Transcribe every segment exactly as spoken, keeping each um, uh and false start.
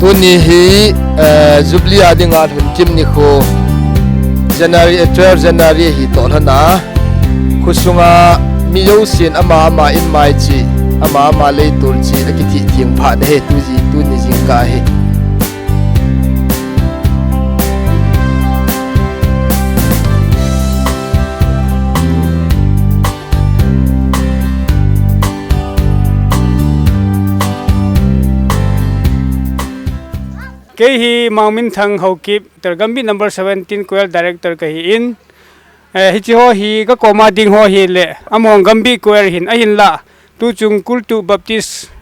Tuni hi, eh, Jubilee a dinga lhun kim nikho, January, eh, twelve January hi toh lhona, khosunga mi jousen ama ama in mai chi, ama ama leitol chi, akithih theng phat na hi, tuji, tuni jingkah hi. Kei hi Mangminthang Haokip, Tergambi number seventeen choir director kahi in. Eh, hiche ho hi kakoma ding ho hile, Among Gambi choir hin ahinla, tuchung Kultu Baptist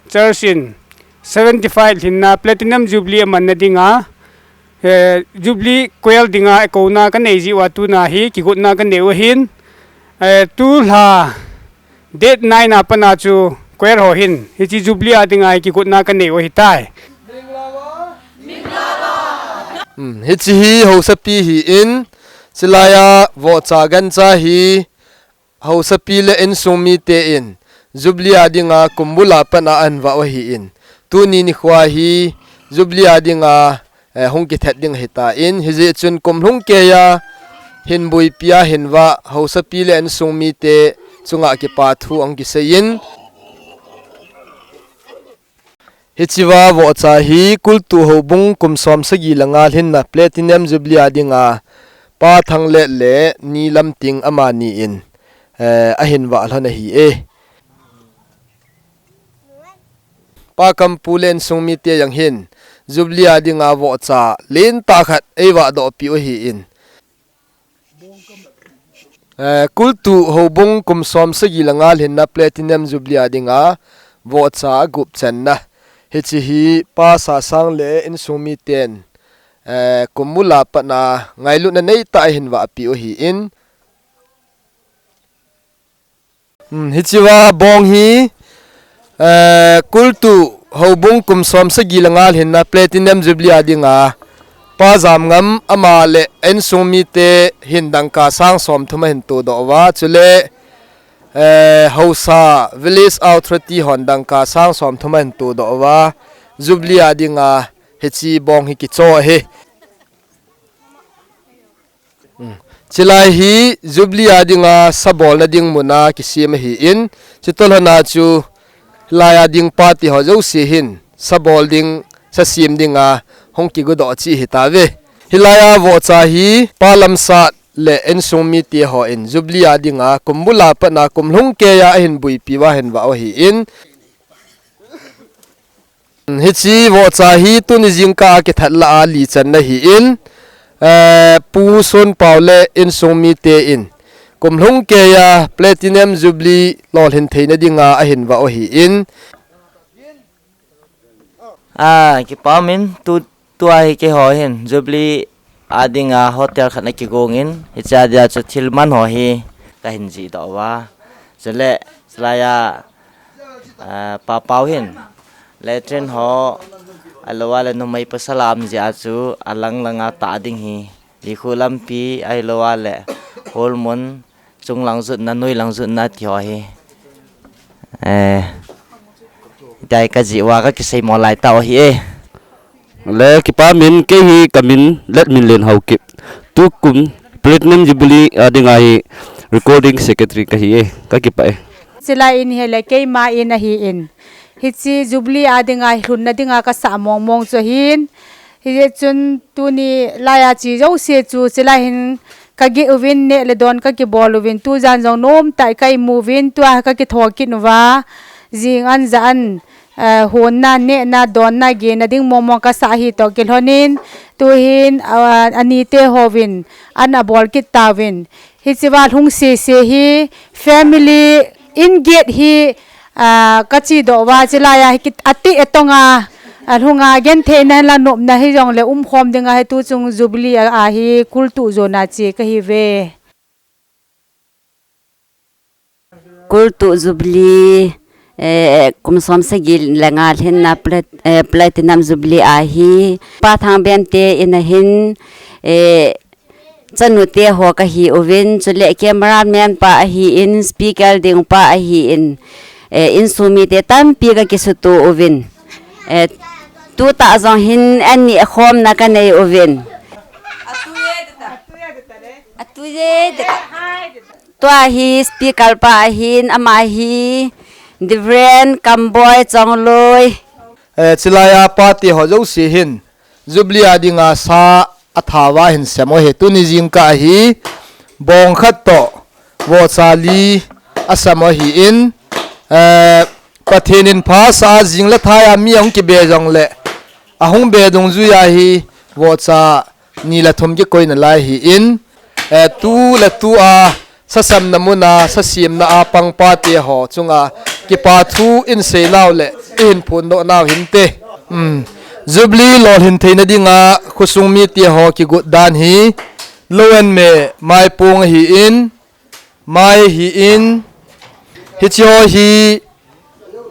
Church in seventy-five lhinna Platinum Jubilee amanna dinga, eh, Jubilee choir dinga ekouna kanei jiuva tuna hi kigotna kanei u ahin, eh, tulha date nine a pat a chu choir ho hin, hiche Jubilee a dinga hi kigotna kanei u ahitai. Hmm, hiche hi haosapi hi in, chulaiya vohcha gancha hi haosapi le insung mite in, Jubilee a dinga kum bula pat a ahin vah u ahi in. Tuni nikhoa hi, Jubilee a dinga, eh, hung kithat ding ahitan, hijeh chun kum lhung keiya, hin buipi a hin vah, haosapi le insung mite chunga kipa thu ahung kisei in. Hichea vohcha hi Kultu Houbung kum som sagi le nga lhinna Platinum Jubilee a dinga Pa Thanglet le Ni Lamting amani in, eh, ahin vah lhon ahi e. Pa Kampu le insung mite jong hin Jubilee a dinga vohcha lentah khat eivah doh piu ahi in. Eh, Kultu Houbung kum som sagi le nga lhinna Platinum Jubilee a dinga vohcha agup channa. Hiche hi Pa Sasang le insung miten, eh, kum bula pat a ngailutna neitah a ahin vah piu ahi in. Hmm, hichea bong hi, eh, Kultu Houbung kum som sagi le nga lhinna Platinum Jubilee a dinga Pa Jamngam ama le insung mite hin dangka sang som thum ahin todoh uva, chule, eh, haosa Village Authority hon dangka sang som thum ahin todoh uva, Jubilee a dinga hiche bong hi kicho ahi. Hmm. Chulai hi Jubilee a dinga sabolna ding muna kisem ahi in, chutoh lhona chu hilaiya ding party ho jouse hin sabol ding, sasem dinga hung kigodoh cheh ahitauve. Hilaiya vohcha hi Pa Lamsat le insung mite hon Jubilee a dinga kum bula pat a kum lhung keiya ahin buipi uva ahin vah u ahi in. Hiche vohcha hi tuni jingkah a kithat lah a li channa ahi in, eh, Pu Sonpau le insung mite in kum lhung keiya Platinum Jubilee lolhin theina dinga ahin vah u ahi in. Ah, kipa umin tu, tua hi keiho hin Jubilee a dinga hotel khat a kigong in, hichea dia chu thil man ho hi kahin jih doh uva. Chule, chulaiya, ah, Pa Pau hin latrine ho, ahilouleh numei pasal a um jeh a chu alang langa tah ding hi, Likhu lampi, ahilouleh Holmun, chunglang jutna, noilang jutna ti ho hi. Eh, hitia hi kajih uva kakisei mo lai tau ahi e. Le kipa umin, kei hi kamin Letminlen Haokip. Tukum Platinum Jubilee a dinga hi recording secretary kahi e. Kakipah e. Chulai in hile keima in ahi in. Hiche Jubilee a dinga hi lhunna dinga kasah mong mong chu ahin. Hijeh chun tuni laiya che jouse chu chulai hin kageh uvin, neh le don kakibol uvin, tujan jong nomtah a ka imu uvin, tua kakitho kit uva, jing an, jan an, eh, honna, nehna, donna, gena ding mong mong kasah ahi toh kilhonin, tuhin, ah, anite hovin an abol kit tauvin. Hichea lhung sese hi family in gate hi, ah, kache doh uva, chulaiya hi kit, ateh atonga, alhunga gentheina la nopna hijongle umkhom dinga hi tuchung Jubilee a, a hi kultuh jona che kahiuve. Kultuh Jubilee, eh, kum som sagi le nga lhinna plat-, eh, Platinum Jubilee a hi Pa Thangbem te in a hin, eh, chanu te ho kahi uvin, chule cameraman pa ahin, speaker ding pa ahin, eh, insung mite tampi kakisutoh uvin. Eh, Tuta jong hin an ni khomna ka nei uvin. Atu ye de ta. Tua hi speaker pa ahin, ama hi Reverend Kamboi Chongloi. Eh, chilai a pate ho jouse hin Jubilee a dinga sa athava hin sem u ahi. Tuni jingkah hi bong khat toh vohcha li asem u ahin, eh, Pathen in phasah a jing le thai a mi ahung kibe jongle, ahung be dungjui a hi vohcha ni le thum kikoi nalai ahin, eh, tu le tu a sa semna mun a, sa semna a pang pate ho chunga kipa thu in seinau le i hin phondoh nau hinte. Um, Jubilee lolhin theina dinga khosung mite ho kigot dan hi lo an me, maipong ahin, mai ahin, hiche ho hi,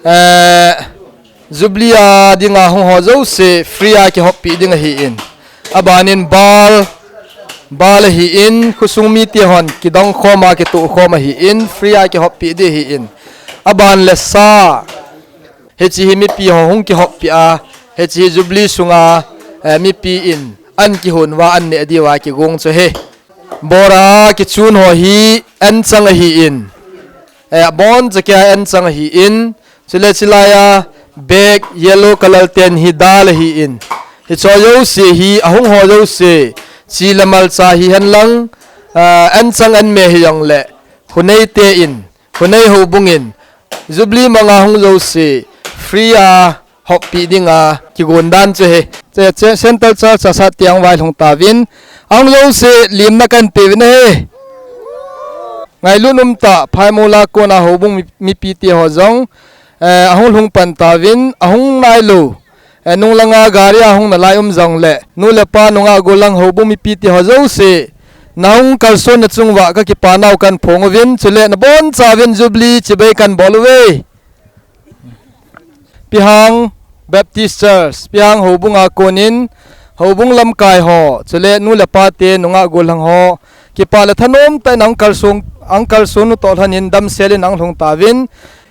eh, Jubilee a dinga hung ho jouse free a kihoppi ding ahin. Abanin bal, bal ahin, khosung mite hon kidong khom a, kitoh khom ahin, free a kihoppi ding ahin. Aban le sa, hiche hi mipi ho hung kihoppi a, hiche hi Jubilee sunga, eh, mipi in an kihon uva an neh diuva kigong chu ahi. Bora kichun ho hi anchang ahin. Eh, abon chakea anchang ahin. Chule chilai a bag yellow color ten hi dal ahin. Hiche ho jouse hi, ahung ho jouse, chi le malcha hihen lang, ah, anchang an me hijongle, khonei te in, khonei houbung in, Jubilee manga hung jouse free a hoppi dinga kigon dan chu ahi. Che, che, Central Church a sat tiang vailhung tauvin, ahung jouse limna kan peuvin ahi. Ngailut umtah, Phaimol a kona houbung mi, mipi te ho jong, eh, ahung lhung pan tauvin, ahung nailou, eh, nunglanga gari a hung nalai um jongle, nu le pa, nungah gollhang, houbung mipi te ho jouse, nahung kalson na chung uva kakipa nau kan phong uvin, chule nabonchauvin Jubilee chibai kan bol uve. Pihang Baptist Church, Pihang houbung a konin, houbung lamkai ho, chule nu le pa te, nungah gollhang ho, kipa le thanom tah in ahung kalson, ahung kalson u toh lhonin damsel in ahung lhung tauvin,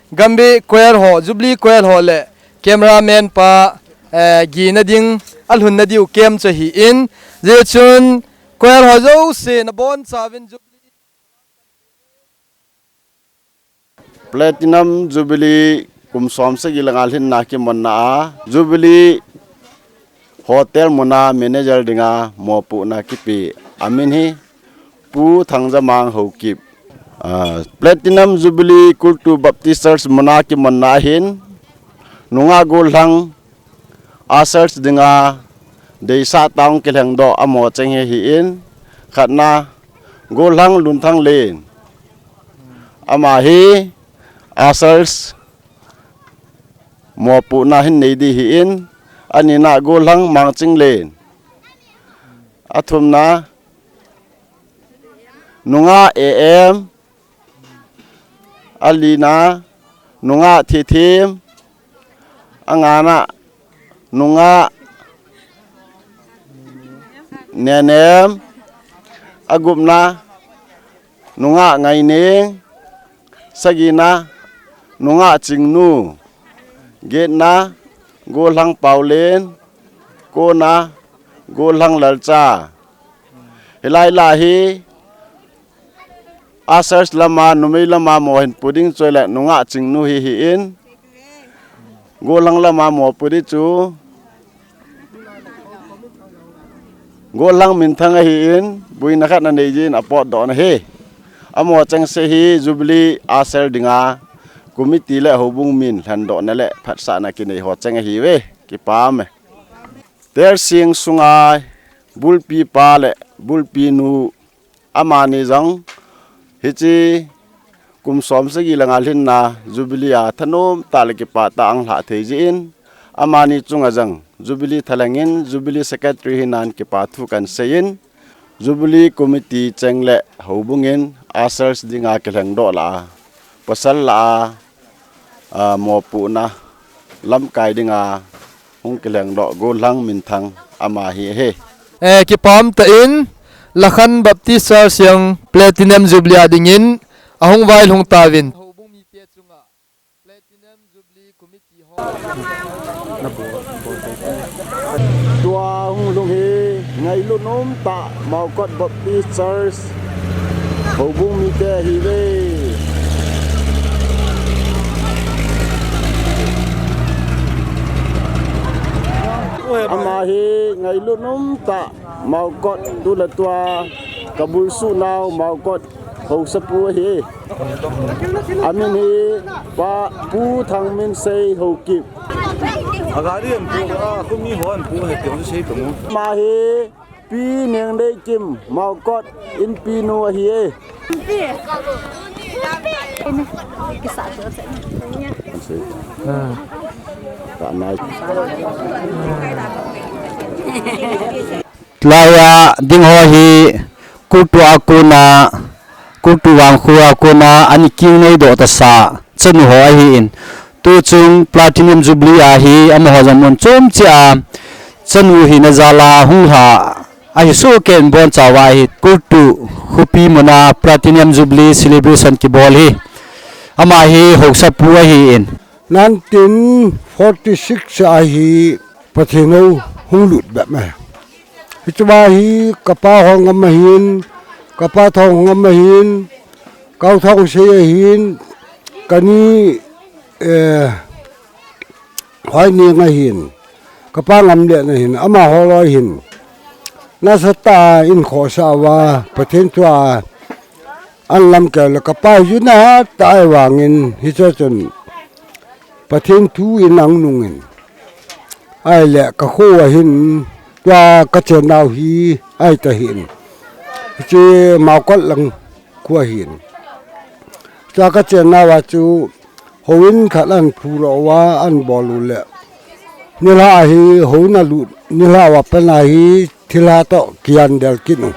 Gambih Choir ho, Jubilee Choir ho le cameraman pa, eh, gina ding, alhunna diu camp chu ahin, hijeh chun choir ho jouse nabonchauvin Jubilee Platinum Jubilee kum som sagi le nga lhinna kimonna a, Jubilee Hotel muna manager dinga mopohna kipe, amin hi Pu Thangjamang Haokip. Ah, Platinum Jubilee Kultu Baptist Church muna kimonna ahin, nungah gollhang ushers dinga deisah tah a hung kilhengdoh amaho cheng hi ahin, khatna, gollhang Lunthang Len. Ama hi ushers mopohna hin nei ding ahin, anina gollhang Mangching Len. Athumna, nungah A M, alina, nungah Thithem, angana, nungah Nenem, agupna, nungah Ngaineng, sagina, nungah Chingnu, getna, gollhang Paolen, kona, gollhang Lalcha. Hilai lah hi, ushers lama, numei lama mo hin pu ding chu ahile nungah Chingnu hi ahin, gollhang lama mopo ding chu gollhang Minthang ahin, boina khat anei jin apotdoh na ahi. Amaho chengse hi Jubilee usher dinga committee le houbung min lhendohna le phatsahna kinei ho cheng ahiuve. Kipah e. Tersing sunga bulpi pa le bulpi nu, amani jong hiche kum som sagi le nga lhinna Jubilee a thanom tah le kipah tah a ahung lhah thei jeh in, amani chunga jong Jubilee thalheng in, Jubilee secretary hina in kipah thu kan sei in, Jubilee committee cheng le houbung in ushers dinga kilhengdoh lah a, pasal lah a, a, mopohna lamkai dinga hung kilhengdoh gollhang Minthang ama hi ahi. Eh, kipah tah in, Lakhan Baptist Church jong Platinum Jubilee a dingin ahung vailhung tauvin. Houbung mite chunga Platinum Jubilee Committee ho Tua hung lhung hi ngailut umtah Maokot Baptist Church houbung mite ahiuve. Ama hi ngailut umtah Maokot, tu le tua kabulsuh nau Maokot haosapu ahi. Amin hi Pa Pu Thangminsei Haokip. A gari an pu, a khumi ho an pu he tiang sei tu mu. Ama hi Pi Nengdeikim Maokot inpi nu ahi e. Laiya ding ho hi kultu a kona, kultu vangkho a kona ani kingnei doh tasa chanu ho ahin. Tuchung Platinum Jubilee a hi amaho jong mun chom cheh a chanu hina jal a hung lha ahi soh kei in bonchauva hi kultu khopi muna Platinum Jubilee celebration kibol hi ama hi haosapu ahin. Nineteen forty-six a hi Pathen hou hung lut bep e. Hichea hi kapa Hongam ahin, kapa Thongam ahin, Kau Thongsei ahin, kani, eh, Hoineng ahin, kapa Ngamlen ahin, amaho loi hin nasatah in khohsah uva, Pathen thua an lamkai le kapa hi juna tah ahi vangin, hiche chun Pathen thu in ahung nungin, ahile kakho ahin, tua kachen nau hi ahi tahin. Hiche Maokot lang kho ahin. Tua kachen nauva chu houin khat an phudoh uva an bol u le, nilhah hi houin alut, nilhah uva pat a hi thilha toh kian del kit u.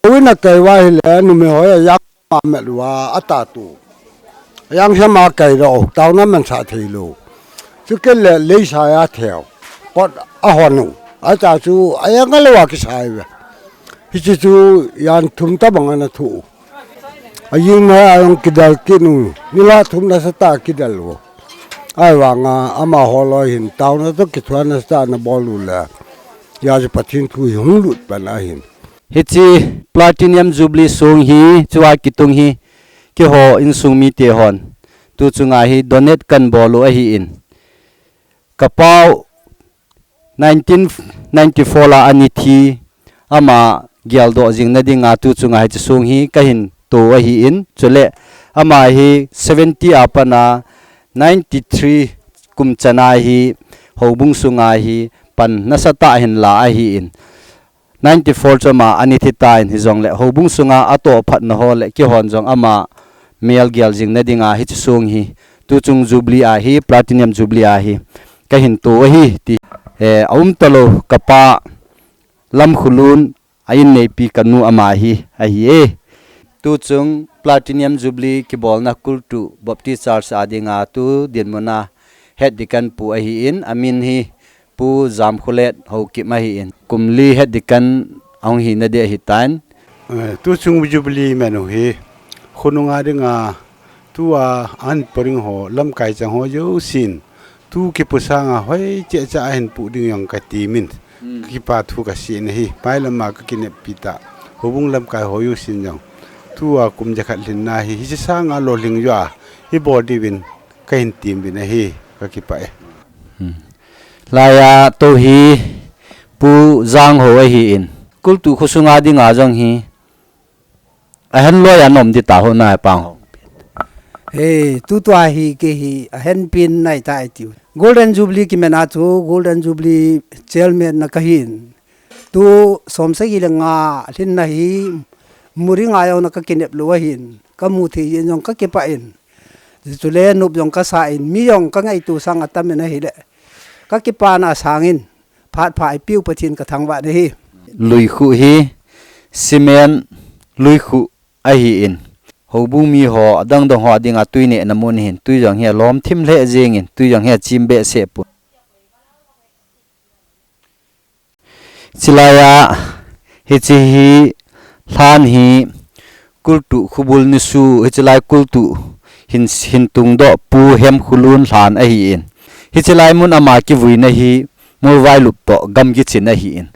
Houin akei uva ahile numei ho a yang ma met uva atah tu. Ayang hiam a kei lou, taona mansah thei lou. Chukit le leisai a theu. Kot ahon u. Acha chu ayang alou a kisai uve. Hiche chu jan thum tobang ana thu u. Ajing na ayang kidel kit u. Nilhah thum nasatah kidel u. Ahi vanga amaho loi hin taona toh kithoa nasatah ana bol u le, hia chu Pathen thu hi hung lut pan ahin. Hiche Platinum Jubilee song hi chua kitung hi keiho insung mite hon tuchunga hi donate kan bol u ahin. Kapau nineteen ninety-four a ani thi ama geldoh jing na dinga tuchunga hiche song hi kahin to ahin. Chule ama hi seventy a pat a ninety-three kum chan a hi houbung sunga hi pan nasatah ahin la ahin. Ninety-four chu ama ani thi tan hijongle houbung sunga atoh phatna ho le keihon jong ama mel gel jing na dinga hiche song hi tuchung Jubilee a hi, Platinum Jubilee a hi kahin to ahi ti. Eh, aum talou kapa Lamkhulun a inneipi kanu ama hi ahi e. Tuchung Platinum Jubilee kibolna Kultu Baptist Church a dinga tu dinmun a Head Deacon pu ahin, amin hi Pu Jamkholet Haokip ahin. Kum li Head Deacon ahung hina ding ahitan. Eh, tuchung Jubilee menu hi khonunga dinga tua an poring ho, lamkai chang ho jousen tu kipu sanga hoi cheh cha ahin pu ding jong kati min. Hmm. Kipa thu kasei nahi, mailam a kakineppi ta. Houbung lamkai ho jousen jong tua kum jakhat lhinna hi, hiche sanga lolhing joh a hi bol diuvin kahin tem uvin ahi, kakipah e. Hmm. Laiya tou hi Pu Jang ho ahin. Kultu khosunga dinga jong hi ahen loi a nom ding ta ho na pang ho. He, tutua hi kei hi ahen pen nai ta e tiu. Golden Jubilee kimena chu Golden Jubilee Chairman na kahin. Tu som sagi le nga lhinna hi muri nga jong na kakinep lou ahin. Kamu thei jeh in jong kakipah in. Chule nop jong kasa in, mi jong kangaito sang atam in ahile, kakipana sangin, phat pha eipeu Pathen kathangvah nahi. Luikhuh hi, cement luikhuh ahin. Houbung mi ho, adang dang ho dinga tui nehna mun ahin, tui jong hi alom thim lheh jengin, tui jong hi achim behseh pon. Chulaiya, hiche hi lhan hi kultu khubul nisu, hichelai kultu hin, hin tungdoh Pu Hemkhulun lhan ahin. Hiche lai mun ama kivuina hi Molvailup toh Gamgiching ahin.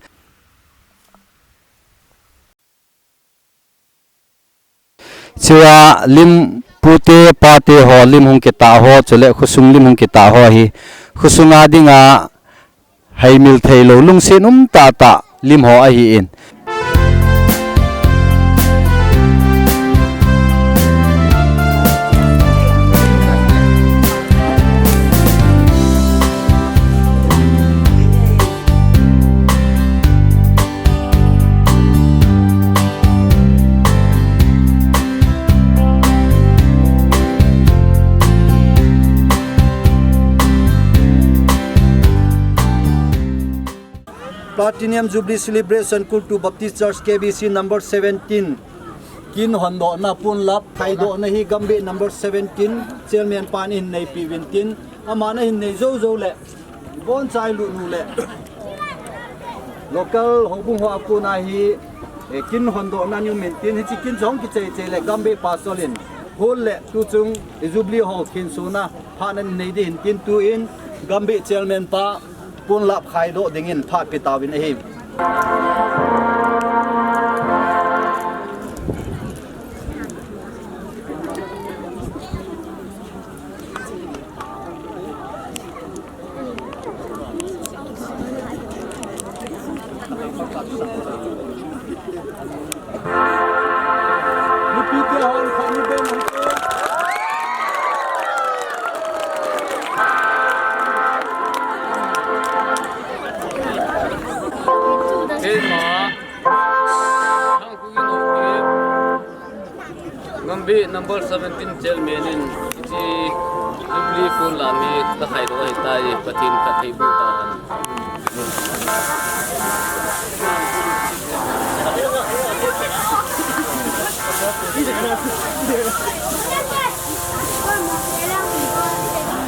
Chua lim pute pate ho lim hung kitah ho, chule khosung lim hung kitah ho hi khosunga dinga haimil theilou lungset um tahtah lim ho ahin. Platinum Jubilee Celebration Kultu Baptist Church K B C number seventeen. Kin hondohna ponlap khaidohna hi Gambih number seventeen Chairman pan ahin neipeh uvin tin, aman ahin nei jou jou le, ibonchauva lut nu le local houbung ho a kona hi, eh, kin hondohna nei umin tin, hiche kin jong kichai chai le Gambih Pastor in hol le tuchung i Jubilee ho khensohna phat ahin nei ding ahin tin, tun Gambih Chairman pa ponlap khaidoh dingin phat pe tauvin ahi. Gambih number seventeen Chairman in hiche Jubilee ponlap hi kakhaidoh ahitai, Pathen phatthei boh tahen.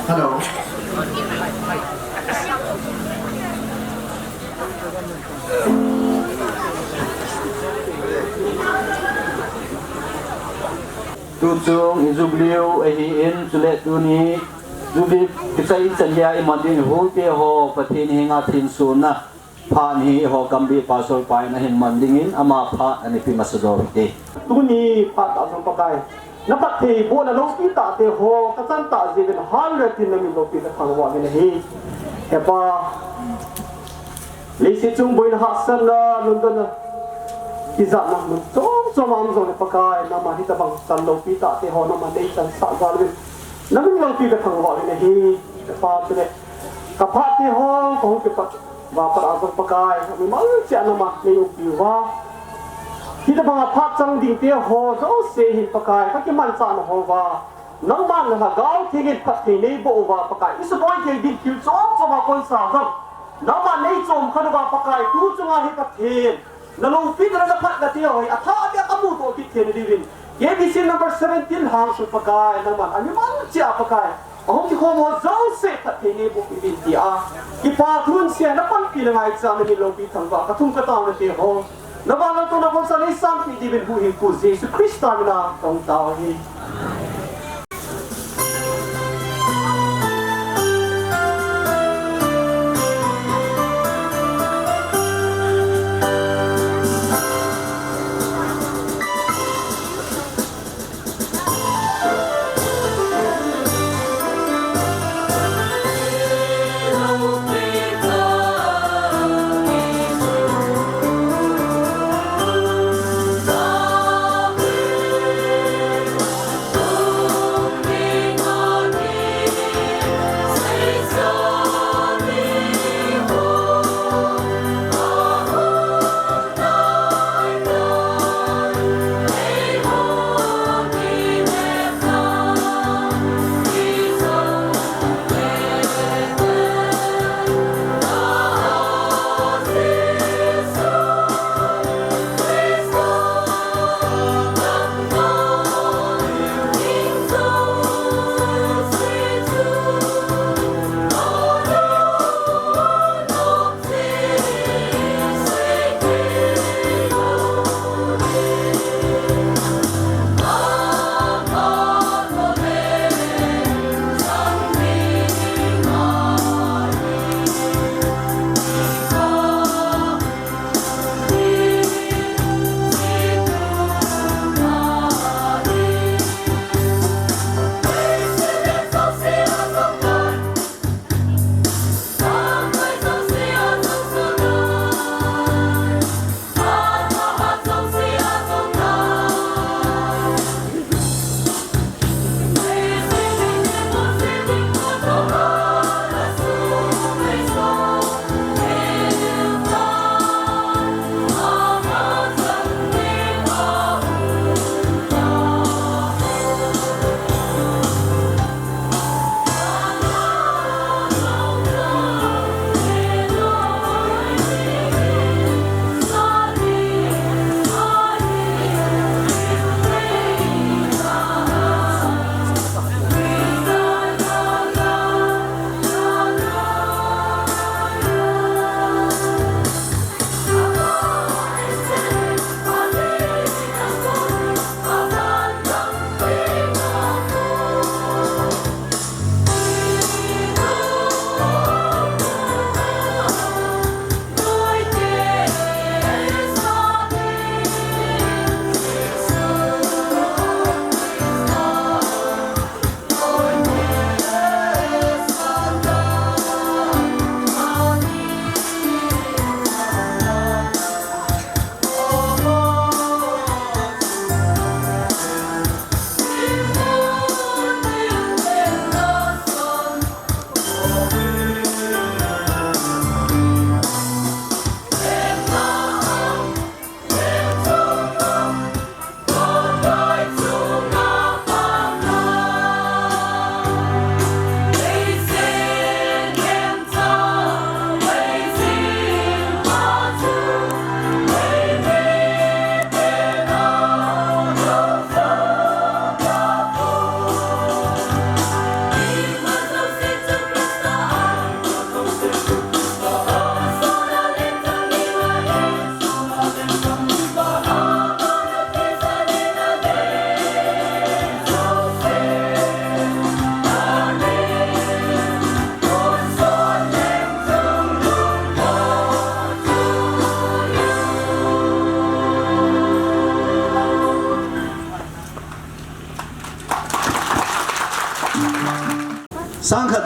Hello. Tuchung i Jubilee u ahin, chule tuni Jubilee kichai chan dia iman ding houte ho Pathen henga khensohna phat hi eiho Gambih Pastor pa in ahin man dingin ama phat ana pe masa jo hite. Tuni phat tah jong Pakai, na phattheibohna loupi tahte ho kachan tah jeh uvin hal le tin na min loupi kathangvah uvin ahi. He Pa, leiset chung boina hahsatna, lungdonna, ijatna mun chom chom a um jongle Pakai, nangman hitabang chan loupi tahte ho nangman nei chansah jal uvin na min loupi kathangvah uvin ahi. He Pa, chule ka phat te ho kahung kipat uva pat a jong Pakai, mimal cheh a nangman nei umpi uva, hitabang a phat chang dingte ho jouse hin Pakai, kakimanchahna ho uva nangman na Lhagao Theng in phatthei neiboh uva Pakai, isuboi thei ding thil chom chom a kona jong nangman neichom khen uva Pakai, tuchunga hi Pathen na loupina le na phatnate ho hi athah beh a kamudoh kit theina diuvin, K B C number seventeen hang chu Pakai, nangman amimal cheh a Pakai, ahung kikhom ho jouse phatthei neiboh peh uvin tia kipa thu um seh a na panpina ngaichat a na min loupi thangvah kathum kataona te ho, na vanlaltouna bolsa neisanpeh diuvin huhhingpu Jesu Christa mina kahung tao ahi.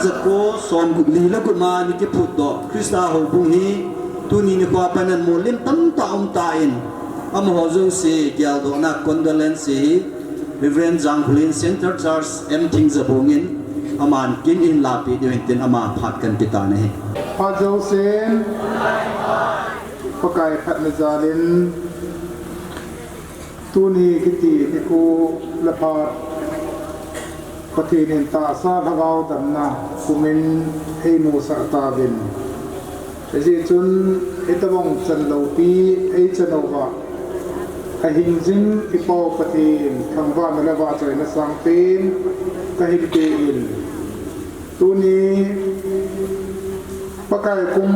Jako som gup li le gup ma ni kiphut doh Christa houbung hi tuni nikho a pat in molin tamtah um tan, amaho jouse geldohna condolence hi Reverend Jangkhulin Central Church M Thingjabung in aman kin in lapi diu hin tin ama phat kan pe tan ahi. Phat jousen Pakai phatna jalin tuni kiti nikho le phat Pathen in tahsa lhagao damna kumin eimusah tauvin. Hijeh chun hitobang chan loupi eichan uva ahing jing i Pau Pathen thangvahna le vahchoina sangpen kahin pe in. Tuni Pakai kum,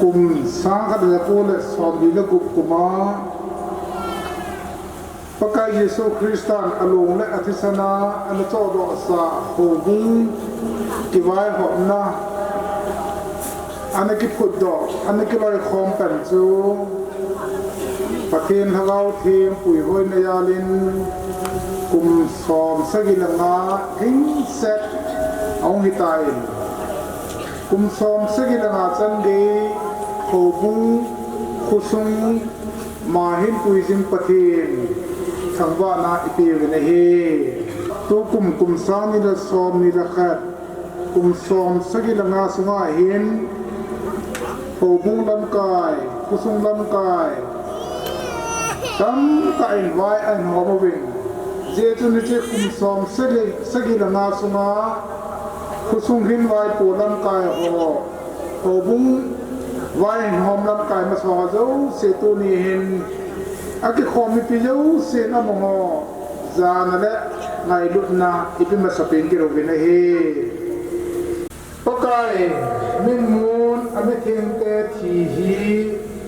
kum sang khat le jako le som li le gup kum a Pakai Jesu Christan along le athisan a ana chohdohsah houbung kivaihopna ana kiphutdoh, ana kiloikhom pen chu Pathen Lhagao Theng puihoina jalin kum som sagi le nga hingset ahung hitan. Kum som sagi le nga chan gei houbung khosung ma hinpui jing Pathen thangvahna ipeuvin ahi. Tukum kum sang ni le som ni le khat, kum som sagi le nga sunga hin houbung lamkai, khosung lamkai tamtah in vai ahin hom uvin. Hijeh chun hiche kum som sagi, sagi le nga sunga khosung hin vaipo lamkai ho, houbung vaihom lamkai masa ho jouse tuni hin akikhom mipi jousen amaho jana le ngailutna ipe masapen kilouvin ahi. Pakai, mitmun a mithengte thi hi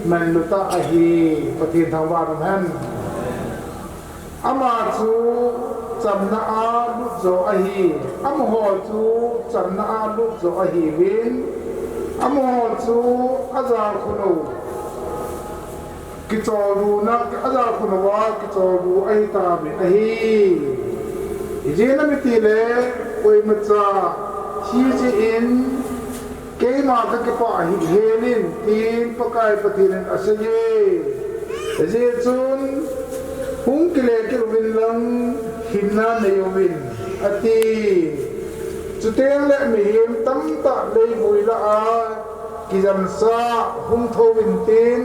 manlu tah ahi, Pathen thangvah in umhen. Ama chu chamna a lut jo ahi, amaho chu chamna a lut jo ahiuvin, amaho chu ajalkhun u kicholruna, ajalkhun uva kicholru ahi tauvin ahi. Ijeh inem itile, koimacha thi jeh in keima kakipah hih hel in, tin Pakai Pathen in aseiye. Hijeh chun, hung kile kit uvin lang, hinna nei uvin, ati. Chuteng le mihem tamtah leivui lah a kijamsa hung thou vin tin,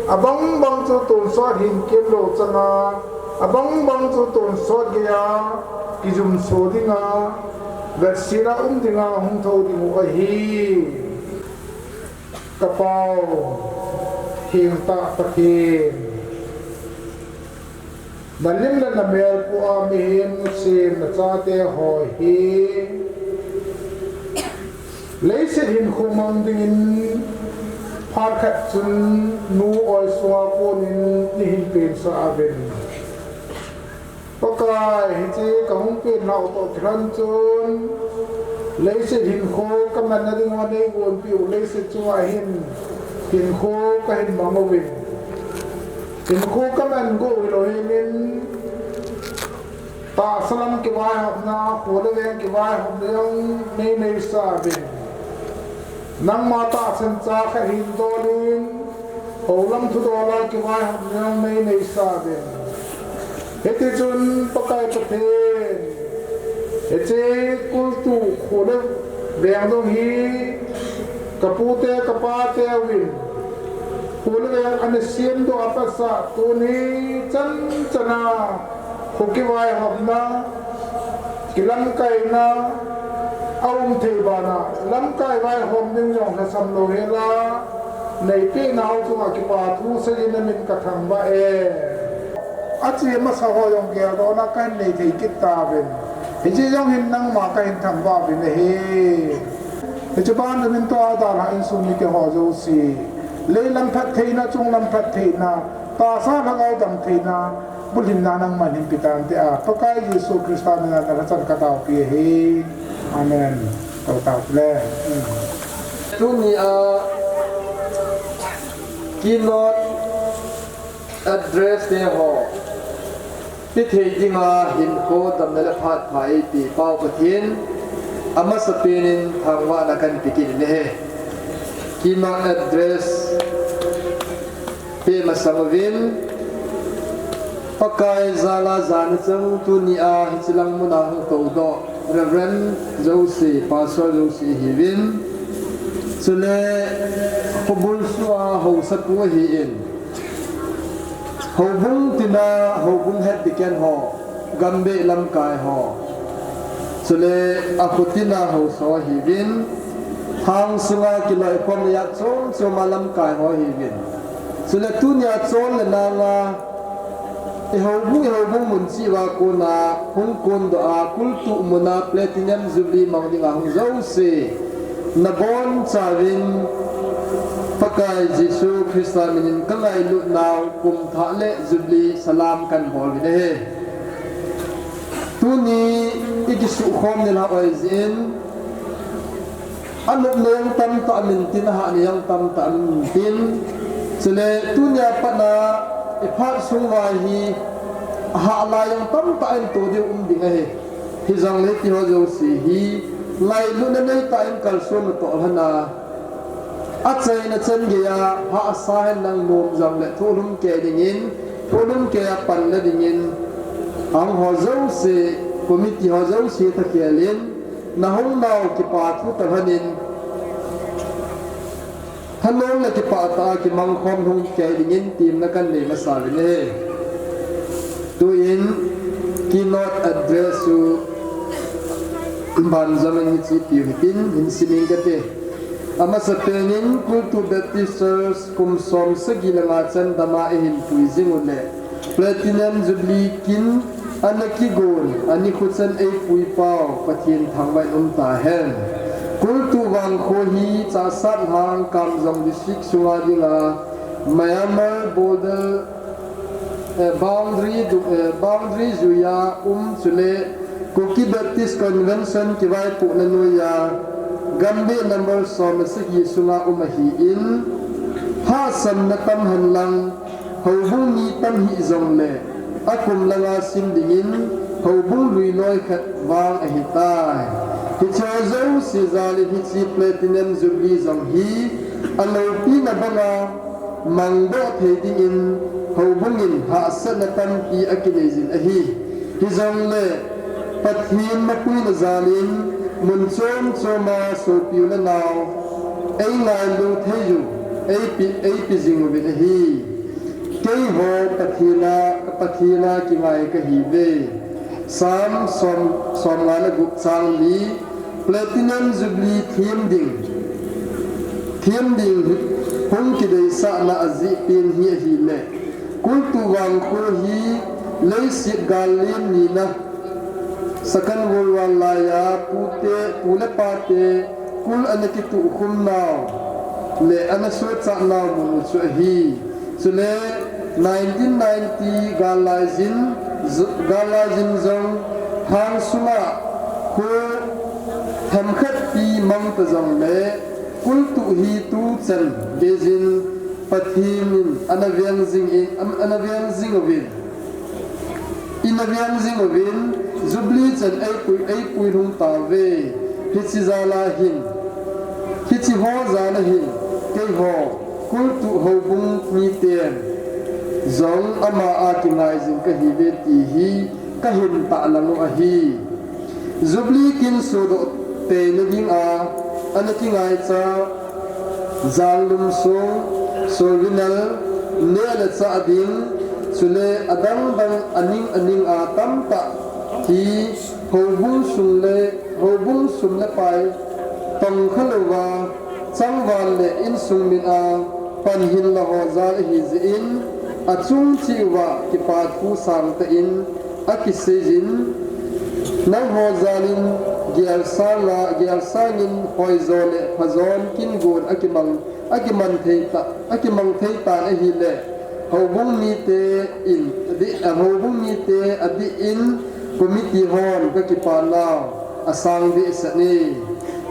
abang bang chu tonsot hin kemlou changa, abang bang chu tonsot geiya kijumso dinga, vetsela um dinga hung thou diu ahi. Ka Pau, thengtah Pathen. Na lim le na mel pua mihem nasem nachate ho hi leiset hinkho mang dingin phat khat chun nu oi sunga konin neihin pensah uvin. Pakai, hiche kahung pen nau toh kilhon chun leiset hinkho kaman nading uva neigonpeh u leiset chunga hin hinkho kahin mang uvin. Hinkho kaman go hilou hel in, tahsa lam kivaihopna, kho le veng kivaihopna jong neineisah uvin. Nangma tahsan cha kahin dol in, hou lam thudol a kivaihopna jong neineisah uvin. Hitichun Pakai Pathen, hiche kultu kho le veng jong hi, kapute kapate uvin kho le veng ana semdoh a pat a tuni chan chan a kho kivaihopna, kilamkaina aum thei bana, lamkai vaihom ding jong lhasam lou hel a, neipeh nau chunga kipa thu seijin namin kathangvah e. Ache masa ho jong geldohna kahin nei thei kit tauvin. Hiche jong hin nangma kahin thangvah uvin ahi. Hiche ban uvin tua dalha insung mite ho jouse, leilam phattheina, chunglam phattheina, tahsa lhagao damtheina, bulhinna nangman hinpe tante a, Pakai Jesu Christa mina nalhachan kataopi ahi. Amen. Kataopi le. Tuni a keynote address te ho pethei dinga hinkho damna le phat pha eipeh Pau Pathen, Amasapen in thangvahna kahin pe kit in ahi. Keynote address pe masang uvin, Pakai jal a jana chang tunia hiche lang muna hung toudoh Reverend jouse, Pastor jouse ahiuvin. Chule khobul sunga haosapu ahin. Houbung tina, houbung het ding ho, gambeh lamkai ho. Chule akhotina haosa ahiuvin. Thang sunga kiloikhomna a chom choma lamkai ho ahiuvin. Chule tunia chol le nanga, ihoubung, ihoubung mun cheh uva kona hung kondoh a, kultuh muna Platinum Jubilee mang dinga hung jouse, nabonchauvin Pakai Jesu Christa minin kangailutnau kumthah le Jubilee salam kahin bol uvin ahi. Tuni ikisuhkhom nilhah ahijeh in, anopna jong tamtah aum intin, ahahna jong tamtah aum intin. Chule tunia patna iphat sung uva hi ahah lai jong tamtah in to diu um ding ahi. Hijongle hitiho jouse hi ngailutna neitah in kalson natoh lhon a, achaina chan geiya hahsa henlang, nom jongle thulhum kei dingin, thulhum keiya panla dingin, ahung ho jouse, committee ho jouse thakhel in nahung nau kipathu talhon in, thanom le kipah tah a kimangkhom lhung kei dingin temna kahin nei masa uvin ahi. Tuin keynote address u banjom in hiche piu hitin hin sim inge kati. Amasapen in Kultu Baptist Church kum som sagi le nga chan dama eihin pui jing u le Platinum Jubilee kin ana kigon, anikho chan eipui pau Pathen thangvah in um tahen. Kultu vangkho hi Chassad Lhang, Kamjong District sunga dinga Myanmar border, eh, boundary du-, eh, boundary juiya um chule Kuki Baptist Convention kivaipohna noiya gambeh number som le sagi sunga um ahin, hahsatna tam henlang, houbung mi tam hih jongle, akum langa sim dingin houbung lui loi khat vang ahitai. Hiche jouse jal in hiche Platinum Jubilee jong hi aloupina banga mangdoh thei dingin houbung in hahsatna tampi akinei jin ahi. Hijongle Pathen mapuina jal in mun chom choma sopi u le nao eingailu thei u, eipe, eipe jing uvin ahi. Keiho Pathen a, Pathen a kingai kahiuve. Psalm som, som nga le gup chang li, Platinum Jubilee them ding, them ding hung kideisahna ajehpen hi ahile, kultu vangkho hi leiset gal len nina, Second World War laiya pute, pu le pate kul ana kituhkhum nau le ana sochat nau mun u chu ahi. Chule nineteen ninety gal laijin, j-, gal laijin jong Lhang sunga kho themkhat pi mang ta jongle, kultu hi tuchan geijin Pathen in ana veng jing in, am-, ana veng jing uvin, ina veng jing uvin, Jubilee chan eipui, eipui lhung tauve. Hiche jal a hin, hiche ho jal a hin, keiho kultu houbung miten jong ama a kingai jing kahiuve ti hi kahin tahlang u ahi. Jubilee kin sodoh teina dinga ana kingaicha, janglum song, solvinal, neh le chah ding, chule adang dang aning aning a tamtah hi houbung sung le, houbung sum le pai tongkha louva, changval le insung min a pan hinla ho jal ahi jeh in, achung cheh uva kipa thu sangtah in akiseijin, nangho jal in gel sanga, gel sangin hoijo le phajon kin gon akimang, akimang thei ta, akimang thei tan ahile, houbung mite in, adih, houbung mite adih in committee hon kakipa nau asang behseh e.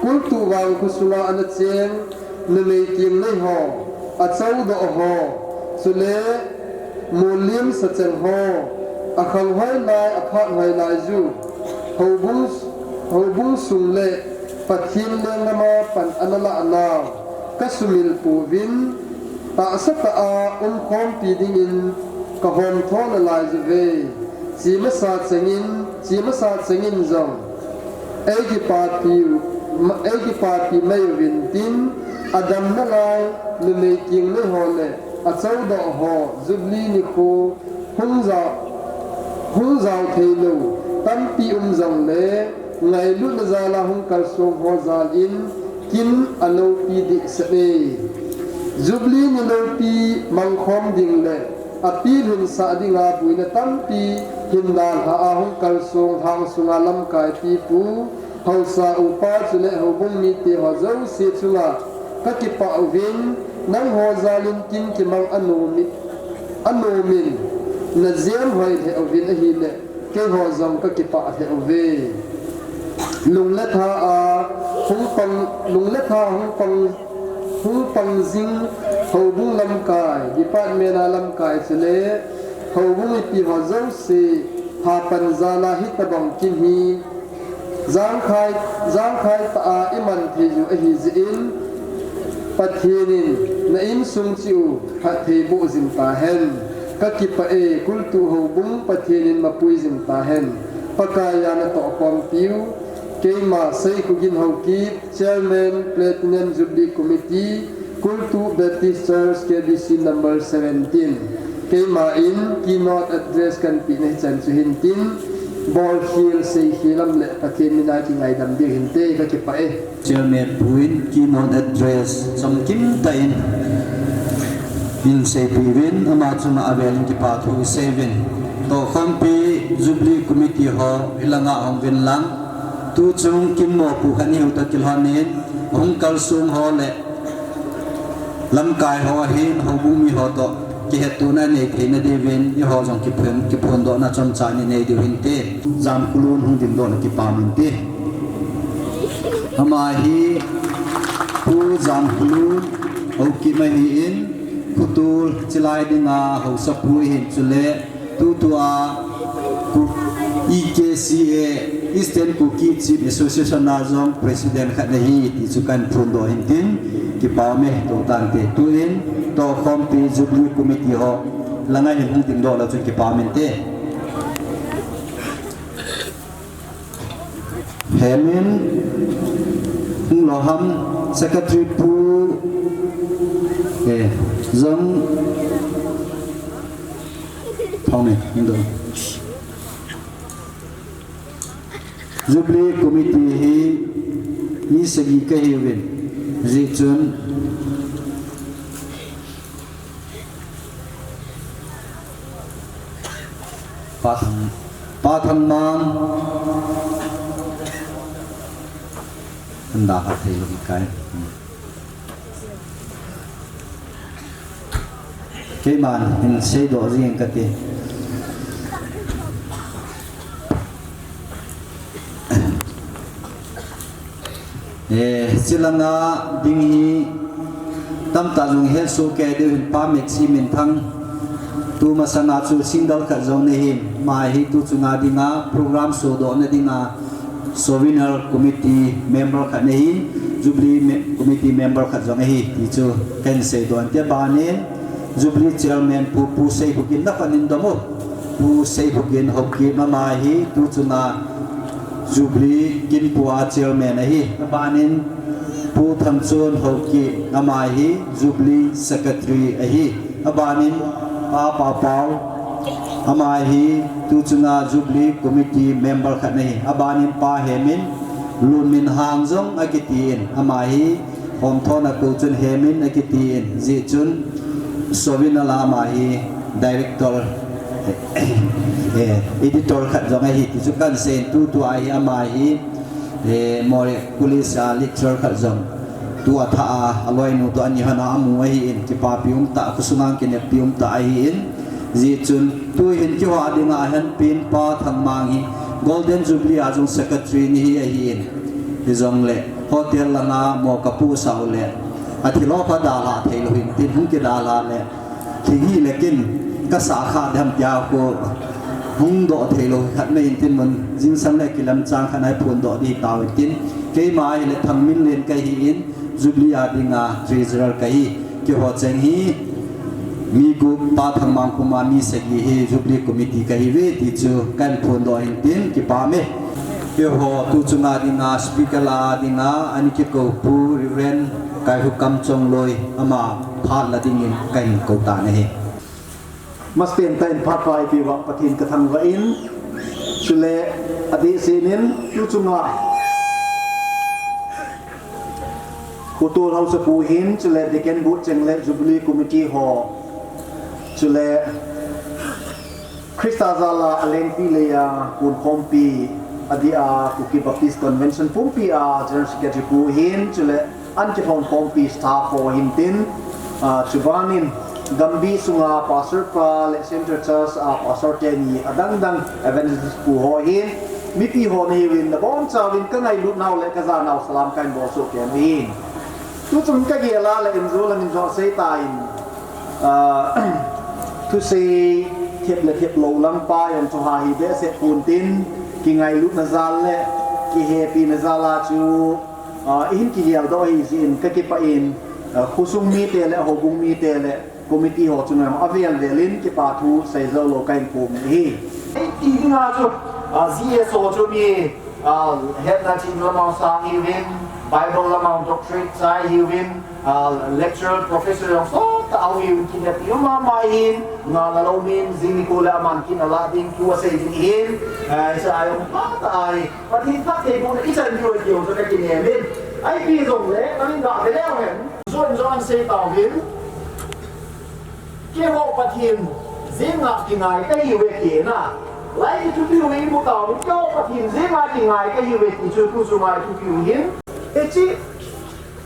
Kultu vangkho sunga ana cheng numei tengnei ho, achoudoh ho, chule mollim sacheng ho, akhang hoi lai, aphat hoi lai ju, houbung, houbung sung le Pathen lenggam a pan ana lah nau ka sumil pouvin, tahsa tah a umkhompi dingin ka homtho nalai uve. Chemasa chengin, chemasa chengin jong ei kipapi, ei kipapi mai uvin tin, adam nalai numei kingnoi ho le achoudoh ho Jubilee nikho hung jao, hung jao thei lou tampi um jongle, ngailutna jal a hung kalsong ho jal in kin aloupi dehset e. Jubilee ni loupi mangkhom ding le apilhun sah dinga boina tampi hin dalha a hung kalsong hang sunga lamkai pipu, haosa upa chule houbung mite ho jouse chunga ka kipah uvin, nangho jal in kin kimang anom in, anom in, na jem hoi lheh uvin ahile, keiho jong ka kipah lheh uve. Lung le tha a hung pang, lung le tha hung pang, hung pang jing houbung lamkai, department a lamkai chule houbung mipi ho jouse hapan jal a hitabang kin hi jangkhai, jangkhai tah a iman thei u ahi jeh in, Pathen in na insung cheh u phatthei boh jing tahen. Ka kipah e, kultu houbung Pathen in mapui jing tahen. Pakai a natoh khompiu, keima Seikhogin Haokip, Chairman, Platinum Jubilee Committee, Kultu Baptist Church, K B C number seventeen. Keima in keynote address kahin peh na hichan chu hintin, bolkhel seikhel lam le Pathen mina kingaidam diu hinte, ka kipah e. Chairman pu in keynote address chomkim tah in ahin seipeh uvin, ama chunga avel in kipa thu isei uvin. Tohkhompi Jubilee Committee ho hilanga hung uvin lang. Tuchung kin mopo khat ihiu toh kilhon in, hung kalsong ho le lamkai ho ahin, houbung mi ho toh kihetona nei theina diuvin, eiho jong kiphon, kiphondohna chomcha inei diu hinte. Jamkholun hung dingdoh na kipah uvinte. Ama hi Pu Jamkholun, Haokip ahin, Khotol chilai dinga haosapu ahin, chule tutua Ku-, E K C A, Eastern Kuki Chief Association a jong President khat ahi ti chu kahin phondoh hintin, kipa ume, toh tante. Tuin Tohkhompi Jubilee Committee ho langa hin hung dingdoh leu chun kipa umin te. Hemin, hung lou ham, Secretary Pu, eh, jong, phong ne, hung lou. Jubilee Committee hi mi sagi kahiuvin, hijeh chun, Pa Thang, Pa Thangmang. Anda ha thei lou kai. Keiman hin seidoh jing kate. Eh, chilanga ding hi tamtah jong hesoh kei diu hin Pa Maxi Minthang, tu masanga chu single khat jong nahin, ama hi tu chunga dinga program sodohna dinga souvenir committee member khat nahin, Jubilee me-, committee member khat jong ahi ti chu kahin seidoh inte. Abanin Jubilee Chairman Pu, Pu Seikhogin, na khanin dom u. Pu Seikhogin Haokip, ama hi tu chunga Jubilee kinpu a Chairman ahi. Abanin Pu Thangchon Haokip, ama hi Jubilee Secretary ahi. Abanin Pa Paopao, ama hi tu chunga Jubilee Committee member khat ahi. Abanin Pa Hemin, Lunminhang jong akitin, ama hi Homthona kou chun Hemin akitin, hijeh chun Sovin a lama hi director, eh, editor khat jong ahi ti chu kahin seiyin, tutua hi ama hi, eh, Moreh College a lecturer khat jong, tua thah a, aloinu toh ani hon a amu ahin, kipapi umtah, khosunga kineppi umtah ahin, hijeh chun tuhin keiho dinga ahinpen Pa Thangmang hi Golden Jubilee a jong secretary nahi ahin, hijongle hotel langa mo kapusa uleh, athilho kha dalha theilou hintin, hung kidalha le, thing hile kin kasah kha dem tia khu hung doh theilou khat mai intin, mun jingsang le kilemchang khat a phondoh ding tao intin, Keima ahile Thangminlen kahi in, Jubilee a dinga Treasurer kahi. Keiho cheng hi mi gup, Pa Thangmangkhuma mi sagi hi Jubilee Committee kahiuve ti chu kahin phondoh in tin kipah e. Keiho tuchunga dinga speaker la dinga ana kikou Pu Reverend Kaihukam Chongloi ama phat la dingin kahin kou tan ahi. Masten tah in phat pha eipeh uva Pathen kathangvah in, chule adehset in tuchunga Pu Tolhausa pu hin, chule Deacon Board cheng le Jubilee Committee ho, chule Christa jal a alengpi lei a ponkhompi, adeh a Kuki Baptist Convention pumpi a General Secretary pu hin, chule ana kiphonkhompi staff ho hin tin, ah, chubanin Gambih sunga pastor pa le Central Church a pastor teni adangdang evangelist pu ho hin, mipi ho nahiuvin nabonchauvin kangailut nau le kajanau salam kahin bolsoh kei in. Tuchung kagel a le injo langin jong asei tan, ah, thusei thep le thep lou lang pa jong chu ha hi behseh pon tin, kingailutna jal le kihepina jal a chu, ah, ihin kigeldoh ahi jeh in kakipah in, ah, khosung mite le houbung mite le committee ho chunga avel vel in kipa thu seijou lou kahin pum ahi. Hiti dinga chu, ah, G S ho chu mi, ah, hetna chihna lam'a sang hiuvin, Bible lam'a doctorate chai hiuvin, ah, lecturer, professor jong sottah ahiuvin, kinepna mama hin, ngal a lou min, jing nikho le aman kin ala ding thu asei ding hin, ah, isa ajong phatah ahi, Pathen phattheibohna ichan diu ahi ti jong kakinem in. Ipi jongle, nangin gave leu hen, jon jon sei tauvin. Keiho Pathen jenga kingai kahiuve tina. Lai kithupiu imu tauvin, keiho Pathen jenga kingai kahiuve ti chu tuchunga ithupiu hin. Hiche,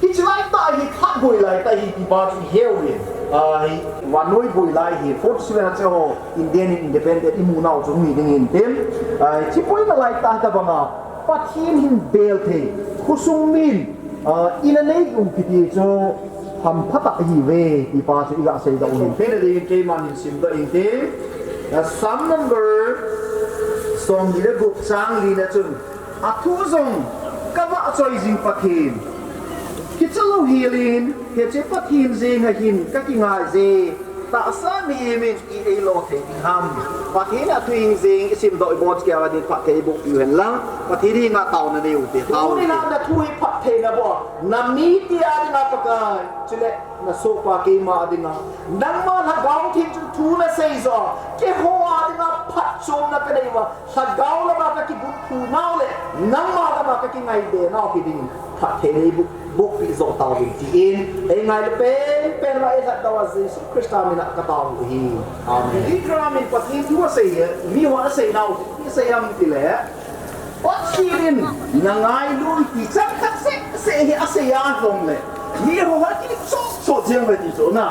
hiche laitah hi khat boi laitah ahi ti pa chu iheuvin. Ah, hi, vannoi boi lai hi, forty-seven a che ho, India in independent imu nau chu hung hi ding hin tin. Ah, hiche boina laitah tobanga, Pathen hin bel thei, khosung min, ah, ina nei um kiti chu hamphatah ahiuve, ti pa chu iga seidoh u hin. Pen a ding keiman hin simdoh inge. Ah, Psalm number somni le gup chang li na chun, athu jong kavahchoi jing Pathen. Hiche louhel in, hiche Pathen jenga hin kakingai je. Tahsa mihem in i eilo thei ding ham. Pathen a thu hing jing isimdoh ibon kei a ding phatthei boh piu hen lang. Pathen henga taona nei u te, taona nei u te. Tuni a nathu hi phatthei nabol. Nami tia dinga Pakai. Chule nasohpa keima dinga. Nangma Lhagao Theng chun thu nasei jo. Keiho a dinga phatchomna kanei uva. Lhagao lama kakibulphu nau le, nangma lama kakingai be nau hi ding, phatthei nei boh, bohpi jo tauvin tin, eingailu penpen uva eilhatdoh a Jesu Christa mina katao u ahi. Amen. Billy Graham in Pathen thu asei hi, miho asei nau, asei ham tile, Pathen in nangailu ti chang khat seh seh hi asei a jongle, miho hi kichop chop jeng uve ti chu na.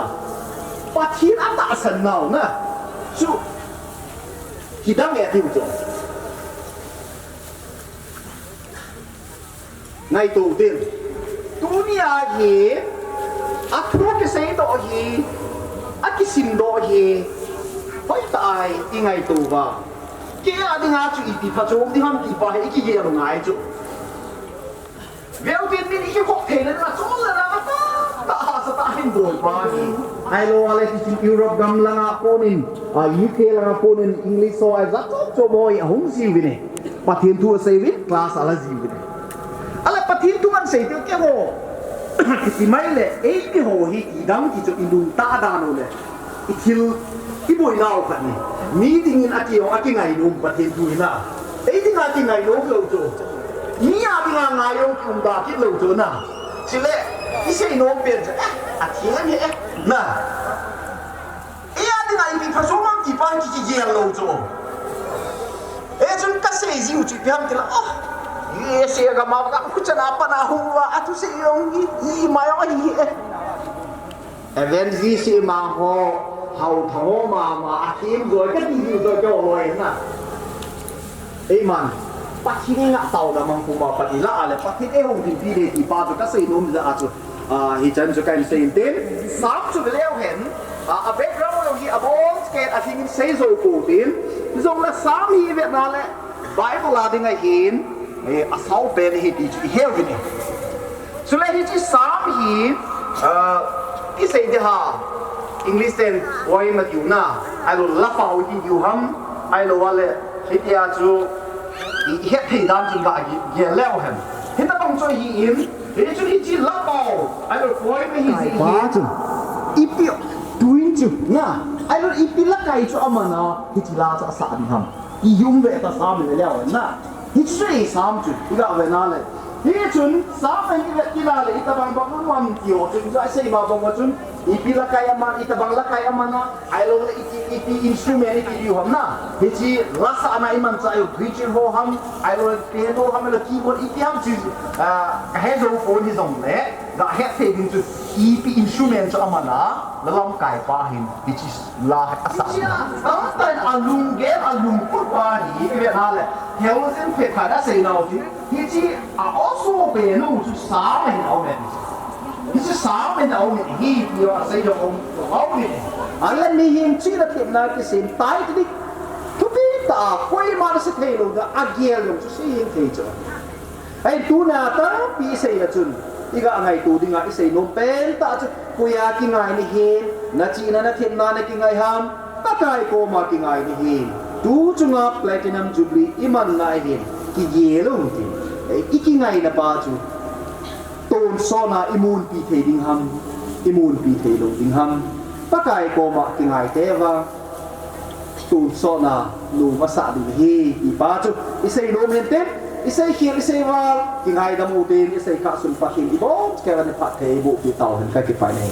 Pathen atahsan nau na. Chu Kidang e tiu chu. Ngaito utin. Tunia hi, athu kiseidoh hi, akisimdoh hi, hoitah a ingaito uva. Kei a dinga chu ipi phachom ding ham ti pa hi ikigel u ngai chu. Veuvin, min ikikhop theina dinga chol le na, atah, tah, hahsa tah hin bol pa hi. Ahilou le tichun Europe gam langa ponin, a, U K langa ponin English ho a jat chom chom ho ahung jiuvin e. Pathen thu asei uvin, class ala jiuvin e. Ale Pathen thu ahin sei teu keiho. Kiti mai le, eimi ho hi kidang ti chu ilungtah dan u le. Ithil, iboinau khat ni. Mi dingin ati jong, akingai nom Pathen thu hi na. Ei dinga kingai nom lou chu. Mi a dinga ngai jong kium da kit lou chu na. Chule, isei nom pen chu, eh, atheng ahi eh, na. Ei a dinga ipi phachom ham ti pa kikigel lou chu. Eh, chun kasei jiu chu ipi ham tile, oh, U S A gam a, gam khuchan a pat a hung uva, athusei jong hi, ima jong ahi eh. Evangelist ima ho, hao thang ho mama, akim joi kati diu joi kei ho loi na. Amen. Pathen henga taona mang puma pat ila ale, Pathen eihoulimpi ding ti pa chu kasei nom jeh a chu. Ah, hichan chu kahin sei intin. Psalm chu veleu hen. Ah, a background jong hi abon kei a hing in sei jou pou tin. Jongle Psalm hi ivet na le Bible a ding ahin. Eh, asao pen ahi ti chu i he uvin ahi. Chule hiche Psalm hi, ah, i sei ding ham, English ten poem ati u na, ahilou lapao i ti diu ham, ahilou le, hitia chu i, i het thei dan chun ga gel leu hen. Hitabang chu ahin, hichu hiche lapao, ahilou poem ahi jeh hin. Kaipa chun, ipi tuin chu, na, ahilou ipi lakai chu aman a, hiche la chu asah ding ham. I um ve ta Psalm i ve leu hen na. Hichu i Psalm chu, i ga ve na le. Hichun, Psalm in i vet kit na le, itabang bang um ham ti ho chun, chu asei ma bang chun, ipi lakai aman, itabang lakai aman a, ahilou le, iti, iti instrument, iti diu ham na. Hiche, la sahna i manchah u, guitar ho ham, ahilou le, piano ham, ahilou le, keyboard, iti ham chu, ah, ka he jou pon hijong le, ga het thei ding chu, ipi instrument chu aman a, la lamkai pa hin, hiche la asah. Hiche a, tamtah in alunggel, alungput pa hi, i vet na le, theologian phet khat in asei nau chu, hiche a aw so pen u chu Psalm in a um e. Hiche Psalm in a um e, hi ti a asei jong um, a um e. Ahile mihem chihna thepna kisem tai ti dik. Thupi tah a, koiman asei thei lou dan, agel jong chu sei thei chu. Ahin tuna tampi i sei a chun, i ga ngaito ding a i sei nom pen tah chu, koi a kingai nahi, na chihna na thepna na kingai ham, Pakai koma kingai nahi. Tu chunga Platinum Jubilee i man nai hin, kigel u hite. Eh, i kingaina pa chu, tonsot na i munpi thei ding ham, i munpi thei lou ding ham, Pakai koma kingai teva. Tonsot na nom asah ding ahi, ti pa chu i sei nom hen tin, i sei khel, i sei val, kingaidam u tin, i sei khah sung pa hin, i bol kei a ni phat thei boh pi tau hen, ka kipah e.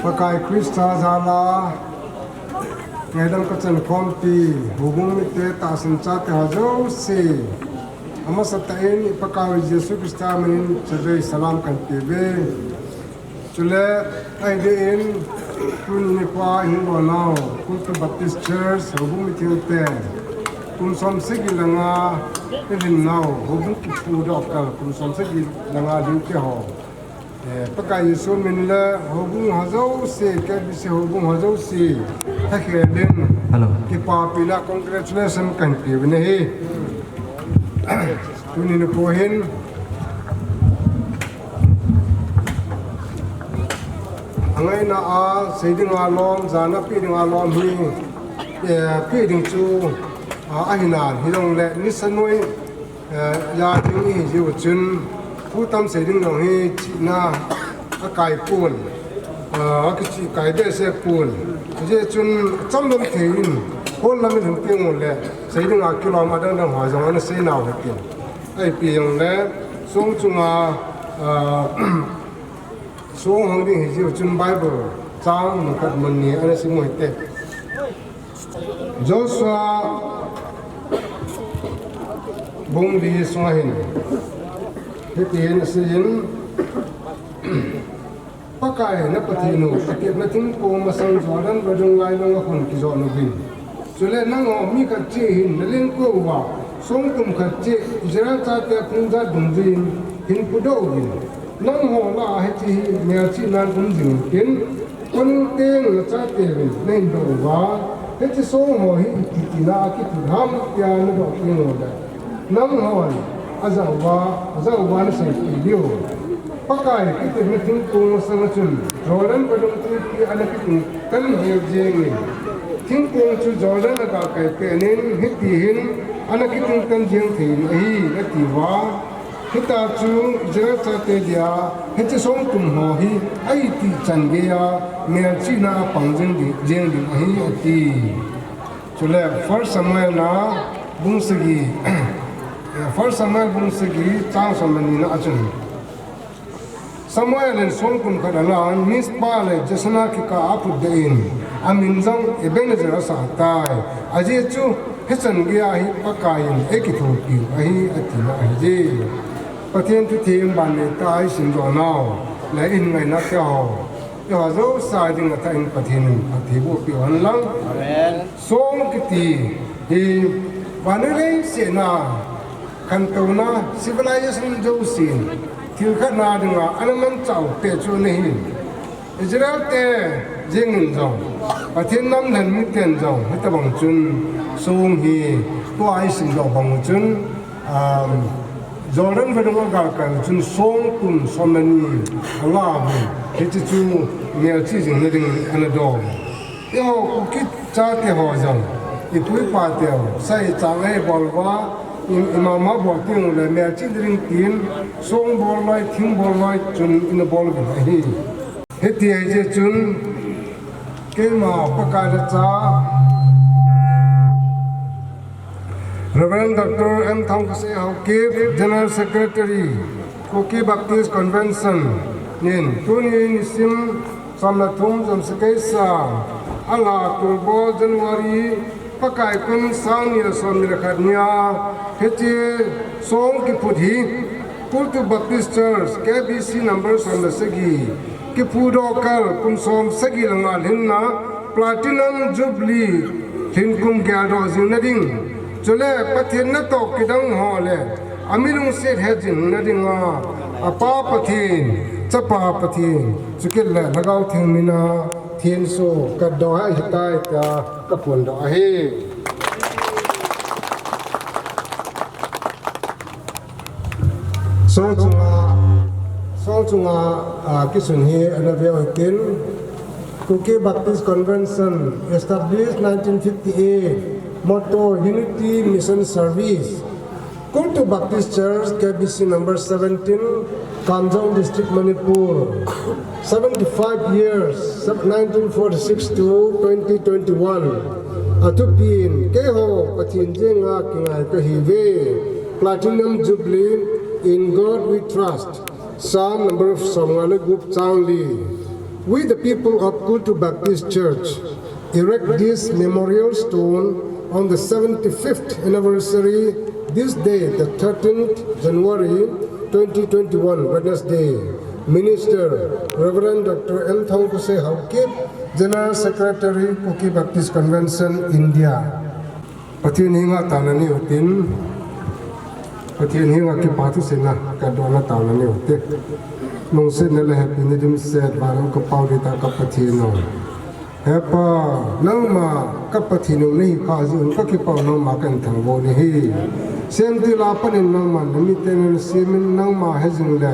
Pakai Krista jala, ngaidam kachan khompi, houbung mite, tahsan chate ho jouse, amasatah in i Pakaiu Jesu Krista minin chajei salam kahin peuve. Chule, ahi deh in, tuni nikho a hung lonau, Kultu Baptist Church, houbung mithengte, kum som sagi le nga, i lhinnau, houbung kiphudoh kal, kum som sagi le nga lhinte ho. Eh, Pakai Jesu min le, houbung ho jouse, K B C houbung ho jouse, thakhel in, Hello. Kipapina congratulation kahin peuvin ahi. Tuni nikho hin, angaina a, sei dinga lom, jana pe dinga lom hi, eh, pe ding chu, ah, ahi nan, hijongle, nisa noi, eh, ja ding ihi jiu chun, thu tam sei ding jong hi chihna akai pon, ah, akichih kai behseh pon. Hijeh chun, chamlam thei in, hol lam in hung teng ule, sei dinga kilom adang dang ho jong ana sei nau hitin. Ahi pi jongle, song chunga, ah, song hong ding hi jiu chun Bible chang mun khat mun ni ana sim u hite. Joshua bung li sunga hin, hitin asei in, Pakai na Pathen u, atepna thingkong masang Jordan vadung lailung a khun kijot uvin. Chule nangho mi khat cheh hin nalengkou uva, song kum khat cheh Israel chate phung jat dungjuiyin hin pudoh uvin. Nangho lah a hiche hi melchihnan um jing utin, khonung teng nachateuvin nahin doh uva, hiche song ho hi iti tina a kiphut ham tia nadoh teng uleh, nanghon ajah uva, ajah uva naseipeh diu. Pakai kitepna thingkong masanga chun Jordan vadung tuipi ana kitungtan hel jengin, thingkong chu Jordan agalkai penin hitihin ana kitungtan jeng thei in ahi, ati uva. Hitia chu Israel chate dia hiche song tum ho hi a itih chan geiya melchihna a pang jeng ding, jeng ding ahi, ati. Chule First Samuel na bung sagi, First Samuel bung sagi chang som le ni na a chun, Samuel in song kum khat alan Mizpah le Jeshanah kikah a aphutdoh in, amin jong Ebenezer asah tai. Ajeh chu hichan geiya hi Pakai in eikithopiu ahi, atina ahije. Pathen thu theng ban neitah a isimdoh nau le ihin ngaina teho, eiho jouse dinga thain Pathen in phatthei boh peh hen lang. Amen. Song kiti hi vannoi leiset a khantouna civilization jousen thil khat na dinga ana manchah u peh chu ana hi. Israel te jengin jong, Pathen namlhen miten jong, hitobang chun song hi tua isimdoh bang u chun, um, Jordan vadung agalkai u chun song tum som le ni ala uvin, hiche chu melchih jing nading ana dong. Eiho Kuki chate ho jong, ipu ipa teu, sa ichang eibol uva, i, imama bol teng uleh melchih ding tin, song bol loi, thing bol loi chun ina bol uvin ahi. Hiti ahijeh chun, keima Pakai lhacha, Reverend Doctor M Thangkasei Haokip, General Secretary, Kuki Baptist Convention, in tuni nisim som le thum, som le sagi, alha Kulbol January, Pakai kum sang ni le som ni le khat nia, hiche song kiphut hi, Kultu Baptist Church, K B C number som le sagi, kiphudoh kal kum som sagi le nga lhinna, Platinum Jubilee lhin kum geldoh jing nading, chule Pathen natoh kidang ho le, ami lungset het jing nadinga, apa Pathen, chapa Pathen, chukit le Lhagao Theng mina, thenso katdoh ahitai tia kaphondoh ahi. Song chunga, song chunga, ah, kisun hi ana veu hitin, Kuki Baptist Convention, established nineteen fifty-eight, motto, Unity Mission Service. Kultu Baptist Church, K B C number seventeen, Kamjong District, Manipur. Seventy-five years, nineteen forty-six to twenty twenty-one. Athupin, keiho Pathen jenga kingai kahiuve. Platinum Jubilee, In God We Trust. Psalm number som nga le gup chang li. We, the people of Kultu Baptist Church, erect this memorial stone on the seventy-fifth anniversary, this day, the thirteenth January twenty twenty-one, Wednesday. Minister, Reverend Doctor M Thongkose Haokip, General Secretary, Kuki Baptist Convention, India. Pathen henga taona nei utin, Pathen henga kipa thusei na, ka dona taona nei utin. Lungsetna le hepina dimset, vana um ka Pau le tah ka Pathen o. He Pa, nangma ka Pathen u nahi kha jeh un ka kipah u, nangma kahin thangvah u ahi. Semtil a pat in nangma na miten na sem in, nangma he jing le,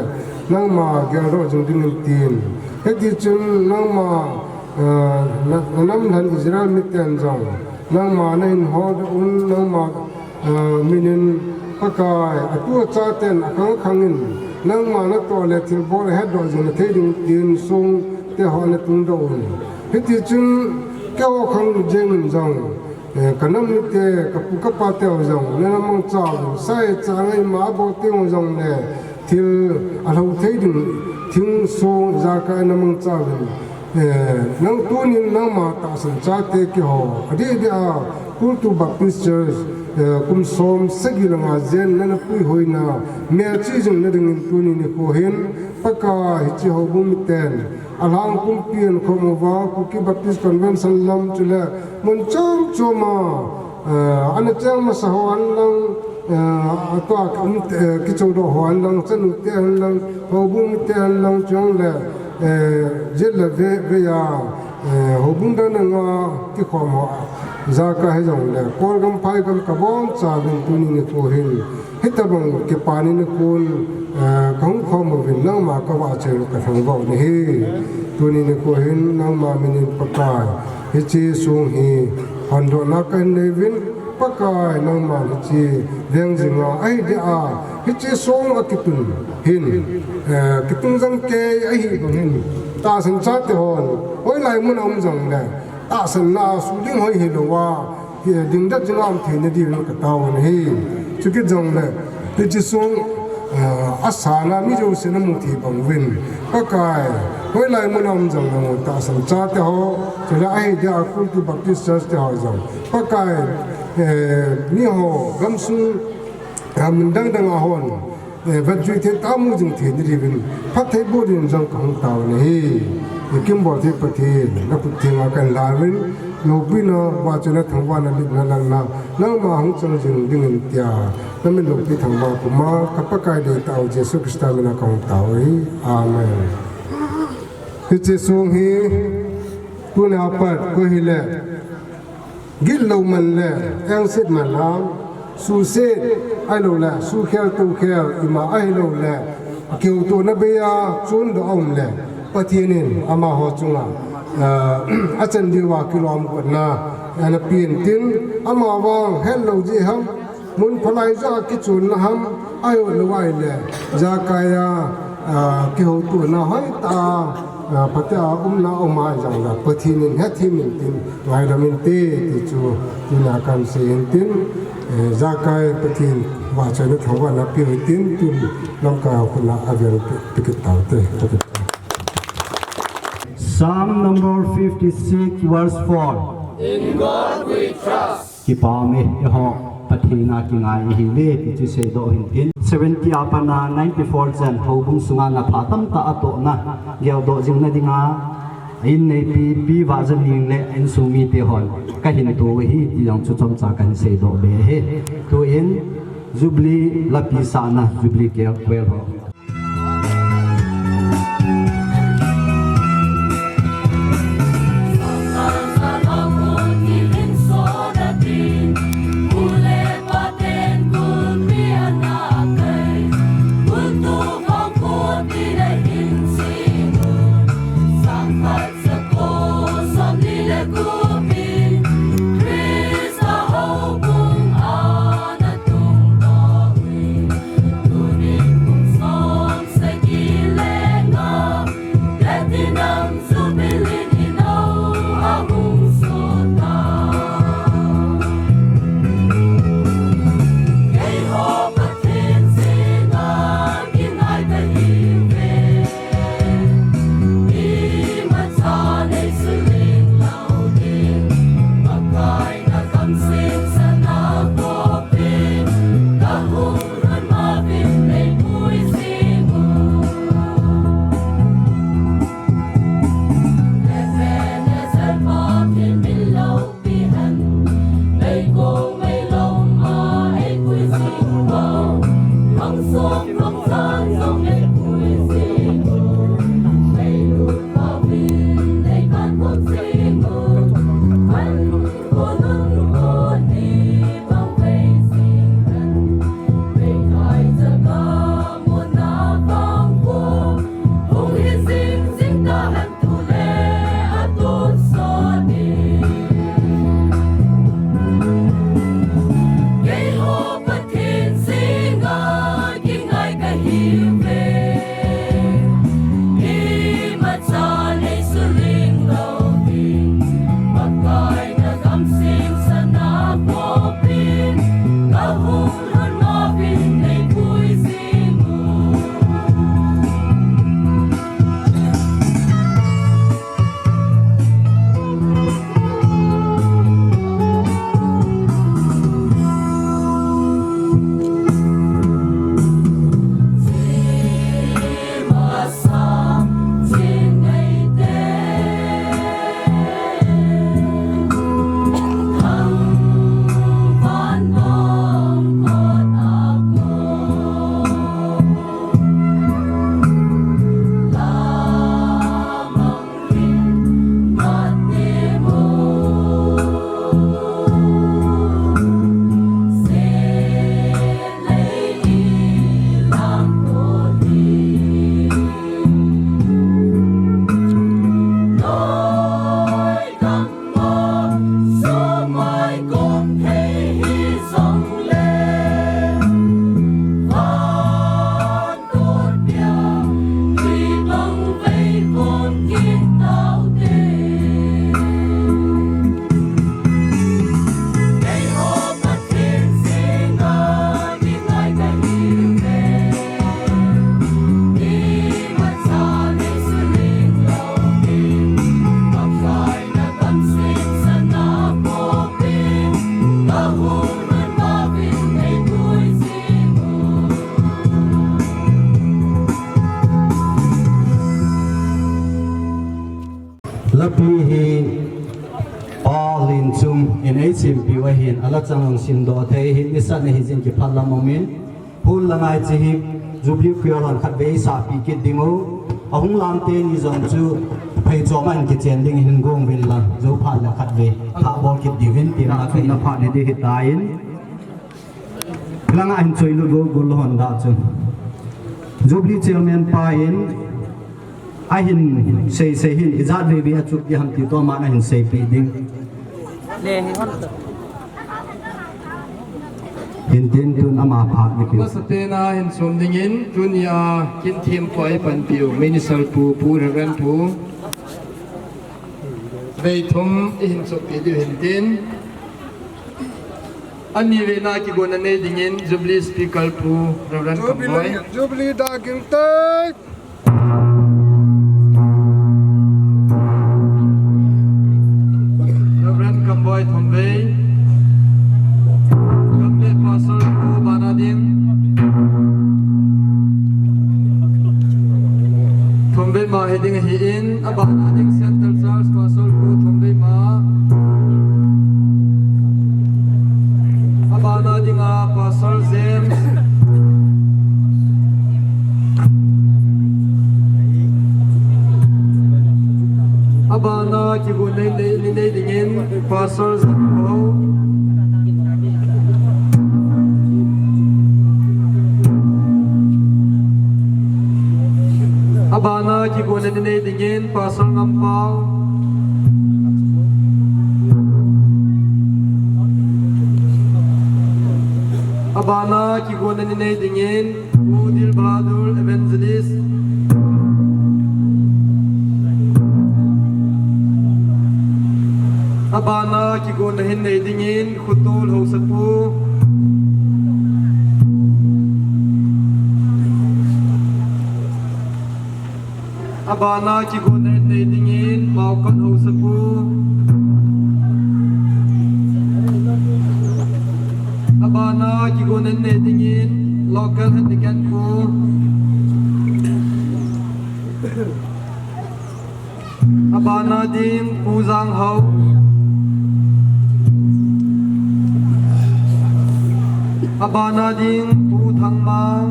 nangma geldoh jing dingin tin. Hiti chun nangma, eh, na, na nam lhan Israel miten jong nangma nahin holdoh un, nangma, eh, min in Pakai, atu achaten akhang khang in, nangma natoh le thilbol ahetdoh jing na thei ding tin songte ho na tungdoh un. Hiti chun keiho khang jeng in jong, eh, ka nam mite, ka pu ka pa te ho jong nana mangcha uvin, sa le cha ngai ma bol teng jong le, thil alhou thei ding thing song ijakai na mangcha uvin. Eh, nang tunin nangma tahsan chate keiho, adeh deh a Kultu Baptist Church, eh, kum som sagi le nga jen nana puihoina melchih jing na dingin tuni nikho hin, Pakai, hiche houbung miten, alhang pumpi ahin khom uva, Kuki Baptist Convention lam chule mun chom chom a, eh, ana cheng masa ho hen lang, eh, atua, um, eh, kichodoh ho hen lang, chanu te hen lang, houbung mite hen lang, chule, eh, jet le vei, vei a, eh, houbung dang dang a kikhom ho, ijakai hijong le, Kawl gam, Phai gam ka boncha uvin tuni nikho hin, hitabang kipa ni nikhon, eh, ka hung khom uvin, nangma ka vahchoi u ka thangvah u ahi. Tuni nikho hin nangma min in Pakai, hiche song hi hondohna kahin nei uvin, Pakai, nangman hiche veng jing a, ahi deh a, hiche song akitun hin, eh, kitung jang kei ahi bang hin, tahsan chate hon hoilai mun a um jong le, tahsanna a suhling hoi hilou a, hi, dingdet jing a um theina diuvin ka tao u ahi. Chukit jong le, hiche song, eh, asan a mi jousen amu thei bang uvin, Pakai, hoilai mun a um jong le, tahsan chate ho, chule ahi deh a Kultu Baptist Church te ho jong, Pakai, eh, miho gamsung, eh, mun dang dang a hon, eh, vetjui thei tah a mu jing theina diuvin, phattheiboh dingin jong ka hung tao u ahi. Eh, kimbol thei Pathen, na khut thenga kahin la uvin, loupina, vahchoina, thangvahna, lipna, lanna, nangma hung chang jing dingin tia, na min loupi thangvah puma, ka Pakai deitah u Jesu Christa min a ka hung tao u ahi. Amen. Hiche song hi, tuna pat, koi hile, gitlou man le, engset man a, suhset, ahilou le, suhkhel toukhel, ima ahilou le, kihoutona bei a, chondoh a um le, Pathen in amaho chunga, eh, achan diuva kilom gotna, ana pen tin, amavang hetlou jeh ham, mun phalai joh a kichonna ham, ahilou ahile, ijakai a, ah, kihoutona hoitah a, ah, phatea umna um a jong le, Pathen in hethem in tin, ngaidam inte, ti chu, tina kahin sei in tin, eh, ijakai Pathen vahchoina thangvahna pe u hitin, tun lamkai ho khut a avel pe, pe kit taute. Psalm number fifty-six, verse four. In God we trust. Kipa um e, eiho Pathen a kingai ihiuve, ti chu seidoh u hintin. Seventy a pat a ninety-four chan houbung sunga na pha tamtah atohna geldoh jing na dinga, a inneipi, Pi Vahzaning le a insung mite hon kahin tou u ahi, ti jong chu chomcha kahin seidoh be ahi. Tuin Jubilee lapi sahna, Jubilee kel, kel ho. Lapi hi Pa Lenchum in eisempeh u ahin, ala chang jong simdoh thei ahin, nisan ahi jin kiphat lam umin, hon la ngai chi hi Jubilee Choir hon khatvei sapeh kit diu. Ahung lam teni jong chu phei chom a hin kichen ding hin gong uvin lang, jou phat le khatvei thah bol kit diu hin tin, a chu na phat ni di hitan. Langa hin choi lut go gol hon da chu. Jubilee Chairman pa in ahin sei sei hin, ijat veve a chuk di ham ti toh aman ahin seipeh ding. Le hi hon to. Hin tin tun ama phat ni pi. Masapen a hin som dingin, tunia kin thempu a eipanpiu Minister pu, Pu Reverend Pu. Vei thum ihin choppeh diu hin tin. Ani vei na kigonna nei dingin Jubilee Speaker Pu Reverend Jubilee, Kamboi. Jubilee da ging tei. Reverend Kamboi thum vei. Gambih Pastor Pu bana ding. Thum vei ma hi ding ahin, abana ding Central Church Pastor Pu thum vei ma. Abana dinga Pastor James. Abana kigonna nei, nei, nei dingin Pastor James Ho. Abana kigonna nei dingin Pastor Ngampao. Abana kigonna nei dingin Pu Dil Bahadur Evangelist. Abana kigonna hin nei dingin Khutol Haosapu. Abana kigonna hin nei dingin Maokot Haosapu. Abana kigonna hin nei dingin local Head Deacon Pu. Abana ding Pu Janghao. Abana ding Pu Thangmang.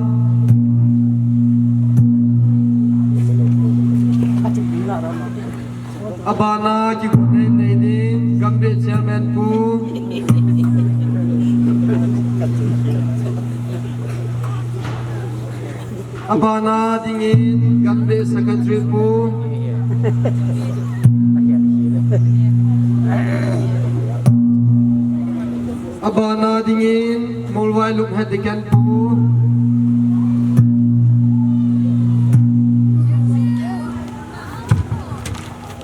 Abana kigonna hin nei ding Gambih Chairman Pu. Abana dingin Gambih Secretary Pu. Abana dingin Molvailup Head Deacon Pu.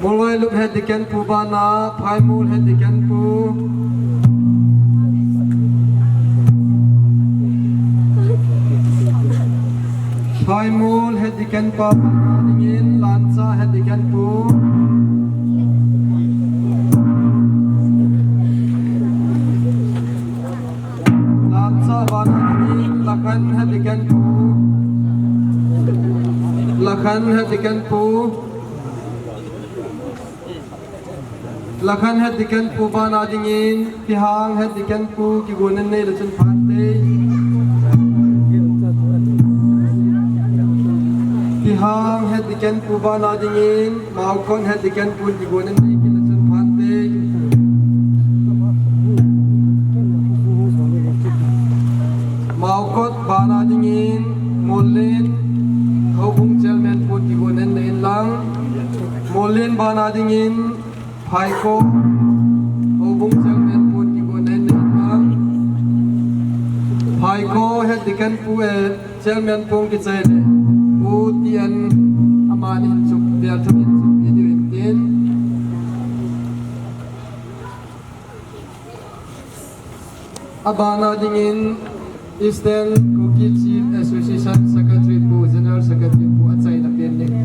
Molvailup Head Deacon Pu bana Phaimol Head Deacon Pu. Phaimol Head Deacon pa bana dingin Lancha Head Deacon Pu. Lancha bana dingin Lakhan Head Deacon Pu. Lakhan Head Deacon Pu. Lakhan Head Deacon Pu bana dingin Tihang Head Deacon Pu kigonna nei le chun phante. Tihang Head Deacon Pu bana dingin Maokot Head Deacon Pu kigonna nei kit le chun phante. Maokot bana dingin Mollen Houbung Chairman Pu kigonna nei inlang. Mollen bana dingin Phaikho Houbung Chairman Pu kigonna nei inlang. Phaikho Head Deacon Pu e Chairman Pu kichai le Pu T N amani hin chuk, vel thum hin chuk video in tin. Abana dingin Eastern Kuki Chief Association Secretary Pu, General Secretary Pu achaina pen ding.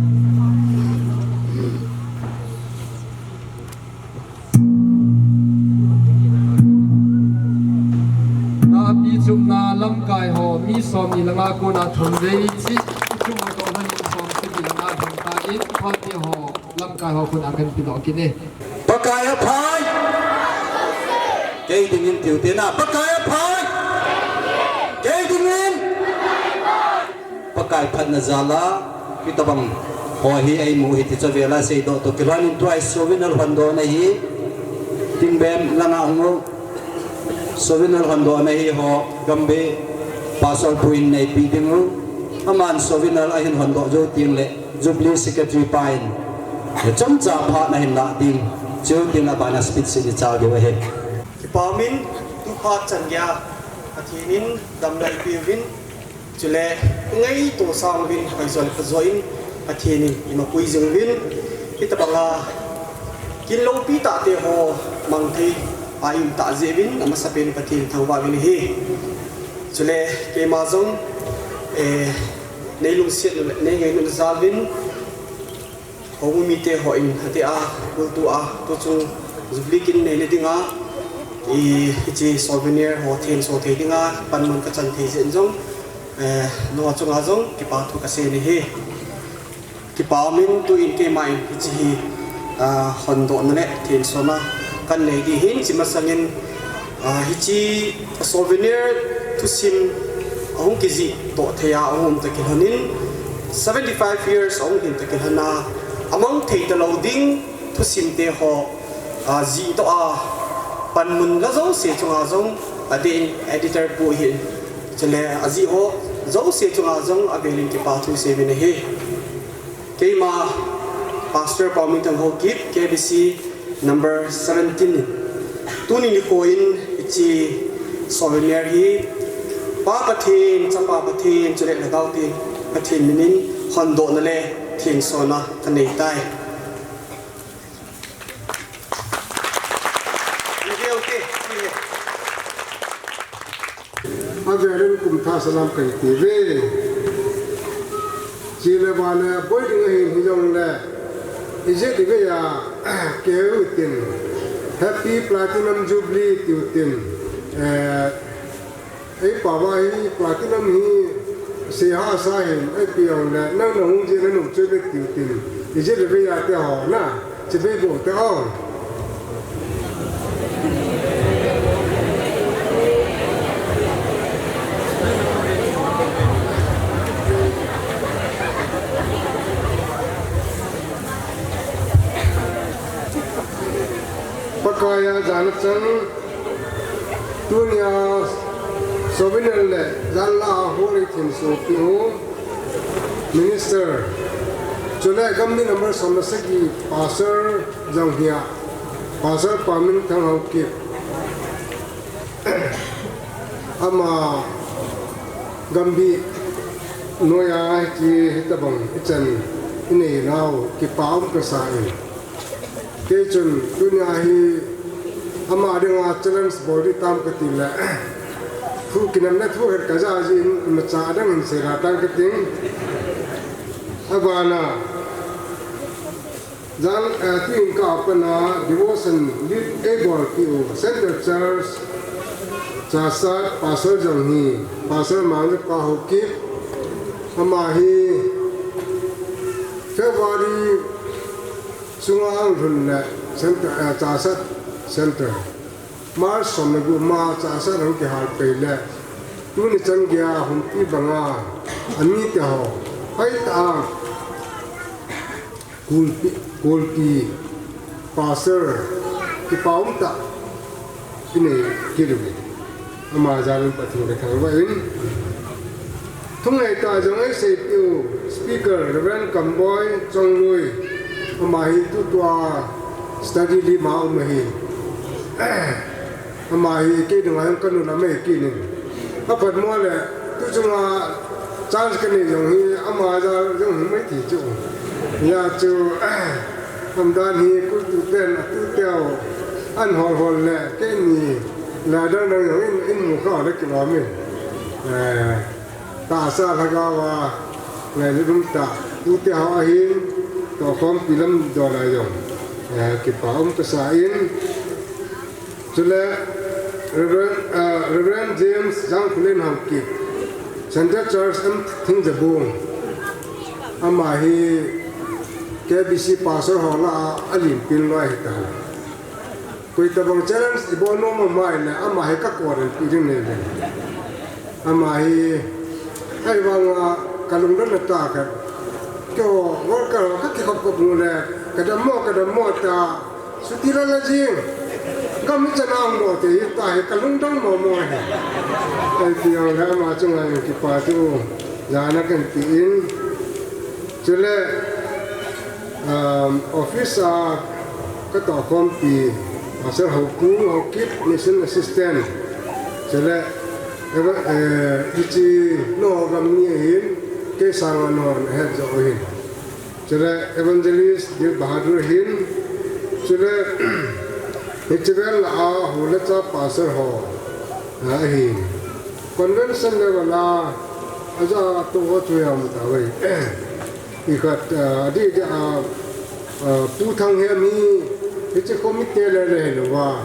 Napi chumna lamkai ho mi som ni langa kona thum vei chi, chum ho toh lhon in som sagi langa thum ta in, party ho. Pakai ho khut a kan pedoh kit e. Pakai aphai. Kei dingin tiu te na. Pakai aphai. Kei dingin. Pakai phatna jal a, hitabang ho hi eimu hi ti chu avel a seidoh toh kilhon in tua hi souvenir hondohna hi. Tingbem langa hung u. Souvenir hondohna hi ho Gambih Pastor pu in neipi ding u. Aman souvenir ahin hondoh jou teng le Jubilee Secretary pa in chomcha phat ahin lah ding. Chuteng le abana speech in i chal diu ahi. Kipa umin, tu phat chan geiya Pathen in damna eipeuvin, chule ngaito sang uvin, hoijo le phajo in Pathen in eimapui jing uvin, hitabanga kin loupi tah te ho mang thei a i um tah jeh uvin, amasapen Pathen thangvah uvin ahi. Chule keima jong, eh, nei lungset u le nei ngainu jal uvin, houbung mite ho in, atia, kultu a, tuchung Jubilee kin neina dinga, i, hiche souvenir ho thenso thei dinga panmun kachan thei jeh in jong, eh, nangho chunga jong kipa thu kasei in ahi. Kipa umin tuin keima in hiche hi, ah, hondohna le thensona kanei ding ahin, hiche masangin, ah, hiche souvenir thusim ahung kijih toh thei a ahung um toh kilhon in, seventy five years ahung lhin toh kilhon a, amang thei talou ding thusim te ho, ah, jih toh a panmun la jouse chunga jong adeh in editor pu hin, chule ajih ho jouse chunga jong avel in kipa thu seiyuvin ahi. Keima Pastor Paominthang Haokip, K B C number seventeen in, tuni nikho in hiche souvenir hi Pa Pathen, Chapa Pathen, chule Lhagao Theng Pathen min in hondohna le thensona kanei tai. Avel in kum thah salam kahin ti uve. Chule vale boi ding ahin hijongle, ijeh ivei a kihou tin, Happy Platinum Jubilee tiu tin, eh, eipao va hi Platinum hi seihahsa hin, eipeh jongle, nang nahung jeh in nanom chu ve tiu tin, ijeh ivei a te ho na. Chibai bou te o. Pakai a jana chang tunia souvenir le janhi a houin themsopi u Minister, chule Gambih number som le sagi Pastor jong hi a, Pastor Paominthang Haokip. Ama Gambih noiya hiche hitabang ichan inei nau kipa um kasa in. Kei chun tunia hi ama dinga challenge bol ding tam kati le, thu kinepna thu het kaja jin imacha adang hin seida tan kating. Abana, jan, eh, tuin ka apana devotion lead eibolpi u Central Church Chassad Pastor jong hi, Pastor Mangjapa Haokip, ama hi February sunga ahung lhun le Central, eh, Chassad Central. March som le gup ma Chassad ahung kihal pei le, tuni chan geiya humpi banga, amite ho, hoitah a, kulpi, kulpi, Pastor, kipa umtah inei kit uve. Ama jal in Pathen kathangvah in. Thunei tah jong eiseipiu Speaker Reverend Kamboi Chongloi, ama hi tutua study leave ma um ahi. Ama hi kei dinga jong kanu lam ahi kit in. Aphat mo le, tuchunga chance kanei jong hi, ama jal jong hung mai ti chu. Hijeh chun, umdan hi kultuten atuteu ahin hol hol le, keini le dang dang jong in, in mu kha le kilom in. Eh, tahsa lhagao a ngailut umtah tute ho ahin, tohkhompi lam dol a jong, eh, kipa um kasa in. Chule Reverend, eh, Reverend James Jangkholen Haokip, Central Church M Thingjabung, ama hi K B C pastor ho lah a, a lim pin loi hi ta. Koi tabang challenge i bol nom a mai le, ama hi ka quarantine ding nei le. Ama hi, ai vang a, ka lungdon na ta ka. Kyo, worker ka ki khop khop nu le, ka dam mo, ka dam mo ta. Suti la la jing. Ka mi chana mo te hi ta hi ka lungdon mo mo hi. Ai ti ang le ama chunga ki pa tu. Jana kan ti in. Chule, um, office a ka to khompi, Pastor Hopu, Hokip, Mission Assistant. Chule, eva-, eh, ichi no gam ni ahin, ke sanga no het jo ahin. Chule, Evangelist Dil Bahadur ahin. Chule, hichi vel a, hule cha pastor ho, ah, ahin. Convention level a, aja to ho chu yam ta wei. Ikhat, ah, di, di, ah, ah, Pu Thang he mi, hiche committee le le lo wa.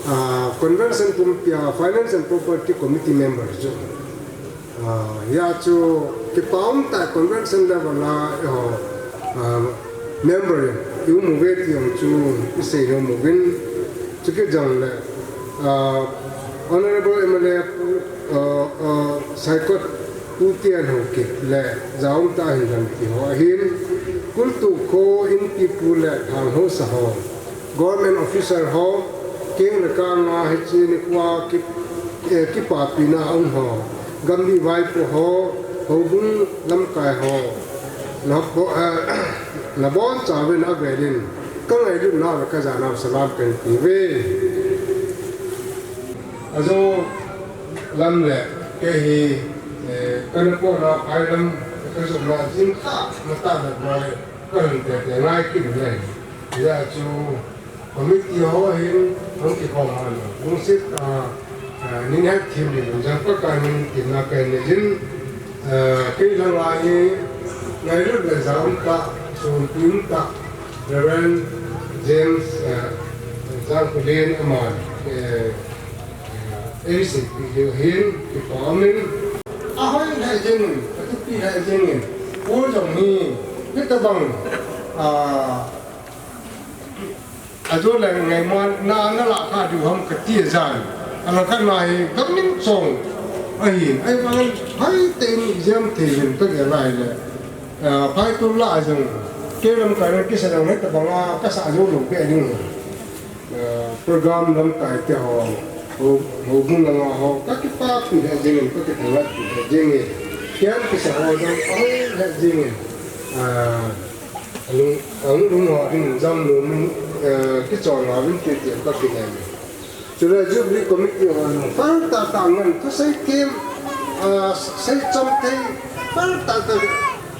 Ah, convention pumpi a, finance and property committee member chu. Ah, ya chu, kipa um ta convention level a, eh, ho, ah, member, i um uve ti ang chu, i sei nom uvin, chu ki jang le, ah, Honorable M L A, ah, ah, Saikot, Pu Tian Haokip le, Jaum ta hin lam ti ho ahin, Kultu kho Inpipu le Thang Haosa ho, government officer ho, keng le kang a hichi nikho a ki, eh, kipapina a um ho, gamdih vaipo ho, houbung lamkai ho, na bo-, eh, na bonchauvin avelin, ka ngailutnau le ka janau salam kan ti uve. Ajo lam le, kei hi, eh, ka na po na phai lam, ka jo na jing kha, na ta na mai, ka hin te te ngai kit le. Hijeh chun committee ho hin, hung kikhom han. Lungset, ah, ah, nin het thim le, jang pa ka nin tin na ka ne jin, ah, kei lang a hi, ngailut le jaum ta, sun pim ta, Reverend James, ah, Jangkulin aman, eh, Ei seipi diu hin, kipa umin. Ahoi le jengin, athupi le jengin. Pu jong hi, hitabang, ah, ajo le ngaimo na, na la kha diu ham kati ajan. Alangkhat na hi, gammin chong. Ahi, ai bang, hai te in exam te hin, ka ge lai le. Ah, phai tu la jong. Ke lamkai le kisa jong hitabang a, kasa jo lo pe ding. Eh, program lamkai te ho, ho, houbung langa ho, ka kipapi le jengin, ka kithalatpi le jengin, kian kisa ho jong, ahoi le jengin, ah, alung, alung ho din jam lo min, eh, kichon ho din ti ti ka kinai. Chule Jubilee Committee ho jong, pal tata ngan, thusei kim, ah, sei chom thei, pal tata,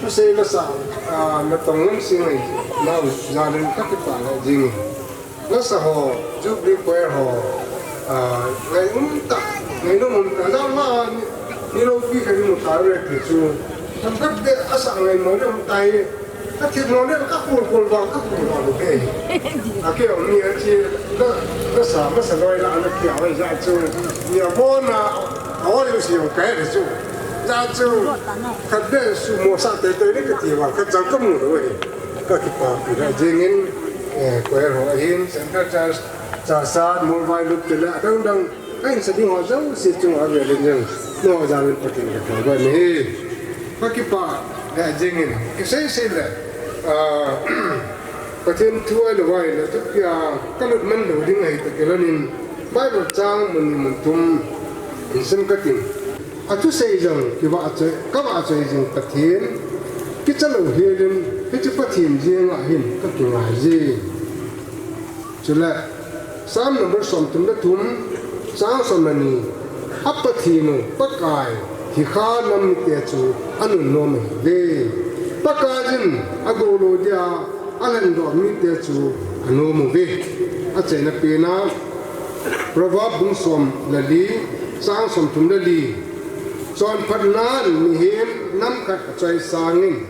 thusei lasa, ah, natong ngan singai, nau, jalin ka kipa le jengin. Lasa ho, Jubilee Choir ho, ah, ngainom tah, ngainom um tah, jang la, ni, ni loupi khat ni mu tah re ti chu. Themkhat beh asa ngaimo le um tah hi, ka thil mo le ka kul kul vang, ka kul vang le. Akeo ni achi, la, lasa, lasa loi la, la kia, oi, ja chu, ni abona, oi, lu si, oi, ka he chu. Ja chu, khat beh sumo sa teitei le ka ti vang, khat jang ka mu lou hi. Ka kipapi le jengin, eh, choir ho ahin, Central Church, Chassad, Molvailup te le, adang dang, ka insa ding ho jouse chunga avelin jong, nangho jal in Pathen ka thangvah in ahi. Ka kipa le jengin, kisei sei le, ah, Pathen thu ahilou vai le, thupi a, ka lut man lou ding ahi toh kilhonin, Bible chang mun ni mun thum, in sim ka tin. Athusei jong kivahchoi, kavahchoi jing Pathen, kicha louhelin, hiche Pathen jenga hin kakingai je. Chule, Psalm number somthum le thum, chang som le ni, a Pathen u, Pakai, hi kha nam mite chu anunnom ahiuve. Pakaiyin, agou lou dia, alhendoh mite chu anom uve. Achaina pen a, Proverb bung som le li, chang somthum le li. Chonphatnan mihem nam khat achoi sangin,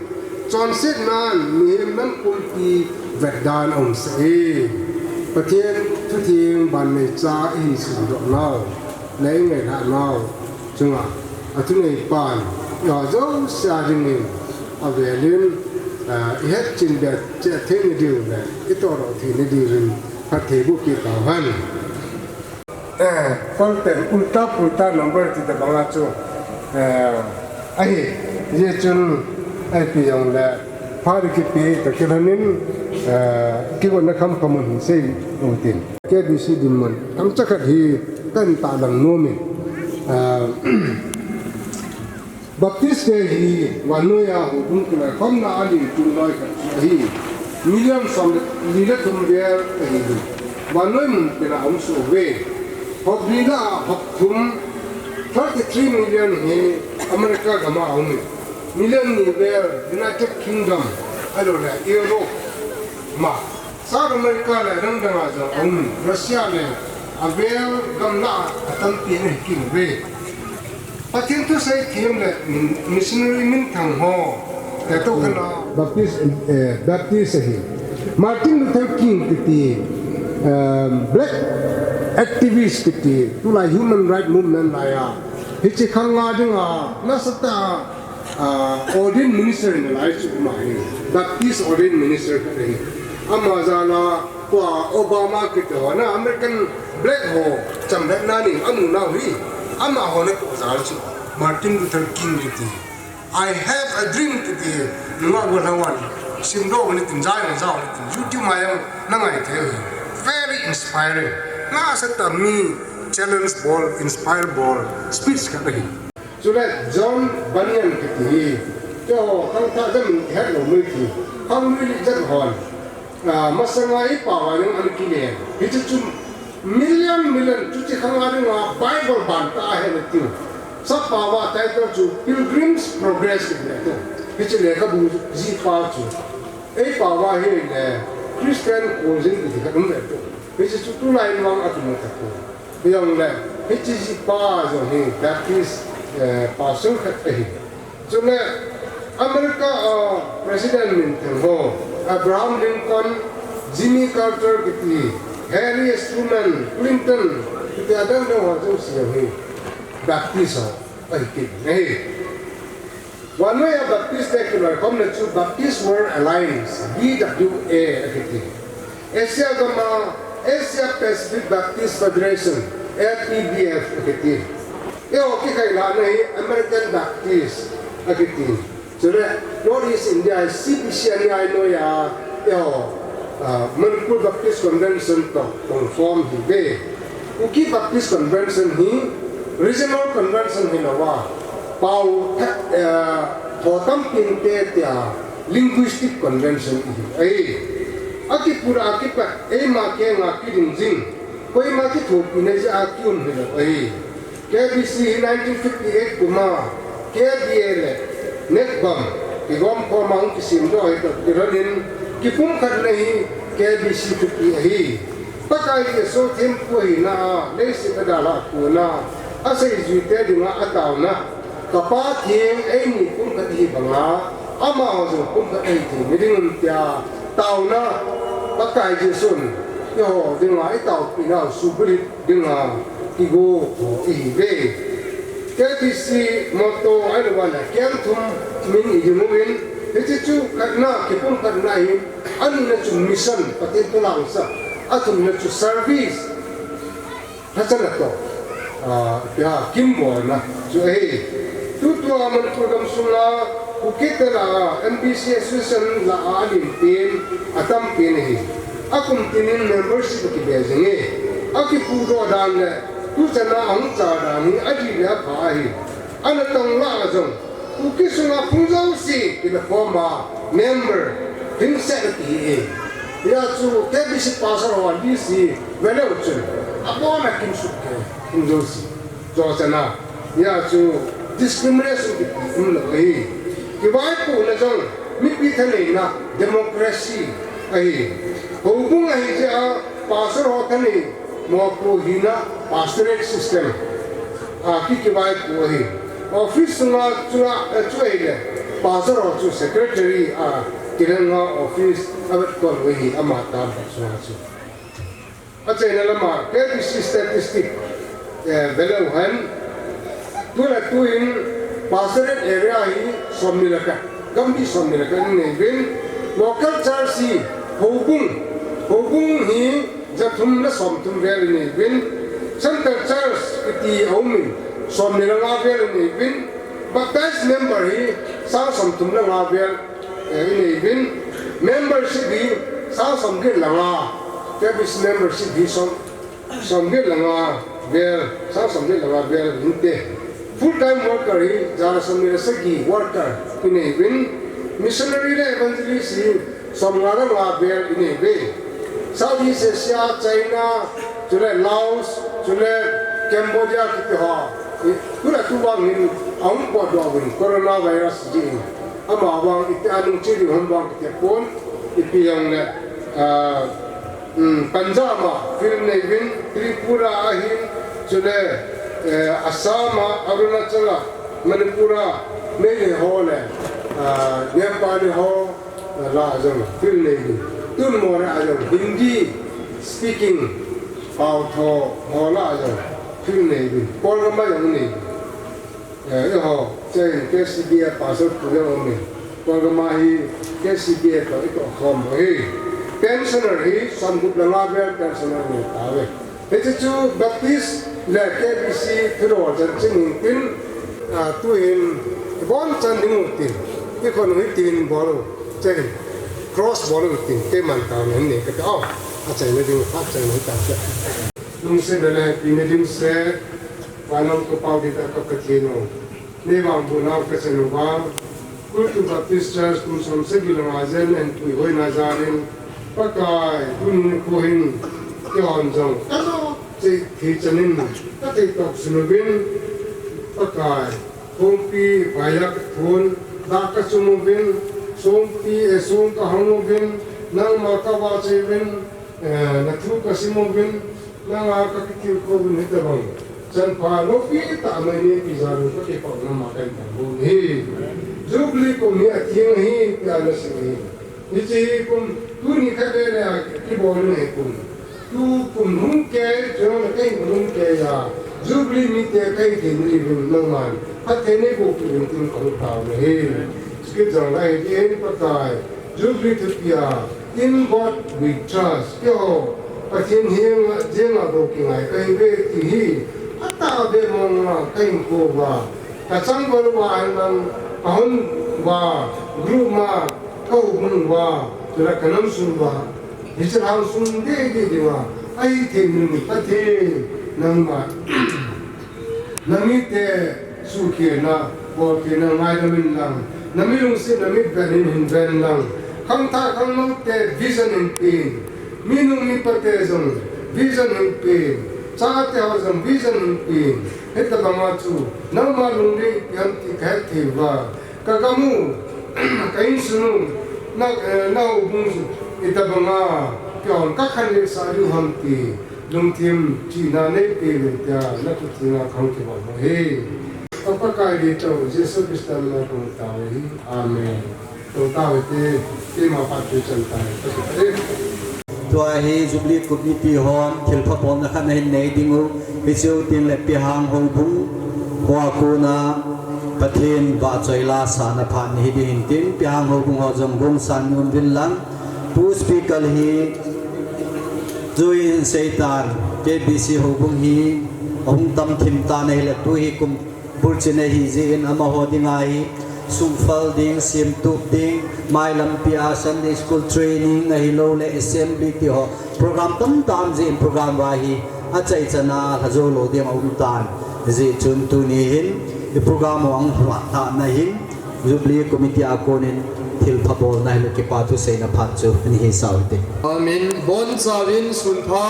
chonsetnan mihem nam pumpi vetdan aumsah e. Pathen thutheng banneicha ihin simdoh nau, le ingailhah nau chunga, athuneipan, iho jouse a dingin, avelin, Ah, ihet chin be che thei ni diu le, itoh ro thei ni diu rin, phat thei bu ki ta han. Eh, kol ten ulta pulta number ti ta banga chu. Eh, ahi, ye chun, ai pi jong le, pha ri ki pi ta ki hanin, eh, ki go na kham kham un sei u tin. K B C dinmun, tam chakhat hi, kan ta lang nu mi. Eh, Baptist te hi vannoi a houbung kiloikhomna a lim tung loi khat chu ahi. Million som le li le thum vel ahi hi. Vannoi mun pena um suh ve. Hop li la a hop thum, thirty three million hi America gam a um e. Million ni vel United Kingdom, ahilou le Europe ma. South America le dang dang a jong um, Russia le avel gam la a tampi ahi kit uve. Pathen thusei them le min-, missionary minthang ho, te to kana. Baptist, eh, Baptist ahi. Martin Luther King kiti, eh, black activist kiti, tulai human right movement lai a. Hiche khang nga dinga, nasatah a, ah, ordained minister nalai chu ama hi. Baptist ordained minister khat ahi. Ama jal a, tua Obama kiti ho na American black ho chamlhatna ning amu nau hi. Amaho natoh jal chu Martin Luther King kiti. I have a dream kiti. Nungah golhang wan. Simdoh wan tin, jai wan jao wan tin. YouTube ma jong na ngai thei u hi. Very inspiring. Nasatah mi challenge bol, inspire bol speech khat ahi. Chule John Bunyan kiti hi, keiho khangthah jat in ihet lou mai ti, khangluiluih jat hon, ah, masanga i pao a jong ana kilen. Hiche chu million, million, chuche khang a dinga Bible ban tah a ahet tiu. Sap pao a title chu Pilgrim's Progress kiti ahi. Hiche lekhabu jihpa chu. Ei pao a hile Christian Cuisine kiti khat um ve tiu. Hiche chu tulai in vang akimu ta tiu. Hijongle, hiche jihpa jong hi Baptist, eh, pastor khat ahi. Chule America a President minthang ho, Abraham Lincoln, Jimmy Carter kiti, Harry S Truman, Clinton kiti adang dang ho jouse hi Baptist ho ahi kit ahi. Vannoi a Baptist te kiloikhomna chu Baptist World Alliance, B W A, akiti. Asia gam a Asia Pacific Baptist Federation, A P B F, akiti. Eiho kikhailhahna hi American Baptist, akiti. Chule North East India, C B C ani a noi a, eiho, ah, Manipur Baptist Convention toh hung form ahi ve. Kuki Baptist Convention hi regional convention hilou a, pao, eh, tho tampin te tia linguistic convention ahi. Akipura akipat, eima kenga kiding jing, koima kithopina jeh a kium hilou ahi. K B C hi nineteen fifty-eight kum a K B A le NECBAM kigom khom a hung kisemdoh ahi toh kilhonin kipumkhatna hi K B C thupi ahi. Pakai Jesu thempu ahina a leiset a dalhah kona aseijuite dinga ataona, Kapa theng eini pumkhat ahi banga amaho jong pumkhat ahi thei ding un tia taona Pakai Jesun eiho dinga itaopina u subulhit dinga kigo ho ihiuve. K B C motto ahilouleh keng thum min iding uvin, hiche chu khatna, kipumkhatna ahin, anina chu mission, Pathen tolhangsah, athumna chu service, lhachana toh, ah, tia kimbolna chu ahi. Tutua Manipur gamsunga Kukite lah a M B C Association lah a alim pen, atam pen ahi. Akum tinin membership akibe jing e. Akipudoh dan le tuchan a ahung chal dan hi adih le apha ahi. Anatong lah a jong Kuki sunga phung jouse kila khom a member hingset akihi e. Hia chu K B C pastor ho a D C veleu chun abon a kimsut kei phung jouse. Chua chana, hia chu discrimination kium lou ahi. Kivaipohna jong mipi thaneina democracy ahi. Houbung ahi jeh a pastor ho thanei mopo hina pastorate system a ki kivaipoh ahi. Office sunga chunga, eh, chu ahile pastor ho chu secretary a kilhenga office avetkol u ahi ama tam sunga chu. Achaina lama K B C statistic, eh, veleu hen, tuna tuin pastorate area hi somni le khat. Gam hi somni le khat inei uvin. Local church hi houbung, houbung hi jathum le somthum vel inei uvin. Central church kiti aumin, somni le nga vel inei uvin. Baptized member hi sang somthum le nga vel, eh, inei uvin. Membership hi sang somget le nga. K B C membership hi som, somget le nga vel, sang somget le nga vel inte. Full time worker hi ja le somni le sagi worker inei uvin. Missionary le evangelist hi somnga le nga vel inei uve. Southeast Asia, China, chule Laos, chule Cambodia kiti ho hi, tule tuvang hin ahung potdoh uvin, coronavirus jeh in. Amavang iti anung che ding ham vang kiti pon, ipi jongle, ah, um, Punjab a field nei uvin, Tripura a hin, chule, eh, Assam a, Arunachal a, Manipur a, Meitei ho le, ah, Nepali ho, ah, lah jong field nei uvin. Tun Moreh a jong Hindi speaking pao tho ho lah jong field nei uvin. Kolgam a jong nei uvin. Eh, eiho, chen K C B A pastor pu jong umin. Kolgam a hi K C B A toh itoh khom u ahi. Pensioner hi somgup le nga vel pensioner nei tauve. Hiche chu Baptist le K B C thudol chanchin hintin, ah, tuhin ibonchan ding u tin, ikhon u hitin bol u, chen cross bol u tin, keiman taona nei kate o. Achaina ding, achaina ding ta. Lungset le hepina ding se, Vanlam ka Pau ding tah ka Pathen o, nei vangboh nau ka chan uva, Kultu Baptist Church kum som sagi le nga jen ahin puihoina jal in, Pakai, tuni nikho hin, keihon jong, ka jot cheh thei chan in, ka thei toh sun uvin, Pakai, khompi vai a ka thon, dah ka chom uvin, songpi, eh, song ka hong uvin, nangma ka vahchoi uvin, eh, na thu ka sim uvin, nanga ka kitilkhou uvin hitabang chanpha loupi tah mai neipe jal un ka kipah u nangma kahin thangvah u ahi. Jubilee kum hi atheng ahi, tia nasei u ahi. Hiche hi kum, tuni khat le le a kibol u ahi kum. Tukum hung kei, chule kei hung kei a, Jubilee mite kahi thei nadiuvin nangman phatthei neiboh peh uvin tin kahung tao u ahi. Scripture jong ahi, Pakai, Jubilee thupi a, "In God we trust." Keiho, Pathen henga, jenga bou kingai kahiuve ti hi, atahbeh monga kahinkho uva, kachangvah uva henlang, kahon uva, group ma, kahoubung uva, chule kanam sung uva, hiche lhang sung deh deh dinga, ahithei nung Pathen, nangma. Namite suhkhelna, bolkhelna ngaidam inlang, nami lungsetna mitvet in hin ven lang, khangthah khangnoute vision hin pen, minung mipate jong vision hin pen, chate ho jong vision hin pen, hitabanga chu nangma lungdei ipi ham ti kahet thei uva, ka gam u, ka insung u, na, eh, na houbung u, hitabanga keiho kakhanlesah diu ham ti, lungthim chihna neipeh uvin tia, na khut thenga kahung kibol u ahi. Ka Pakai deitah u Jesu Christa mina kahung tao u ahi. Amen. Tao u hite, keima phat chu chan tai, ka ti tai. Tua hi Jubilee Committee hon thilpha bolna khat ahin nei ding u, hiche u tin le Pihang houbung hoa kona Pathen vahchoi la sahna phat ni hi ding hin tin, Pihang houbung ho jong gongsan ni um uvin lang, Pu Speaker hi chu in seitan, K B C houbung hi ahung tam thim tan ahile, tu hi kum bulchin ahi jeh in amaho dinga hi, sungphal ding, semtup ding, mailampi a Sunday School training ahilouleh assembly ti ho, program tamtah um jeh in program uva hi, achaichan a lhajou lou ding aum tan. Hijeh chun tuni hin, i program u ahung lhah thah na hin, Jubilee Committee a konin thilpha bolna hilou kipa thuseina phat chu ani hisah u hite. Amen. Bonchauvin sunpha,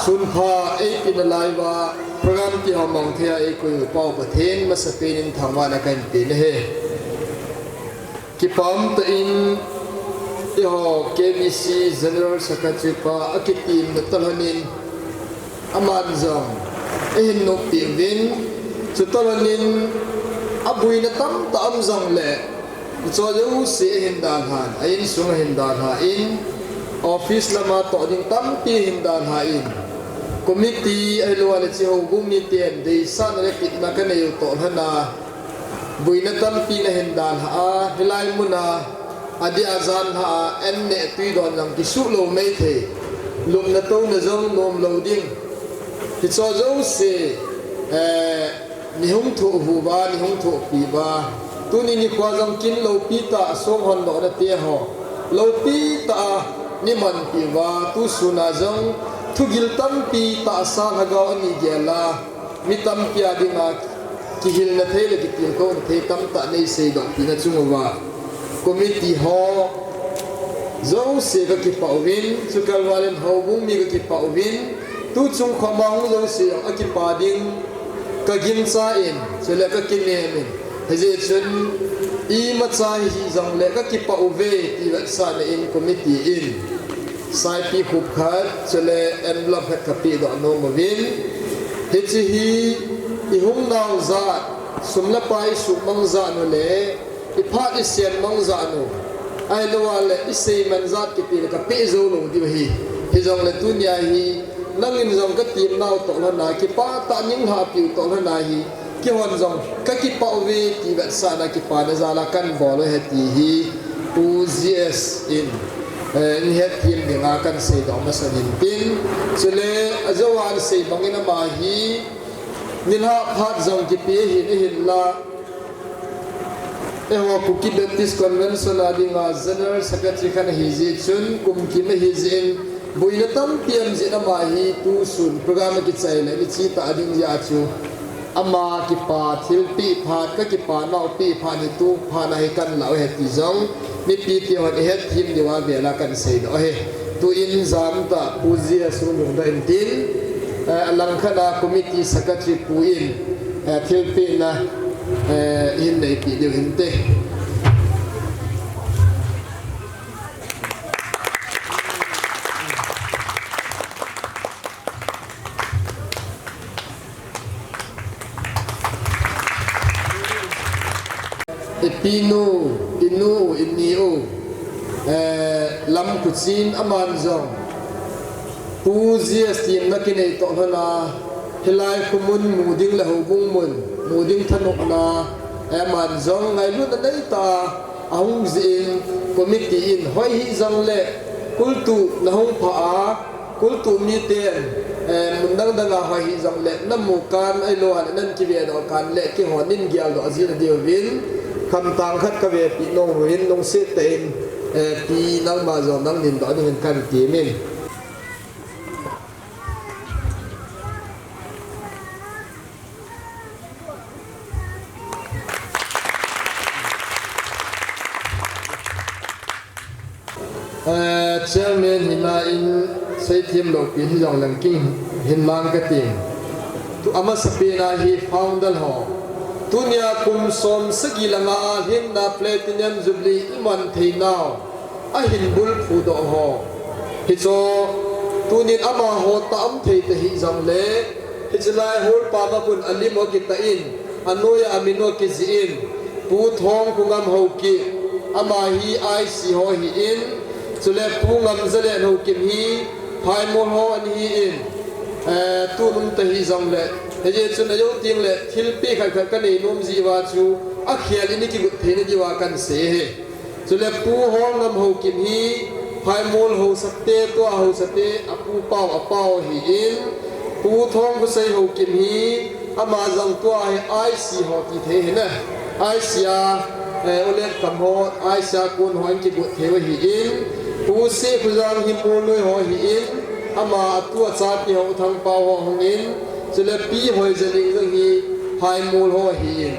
sunpha eipeh nalai uva, program kiho mang thei a eikoi u Pa Pathen masapen in thangvahna kahin pe ahi. Kipah tah in eiho K B C General Secretary pa akitimna tah lhonin, aman jong eihin nompeh uvin, chutah lhonin abuina tamtah um jongle, hicheho jouse ahin dalhan, a insung ahin dalhan, office lama toh ding tampi ahin dalhan, committee ahilouleh hiche houbung miten deisahna le kitna kanei u toh lhona, Buina tampi nahin dalha a, hilai muna, adeh a janlha a, an neh tui don jong kisuh lou maithei. Lupna touna jong nom lou ding. Hicho jouse, eh, nei hung thoh uva, nei hung thohpi uva. Tuni nikho jong kin loupi tah a song hon dohna teho. Loupi tah a nei manpi uva, tusun a jong thugil tampi tahsa lhagao anei gel a. Mi tampi a dinga kihilna thei le kitilkhouna thei tamtah nei seidoh pi na chung uva. Committee ho jouse kakipah uvin, chukal valen houbung mi kakipah uvin, tu chung khoma hung jouse jong akipah ding kagincha in, chule kakinem in. Hijeh chun imacha hijong le kakipah uve ti vetsahna in committee in saipi khup khat, chule envelope khat kapeh doh nom uvin. Hiche hi ihung nau jat, sum le pai isuhmang jat u le, iphat isen mang jat u. Ahilouleh iseiman jat kiti le kapeh jou lou diu ahi. Hijongle tunia hi, nangin jong katim nau toh lhon a, kipah tah ning lhahpi u toh lhon a hi, keihon jong kakipah uve ti vetsahna kipana jal a kanbol u ahi ti hi, Pu G S in, eh, nei hetthem dinga kahin seidoh masa in tin. Chule, ajou a asei bangin ama hi, nilhah phat jong kipe ahin, ahinla, eiho Kuki Baptist Convention a dinga General Secretary khat ahi jeh chun, kum kim ahi jeh in, buina tampi aum jeh in ama hi tusun program akichai le, mi chi tah ding jeh a chu, ama kipah thilpeh phat, kakipah nau peh phat hi tu phat na hi kahin lah u ahi ti jong, mipi te hon ihetthem diu a vel a kahin seidoh ahi. Tuin jam tah Pu G S in lungdon in tin, eh, alangkhat a committee secretary pu in, eh, thilpehna, eh, hin neipeh diu hinte. Ipinu, inu, ini u, eh, Lamkhuchin aman jong, Pu G S temna kinei toh lhon a, hilai khu mun mu ding le houbung mun mu ding thanopna, eh, aman jong ngailutna neitah a ahung jih in, committee in hoi hih jongle, kultuh na hung phah a, kultuh miten, eh, mun dang dang a hoi hih jongle, namu kan ahilou le nan kivedoh kan le, keihon nin geldoh jing diuvin, khamtang khat kavepeh nom uvin, lungset tah in, eh, pi nangma jong nangin doh dingin kahin temin. Eh, chairman hina in seithem loupi hijongleng kin hin mang kati. Tu amasapen a hi founder ho. Tunia kum som sagi le nga a lhinna Platinum Jubilee iman theinau ahin bulphudoh ho. Hichu tunin amaho tah um thei tahih jongle, hiche lai hall pam a khun alim ho kitah in, anoiya amin ho kijih in, Pu Thongkhongam Haokip, ama hi I C ho ahin, chule Pu Ngamjalen Haokip hi phaimol ho ana hin, eh, tun um tahih jongle, hijeh chun ajou tengle thilpeh khat khat kanei nom jeh uva chu, akhel in ikigot theina diuva kahin sei ahi. Chule Pu Holngam Haokip hi phaimol haosate, tua haosate, apu pau, apau ahin, Pu Thongkhosei Haokip hi ama jong tua hi I C ho ti thei ahi na. I C a, eh, Olet kam ho, I C a kon ho in kigot thei u ahin, Pu Sekhojang hi Molnoi ho ahin, ama atu achapi ho, Thangpao ho ahungin, chule Pi Hoijaling jong hi phaimol ho ahin,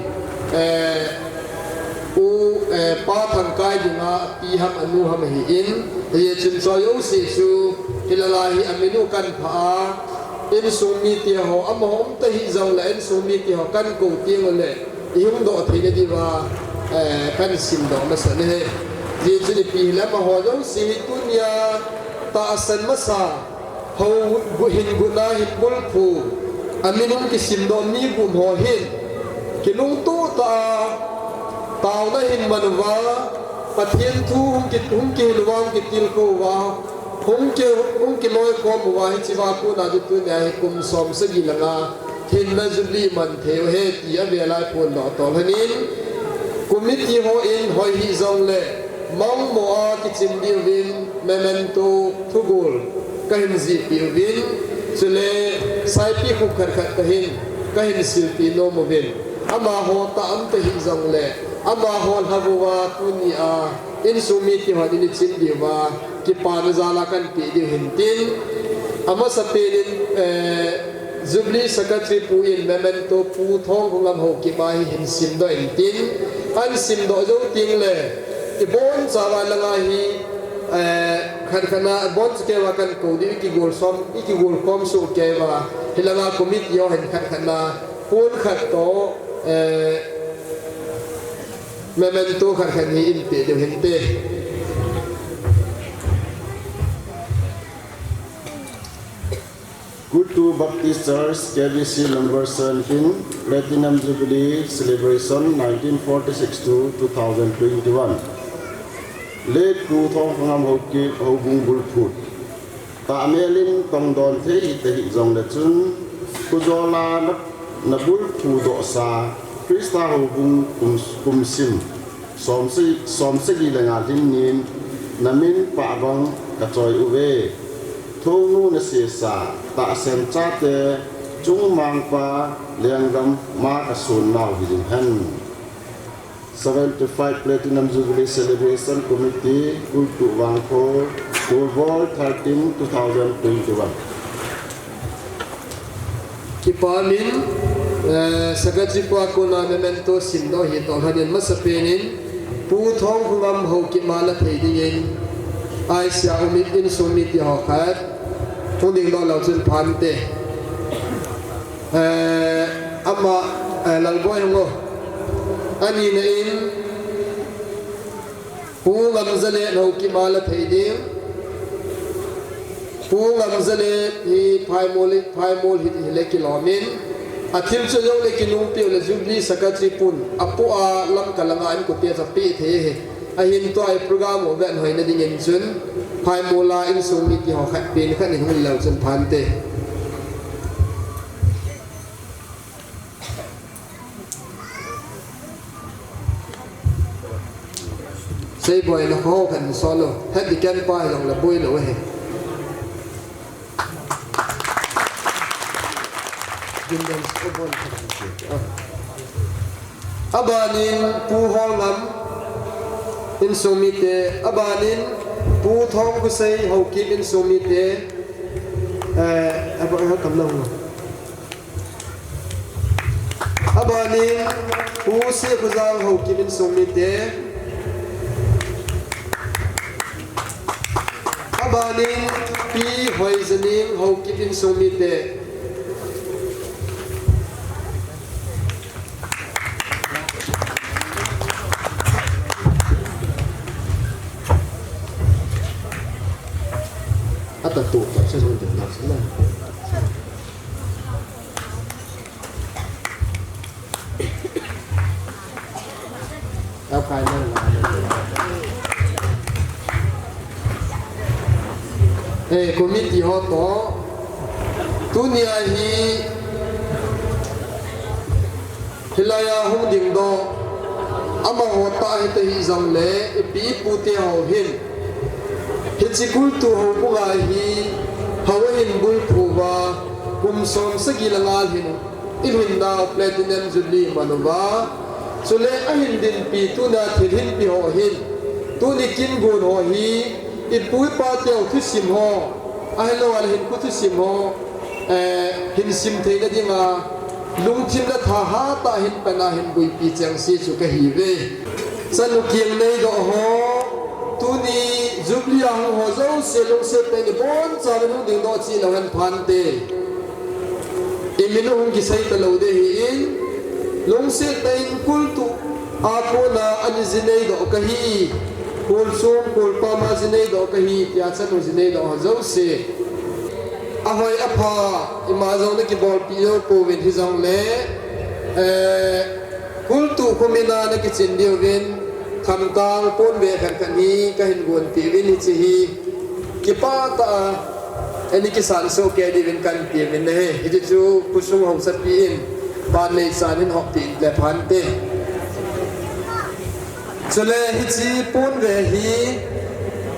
eh, U, eh, Pa Thangkai dinga api ham anu ham ahin, hijeh chun chu jouse chu, hilai a hi amin u kahin phah a, insung mite ho, amaho um tahih jongle insung mite ho kahin kou teng ule, ihung doh theina diuva, eh, kahin simdoh masa ahi. Hijeh chun ipi hile amaho jouse hi tunia tahsan masa, hou gu-, hin gotna hin bulphu, amin hung kisimdoh mi gup ho hin, kilungtoh tah a, taona hin man uva, Pathen thu hung ki, hung kihil uva, hung kitilkhou uva, hung ki, hung kiloikhom uva, hichea kona chu tunia hi kum som sagi le nga, hinna Jubilee man thei u ahi, ti avel a phondoh toh lhonin, Committee hon hoi hih jongle, mangmo a kichin diuvin memento thugol kahin jihpeh uvin, chule saipi khup khat khat kahin, kahin silpeh nom uvin. Amaho tah um tahih jongle, amaho lhagao a tunia insung mite hon eichin diuva kipana jal a kahin peh diu ahin tin, amasapen in, eh, Jubilee Secretary pu in memento Pu Thongkhongam Haokip a hi hin simdoh in tin, ahin simdoh jou tengle, ibonchauva langa hi, eh, khat khat na, ibonchauva kakou diu, ikigol som, ikigol khom soh keiuva, hilanga committee ho hin khat khat na, pon khat toh, eh, memento khat khat hi eipeh diu hinte. Kultu Baptist Church, K B C number seventeen, Platinum Jubilee Celebration nineteen forty-six to two thousand twenty-one. Late Pu Thongkhongam Haokip houbung bulphut. Tahmel in tongdon thei hita hih jongle chun, khujola na, nabulphu dohsa, Christa houbung kum, kum sim, som sa, som sagi le nga lhin nin, namin pah bang kachoi uve. Thongnu nasesa, tahsan chate, chung mangpa, lenggam ma kasun nau hijing hen. Seventy-five Platinum Jubilee Celebration Committee, Kultu Vangkho, Kulbol thirteen, two thousand twenty-one. Kipa min, eh, Secretary pa kona memento simdoh hi toh lhonin masapen in, Pu Thongkhongam Haokip ma la thei dingin, aisia um in insung mite ho khat, hung dingdoh leu chun phante. Eh, ama, eh, Lalboi hung o. Anina in, Pu Ngamjalen Haokip ma la thei ding. Pu Ngamjalen hi phaimol, phaimol hi, hile kilom in. Athil chu jongle kinungpeh u le Jubilee Secretary pun. Apu a lam kalanga in kote cha peh thei hi. Ahin tua hi program u ven hoina dingin chun. Phaimol a insung mite ho khat pen khat in hung leu chun phante. Seiboina kho khan solo. Heti ken pa hi jong la boi lou hi. Abanin Pu Holngam insung mite, abanin Pu Thongkhosei Haokip insung mite, eh, aba, eh, tam na hung. Abanin, Pu Sikhojang Haokip insung mite. Abanin, Pi Hoijaning Haokip insung mite. Ata tu, tak sa sa. Eh, committee ho toh. Tunia hi hilai a hung dingdoh. Amaho tah hita hih jongle, ipi ipu te ho hin. Hiche kultu houbung a hi, hou ahin bulphu uva, kum som sagi le nga hin. Ilhin nau Platinum Jubilee iman uva. Chule ahin dinpi tuna thil hinpi ho hin. Tuni kin gon ho hi, ipu ipa teu thusim ho. Ahilou le hinkho thusim ho. Eh, hin sim theina dinga. Lungthim le thahat a hin pan a hin boipi chengse chu kahi uve. Chanu kiang neidoh ho. Tuni Jubilee a hung ho jouse lungset tah in ibonchauvin hung dingdoh cheh leu hen phante. Imin u hung kisei talou ding ahin, lungset tah in kultu a kona ana jinei doh kahi, kol chom kol pam a jinei doh kahi, tia chanu jinei doh ho jouse. Ahoi apha, ima jong nakibolpeh jou pouvin hijongle, eh, kultu khomin a nakichin diuvin, khamtang ponve khat khat hi kahin gonpeh uvin hiche hi. Kipah tah a, ana kisan soh kei diuvin kahin tiuvin ahi. Hiche chu khosung haosapi in, pan neichan in hoppi in le phante. Chule hiche ponve hi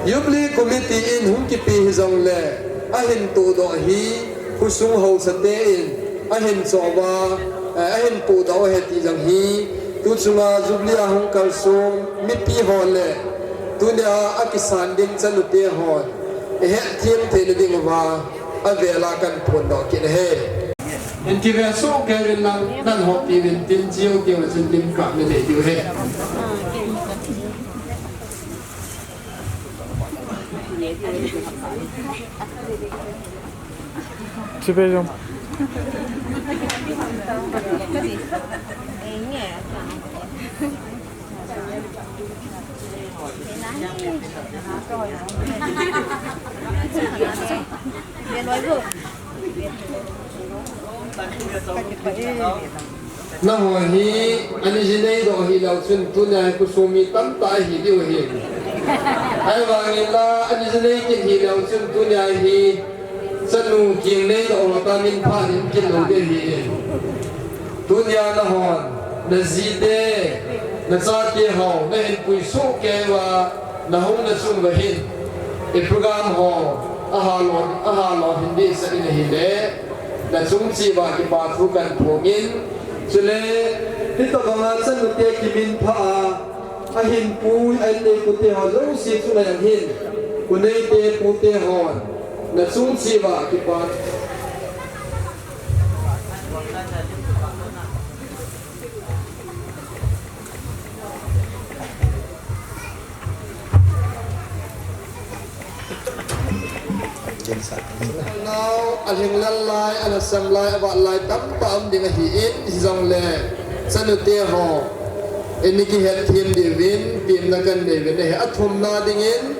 Jubilee Committee in hung kipe hijongle, ahin tohdoh hi khosung haosa te in ahin choh uva, eh, ahin pohdoh u ahi ti jong hi, tu chunga Jubilee a hung kalsong mipi ho le tunia akisan ding chanu te hon ihet them theina diuva avela kahin phondoh kit ahi. Hin kive soh kei uvin lang, nangho pi uvin tin, cheu keu le chun lim kap nadei diu ahi. Chibai jong. Nangho hi, ani jinei doh hilou chun, tunia hi khosung mi tamtah ahi diu ahi. Ahivangin la, ani jinei kit hilou chun, tunia hi, chanu kinei doh ho ta min phat in kit lou ding ahi. Tunia nahon, najite, nachate ho, nahin pui soh kei uva, nahung na chung uva hin, i program ho, ahalo, ahalo hin dehset in ahile, nachung cheh uva kipa thu kahin phong in, chule, hitobanga chanu te kiminphah a, ahin pui, ahin nei pu te ho jouse chunga jong hin, u nei te pu te hon, nachung cheh uva kipa. Nao, alhinglel lai, alhasam lai, avat lai, tamtah um ding ahin, hijongle, chanu te ho, eini kihet them diuvin, pemna kahin nei uvin ahi, athumna dingin,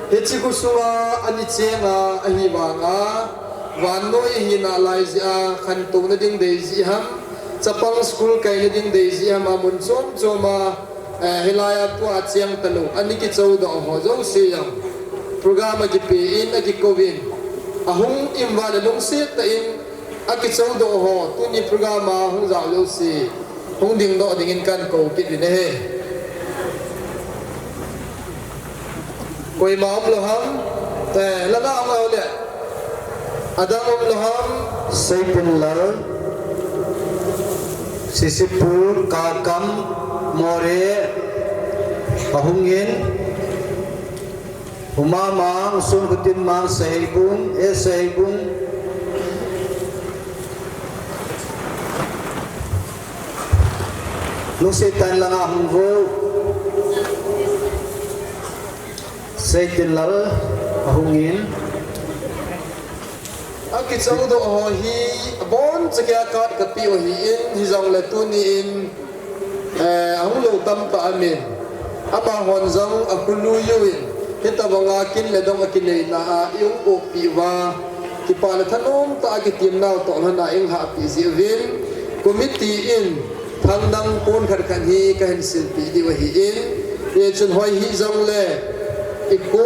hiche khosunga, ani chenga, ahivanga, vannoi ahina lai jeh a, khantouna ding dei jeh ham, chapang school kaina ding dei jeh ham, amun chom choma, Eh, hilai a tua cheng talou, ani kichodoh ho jouse jong. Program akipe in, akikou in. Ahung in uva le lungset tah in, akichodoh ho, tuni program a hung jao jouse. Hung dingdoh dingin kahin kou kit uvin ahi. Koima umlou ham, eh, langa um lou le. Adang umlou ham. Seitinlal, Sisipur, Kakam, Moreh, ahung in, Umamang, Sunkhutinmang, Saheibung, eh, Saheibung. Lungset tah in langa hung vo. Seitinlal ahung in. Akichodoh ho hi, abonchan a card kapeh u ahin, hijongle tuni in, eh, ahung lou tamtah aum in. Amahon jong akhului uvin, hitobanga kin le dong akineina a, ihung oppeh uva, kipa le thanom tah a kitemnau toh lhon a ihung hahpeh jeh uvin, committee in, Thangdang pon khat khat hi kahin silpeh diu ahin, hichun hoi hijongle, i ko,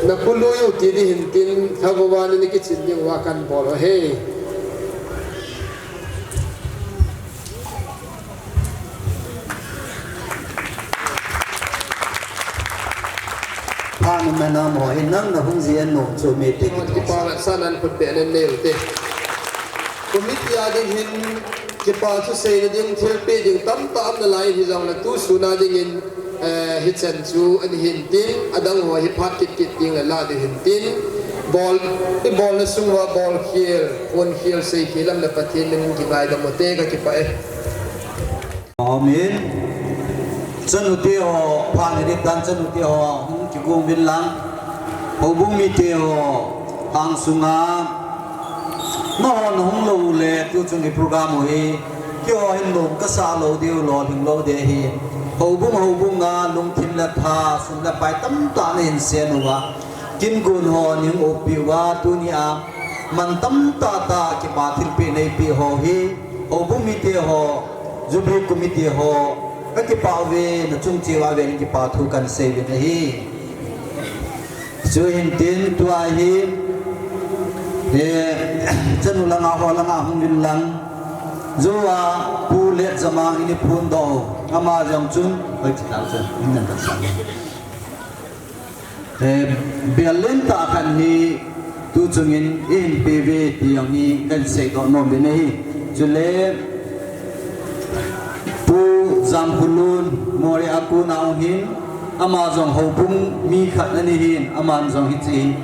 na ko lui u ti ding hin tin, thagovin na kichin diuva kahin bol u ahi. Phat umna mo hi nang na hung jeh a nom chu mi te kipa la sa nan khut beh nen neu te. Committee a ding hin kipa thu seina ding thilpeh ding tamtah um nalai hijongle tu sun a dingin, eh, hichan chu ahin tin, adang ho hi phat kit kit ding le la ding hin tin, bol, ibolna sung uva bolkhel, ponkhel, seikhel um le Pathen min kingaidam u te, kakipah e. Amen. Chanu te ho, phat nei ding tan chanu te ho, hung kigong uvin lang. Houbung mite ho, hang sunga. Nahon hung lou le, tu chung i program u hi. Keiho hin nom kasah lou diu lolhing lou ding ahi. Houbung, houbung a, lungthim le tha, sum le pai tamtah nahin sen uva. Kin gon ho, nei hung oppeh uva, tunia. Man tamtah tah, kipa thilpeh neipeh ho hi. Houbung mite ho, Jubilee Committee ho, kakipah uve, nachung cheh uva vel in kipa thu kahin sei uvin ahi. Chu hin tin tua hi, eh, chanu langa ho langa hung uvin lang. Joa Pu Letjamang in eiphondoh u, ama jong chun, hoi, chitah chun, in nan ta sa. Eh, bel lentah khat hi tuchungin eihin peuve ti jong hi kahin seidoh nom in ahi. Chule Pu Jamkhulun, Moreh a kona hung hin, ama jong houbung mi khat ana hin, aman jong hiche hi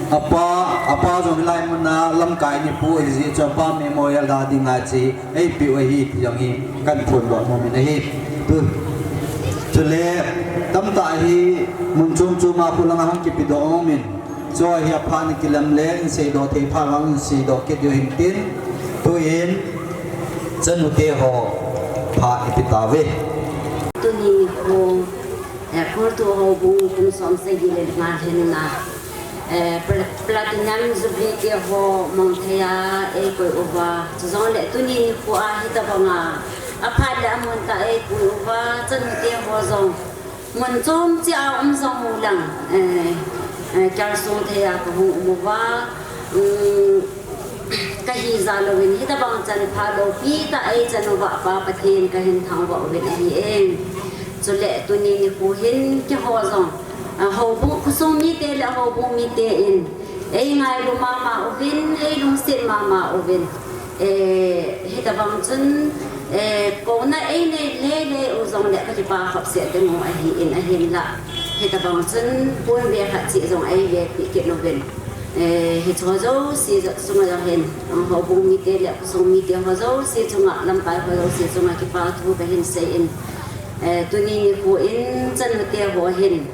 apa, apa jong hilai muna lamkai ni pu ahi jeh chun apa memorial a dinga hiche eipeu ahi ti jong hi kahin phondoh nom in ahi. Tu, chule tamtah hi mun chom chom a khulang a hung kipedoh nom in, chua hi aphat na kilam le in seidoh thei phat vang in seidoh kit diu hin tin, tuin chanute ho phat ipe tauve. Tuni nikho, eh, Kultu Houbung kum som sagi le nga lhinna, eh, pla-, Platinum Jubilee te ho mang thei a eikoi uva, chujongle tuni nikho a hitobanga aphat le amun tah a eikoi uva, chanute ho jong mun chom cheh a um jong u lang, eh, eh, kalsong thei a kahung um uva, um, kahi jal uvin, hitobang chan pha loupi tah a eichan uva Pa Pathen kahin thangvah uvin ahi e. Chule tuni nikho hin keiho jong, ah, houbung, khosung mite le houbung mite in eingailu mama uvin, eilungset mama uvin. Eh, hitobang chun, eh, kouna einei lele u jongle kakipa khop seh ding u ahin, ahinla hitobang chun ponve khat cheh jong eivepi kit uvin. Eh, hiche ho jouse chunga jong hin, ah, houbung mite le khosung mite ho jouse chunga, lamkai ho jouse chunga kipa thu kahin sei in, eh, tuni nikho in chanute ho hin,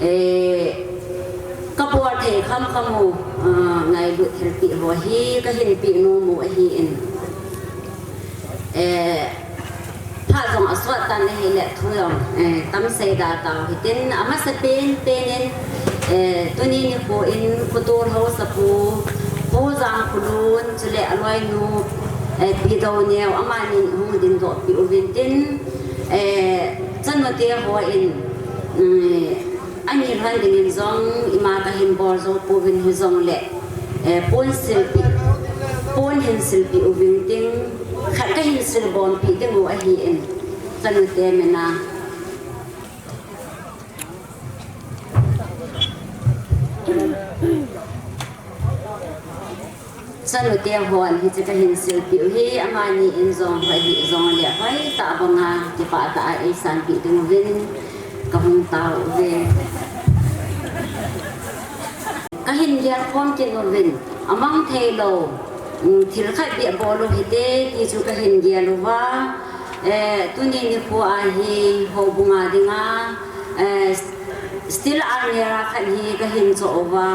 eh, kabol thei khamkham u, ah, ngailut thilpeh ho hi kahin peh nom u ahin. Eh, phat jong asot tan ahile thu jong, eh, tam seida tau hitin, amasapen pen in, eh, tuni nikho in khotol haosapu Pu Jangkhulun chule aloinu, eh, Pi Douneo, amani hung dingdoh peh uvin tin, eh, chanute ho in, mm, ani lhon dingin jong ima kahin bol jou pouvin hijongle, eh, pon silpeh, pon hin silpeh uvin tin, khat kahin silbompi ding u ahin, chanute mina. Chanute hon hiche kahin silpeh u hi amani in jong hoi hih jongle hoitah banga kipah tah a eisanpeh ding uvin kahung tao uve. Kahin gelkhom kit uvin, amang theilou, um, thil khat beh bol u hite ti chu kahin gel uva, eh, tuni nikho a hi houbung a dinga, eh, steel almirah khat hi kahin choh uva,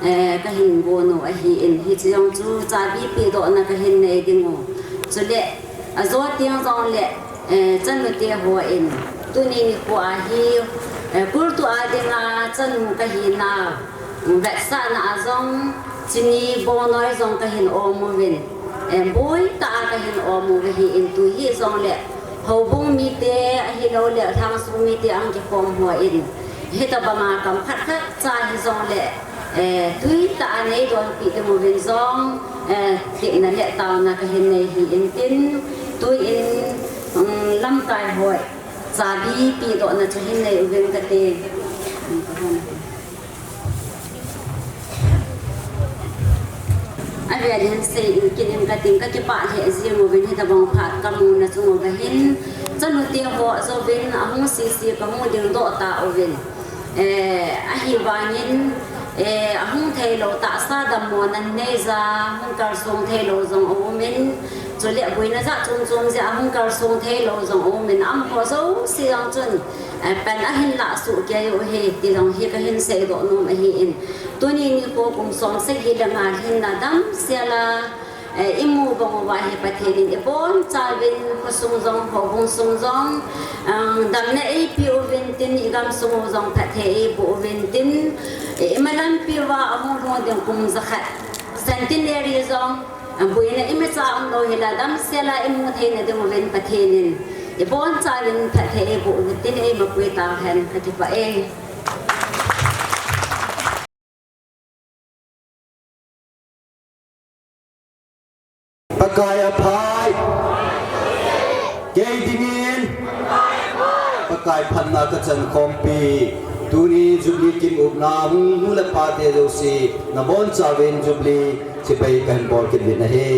eh, kahin gon u ahin, hiche jong chu chabi pedohna kahin nei ding u. Chule, ajo teng jongle, eh, chanute hon, tuni nikho a hi, eh, kultu a dinga chanu kahinau vetsahna a jong, chini bongnoi jong kahin om uvin, eh, boitah a kahin om uva ahin, tu hijongle houbung mite ahiloule lhangsung mite ahung kikhom hon, hitobanga kam khat khat cha hijongle, eh, tuitah a neidonpi ding uvin jong, eh, tepna le taona kahin nei ahin tin, tuin, um, lamkai hon chabi pedohna chu hin nei uvin kate. Avel hin sei in kit in kating, kakipah lheh jeng uvin, hitobang phat kamuna chung uva hin, chanute ho jouvin ahung sese kahung dingdoh tauvin. Eh, ahivangin, eh, ahung theilou tahsa dammona neija, hung kalsong theilou jong aumin, chule boina jat chom chom jeh a hung kalsong theilou jong aumin, amaho jouse jong chun, eh, pan ahin lahsuh kei u ahi ti jong hi kahin seidoh nom ahin. Tuni nikho kum som sagi le nga lhinna damsel a, eh, imu bang uva hi Pathen in ibonchauvin khosung jong, houbung sung jong, ah, damna eipeh uvin tin, igamsung u jong phatthei eiboh uvin tin, eh, imalampi uva ahung lhung ding kum jakhat centenary jong, ah, boina imacha umlou hila damsel a imu theina ding uvin Pathen in ibonchauvin phatthei eiboh uvin tin eimapui tauhen, kakipah e. Pakai aphai. Kei dingin Pakai phatna kachan khompi. Tuni Jubilee kin upna hung nu le pa te jouse nabonchauvin Jubilee chibai kahin bol kit uvin ahi.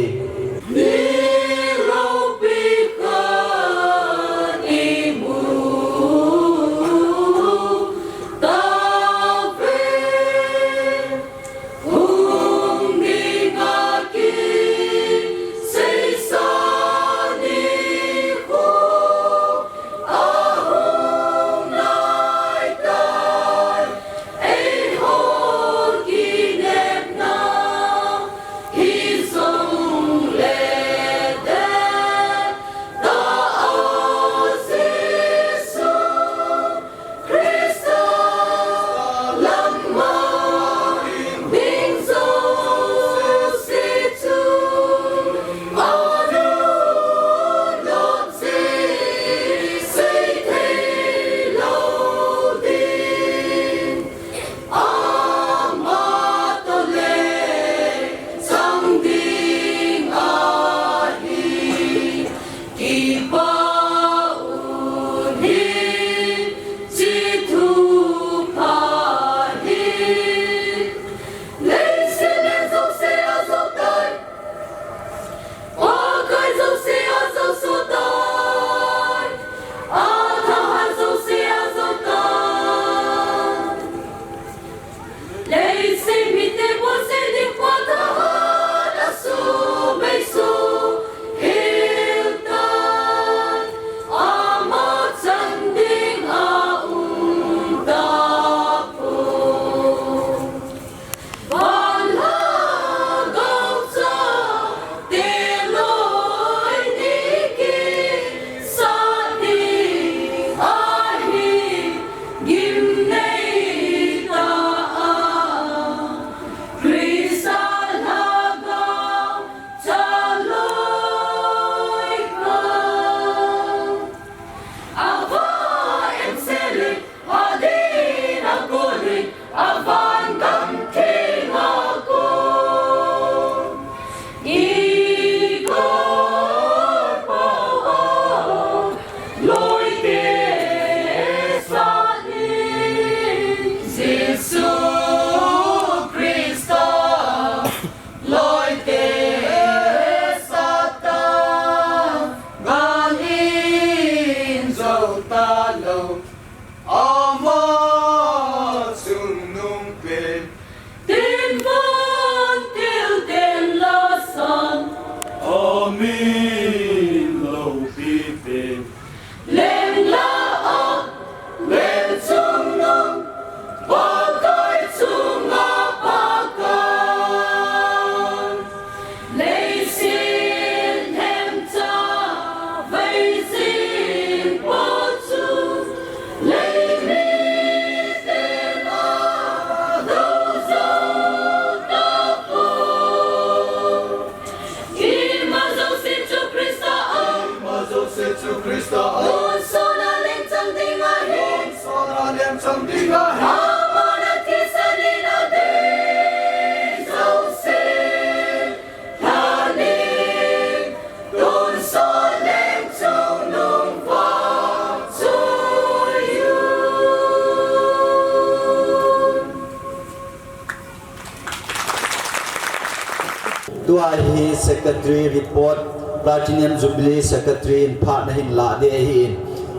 Tua hi Secretary report, Platinum Jubilee Secretary in phatna hin lah ding ahin.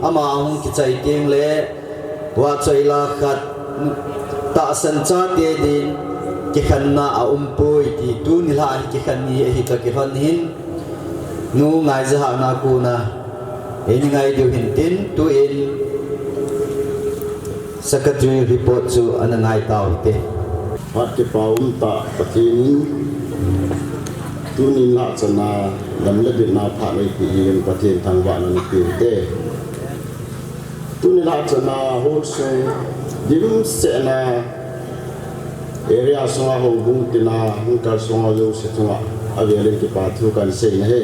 Ama hung kichai teng le, vahchoi la khat tahsan chate din kikhenna aumpoi ti tuni lah hi kikhen ni ahi toh kilhon hin. Nu Ngaijahakna kona. Eini ngai diu hintin, tuin Secretary report chu ana ngai tau hite. Phat kipa umtah Pathen in, tunin lhahchanna lam le bitna phat eipeh in Pathen thangvahna nipeh ute. Tunin lhahchanna hall sung dimset na area sunga houbung tina hung kalsong ho jouse chunga avelin kipa thu kahin seina ahi.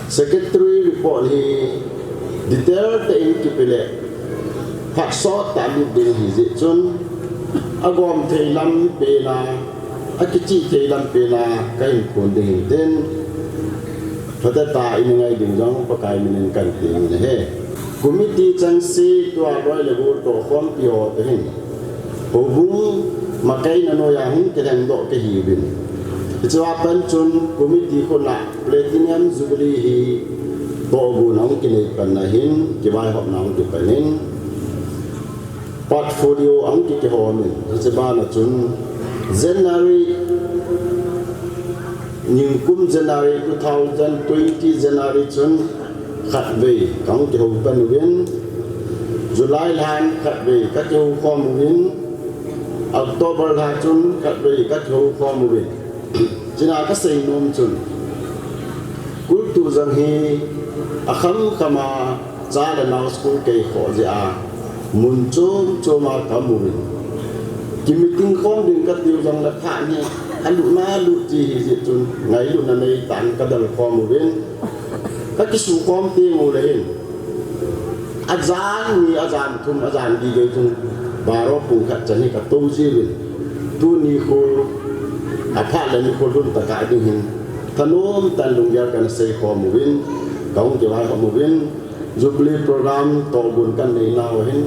Secretary report hi detail tah in kipe le phat sot tah lut ding ahi jeh chun, agom thei lam pen a, akichih thei lam pen a kahin phon ding ahi tin, Phatah a i ngai ding jong Pakai min in kan ti in ahi. Committee chengse tua loi le gol toh khompi ho toh hin houbung makaina noiya hung kilhengdoh kahiuvin. Hiche a pat chun committee khut a Platinum Jubilee hi tohgon a hung kinei pan a hin kivaihopna hung kipan in portfolio a hung kikihom in, hiche ban a chun January, nikum January two thousand twenty January chun khatvei ka hung kihou pan uvin, July lhan khatvei ka kihou khom uvin, October lha chun khatvei ka kihou khom uvin. Chuna ka seinom chun, kultu jang hi akham kham a cha le nao school kei khoh jeh a mun chom chom a ka um uvin. Ki meeting khom ding ka tiu jong le phat hi alut na lut ji hi jeh chun ngailutna nei tan ka dal khom uvin. Ka kisukhom teng u le hin ajan ni, ajan thum, ajan li gei chun baro pung khat chan hi ka tou jiuvin. Tuni khu aphat le nikho lhun tah a ding hin thanom tah in lunggel kana seikhom uvin, ka hung kivaihom uvin. Jubilee program tohgon kan nei nau hin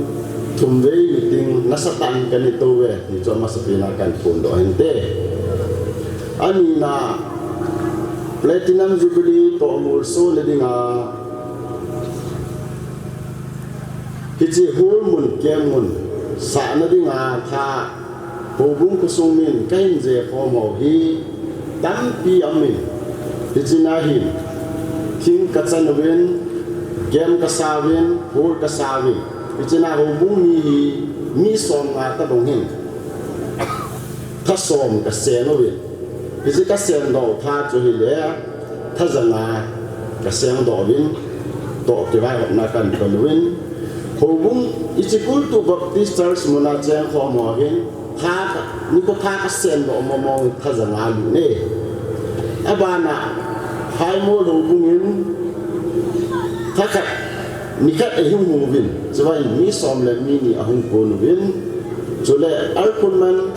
thumvei meeting nasatah in kana tou uve ti chu amasapen a kan phondoh hinte. Anina, Platinum Jubilee toh molsona dinga hiche hall mun, camp mun sahna dinga tha houbung khosung min kahin jehkhom ho hi tampi aum in, hiche a hin thing ka chan uvin, camp ka sa uvin, hall ka sa uvin. Hiche a houbung mi hi mi somnga tobang hin tha som ka seng uvin. Hiche ka sengdoh tha chu hile tha janga ka sengdoh uvin, toh kivaihopna kan pan uvin. Houbung hiche Kultu Baptist Church mun a chengkhom ho hin tha ka, nikho tha ka sengdoh mong mong tha janga lut e. Abana Phaimol houbung in tha khat, nikhat eihung hung uvin, chuvangin mi som le mi ni ahung kon uvin. Chule Alkhunman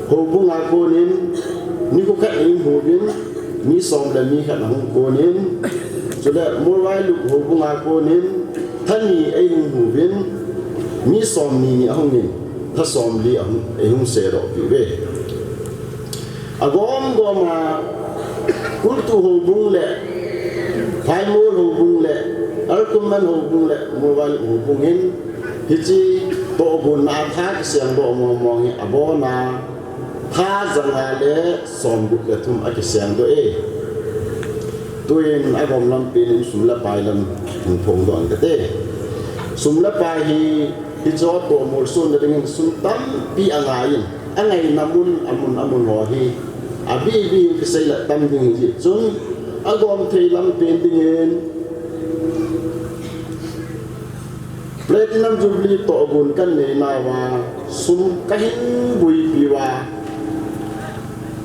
houbung a konin nikho khat eihung hung uvin, mi som le mi khat ahung konin. Chule Molvailup houbung a konin tha ni eihung hung uvin, mi som ni ni ahungin tha somli ahung, eihung sedoh piuve. Agom gom a Kultu houbung le Phaimol houbung le Alkhunman houbung le Molvailup houbung in hiche tohgon a tha kisengdoh mong mong hi abona tha janga le somgup le thum akisengdoh e. Tuin agom lam penin sum le pai lam hin phongdoh ing kate. Sum le pai hi hiche toh molsona dingin sum tampi angaiyin, angaina mun amun amun ho hi abih bih in kiseilah tam ding hijeh chun agom thei lam pen dingin Platinum Jubilee tohgon kan nei nauva sum kahin boipi uva,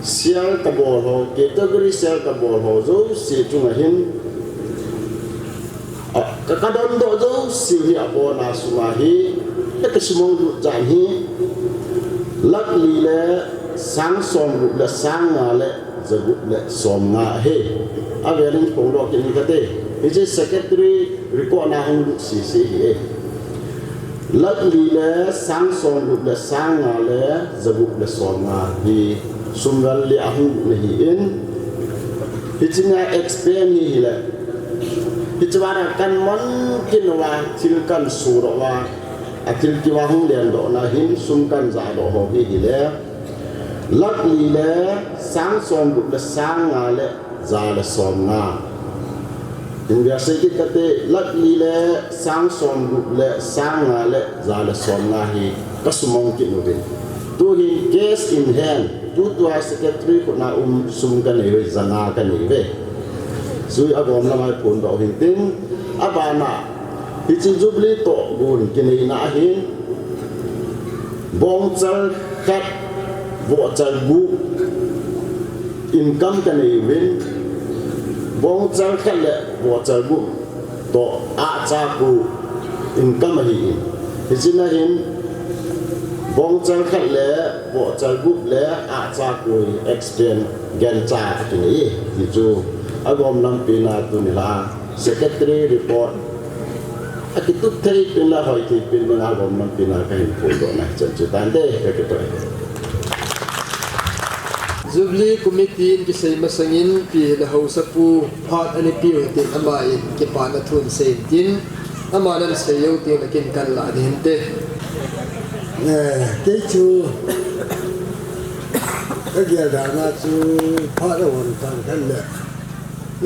share kabol ho, category share kabol ho jouse chunga hin, a, ka, kadondoh jouse hi abona sum ahi, ka, kasumong lut jan hi lakh li le sang somgup le sang nga le jagup le somnga ahi. Avelin phongdoh kit ing kate. Hiche secretary record na hung lut sese hi e. Lakh li le sang somgup le sang nga le jagup le somnga hi sum val li ahung lut na hi in. Hiche a expense hi hile, hiche vana kan mon kit uva thil kan sodoh uva, athil kiva hung lendohna hin sum kan jahdoh ho hi hile, lakh li le sang somgup le sang nga le ja le somnga. Hin vetsah kit kate, lakh li le sang somgup le sang nga le ja le somnga hi kasumong kit uvin. Tuhin cash in hand, tutua secretary khut a um sum kanei uve, janga kanei uve. Jui agom lam'a phondoh hintin, abana hiche Jubilee tohgon kineina ahin, bongchal khat, vohchal gup income kanei uvin, bongchal khat le vohchal gup toh ahcha ko income ahin. Hiche a hin bongchal khat le vohchal gup le ahcha ko hi expense gancha akinei e, ti chu Agom lampi na tuni la secretary report akitup thei pin la hoi thei pin ding agom lampi na kahin phondoh na chan chu tante kakitoi. Jubilee Committee in kisei masangin Pi le Haosapu phat ana piu hitin ama in kipana thu asei in tin, ama nan sei jou tin akin kan la ding hinte. Eh, kei chu kagel dan a chu phat ahon tan khan le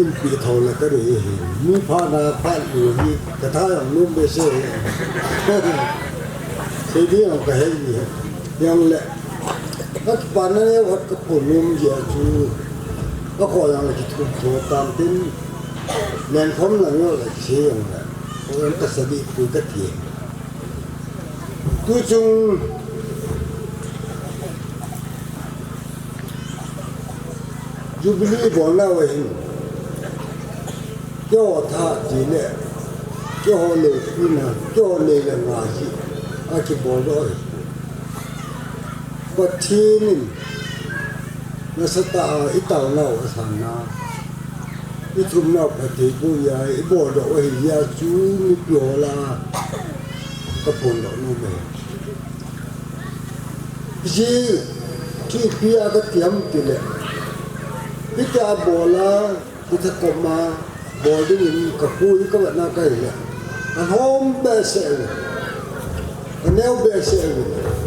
inpi thou le kanei hi. Mi phat na phat lu hi katha jong lum behseh hi. Sei ding jong kahei hi. Jong le Ka kipana neo khat ka phondoh jia chu, ka kho jong le kithum tho tam tin, lenkhom lang jong le kisei jong le, ka jong ka sa dih pui kati. Tuchung Jubilee bolna uva hin, keiho tha ti le, keiho lei pina, keiho lei le nga hi, akibol doh ahi. Pathen in nasatah a itaonau asanna, ithumnau phatthei boh a ibol doh u ahi jeh a chu mipi ho lah a kaphondoh nom e. Hiche chu ipi a kati ham tile, hitia bol a Kitha koma bol dingin ka pu hi ka vetna ka hile, ka lhom behseh uve, ka neo behseh uve.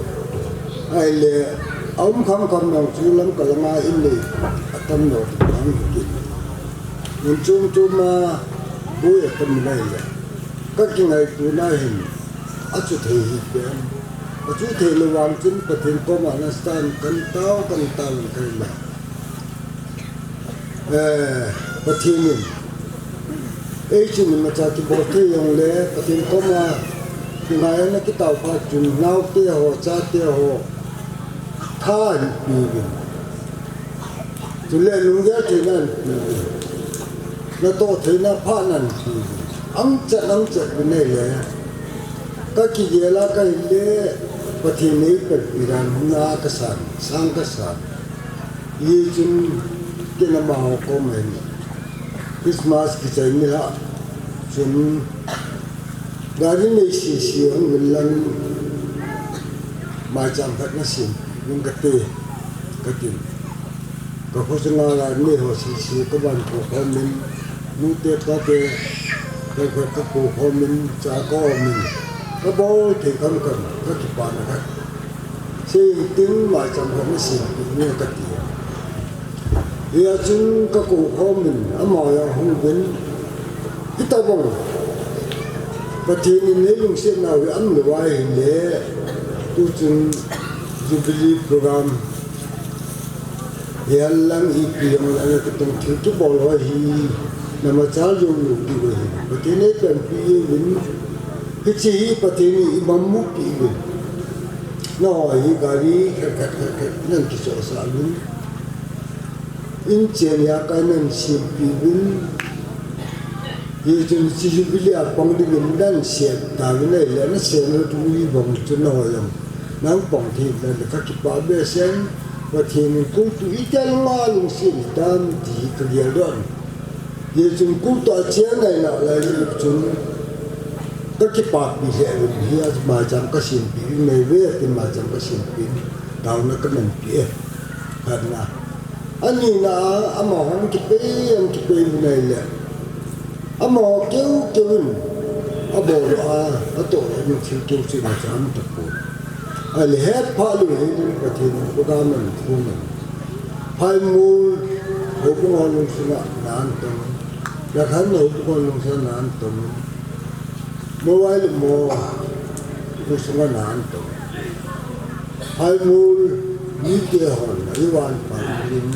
Ahile, a um kham kham nang chu Lamka langa in nei atam lou ti bang hi kit. Mun chom chom a boi atam in ahile, ka kingaito na hin, achu thei hi pen. Achu thei lou vang chun Pathen koma nasatah in kan tao, kan tao in ka hile. Eh, Pathen in, ei chun imacha kibol thei jongle, Pathen koma kingaina kitao phat chun, naote ho, chate ho, tha ahin peuvin. Chule lunggel theina ahin peuvin. Natoh theina phatna ahin peuvin. Angchet, angchet uvin ahile, ka kigel a ka hile, Pathen in eipanpi dan hung a ka san, sang ka san. Hichun, kei in amaho koma hin Christmas kichai nilhah chun, gari nei sese hung uvin lang, maicham khat nasem uvin kate, katin. Ka kho sunga gari nei ho sese kavan kou khom in, nute pate, ka, ka, ka kou khom in, cha kahom in, kabol thei kham kham, ka kipana khat. Sei in tin maicham khat nasem uvin kati. Hia chun ka kou khom in, amaho jong hung uvin, hitobang Pathen in eilungset nau hi aum lou ahile, tuchun Jubilee program, hia lang ipi jong lang kitong thil kibol ho hi, namacha jou lou diu ahi. Pathen in eipanpi uvin, hiche hi Pathen in eimamupi uvin. Nangho hi gari khat khat khat khat nan kichohsah uvin. Inchen a kai nan sempi uvin. Hichun hiche Jubilee a pang dingin nan sem tauvin ahile, nasem lou diu hi bang chun nangho jong nang pang thei uvin ahile ka kipah behseh in, Pathen in kou toh itia lungset hitam ti ka geldoh in. Hichun kou toh a cheng nai nalai chun ka kipapi lheh uvin, hia maicham ka sempi uvin, nei ve tin maicham ka sempi in, taona ka manpi e. Khatna. Anina a, amaho hung kipei, hung kipei uvin ahile, amaho keu keu in abol a, atoh a, thil keu chu imacha aum tapon. Ahile hetphah lou hel in Pathen in program ahin phong in. Phaimol, houbung ho lungsunga na ahin tong. Lakhan houbung ho lungsunga na ahin tong. Mawai le Maw lungsunga na ahin tong. Phaimol mite hon eivan pang in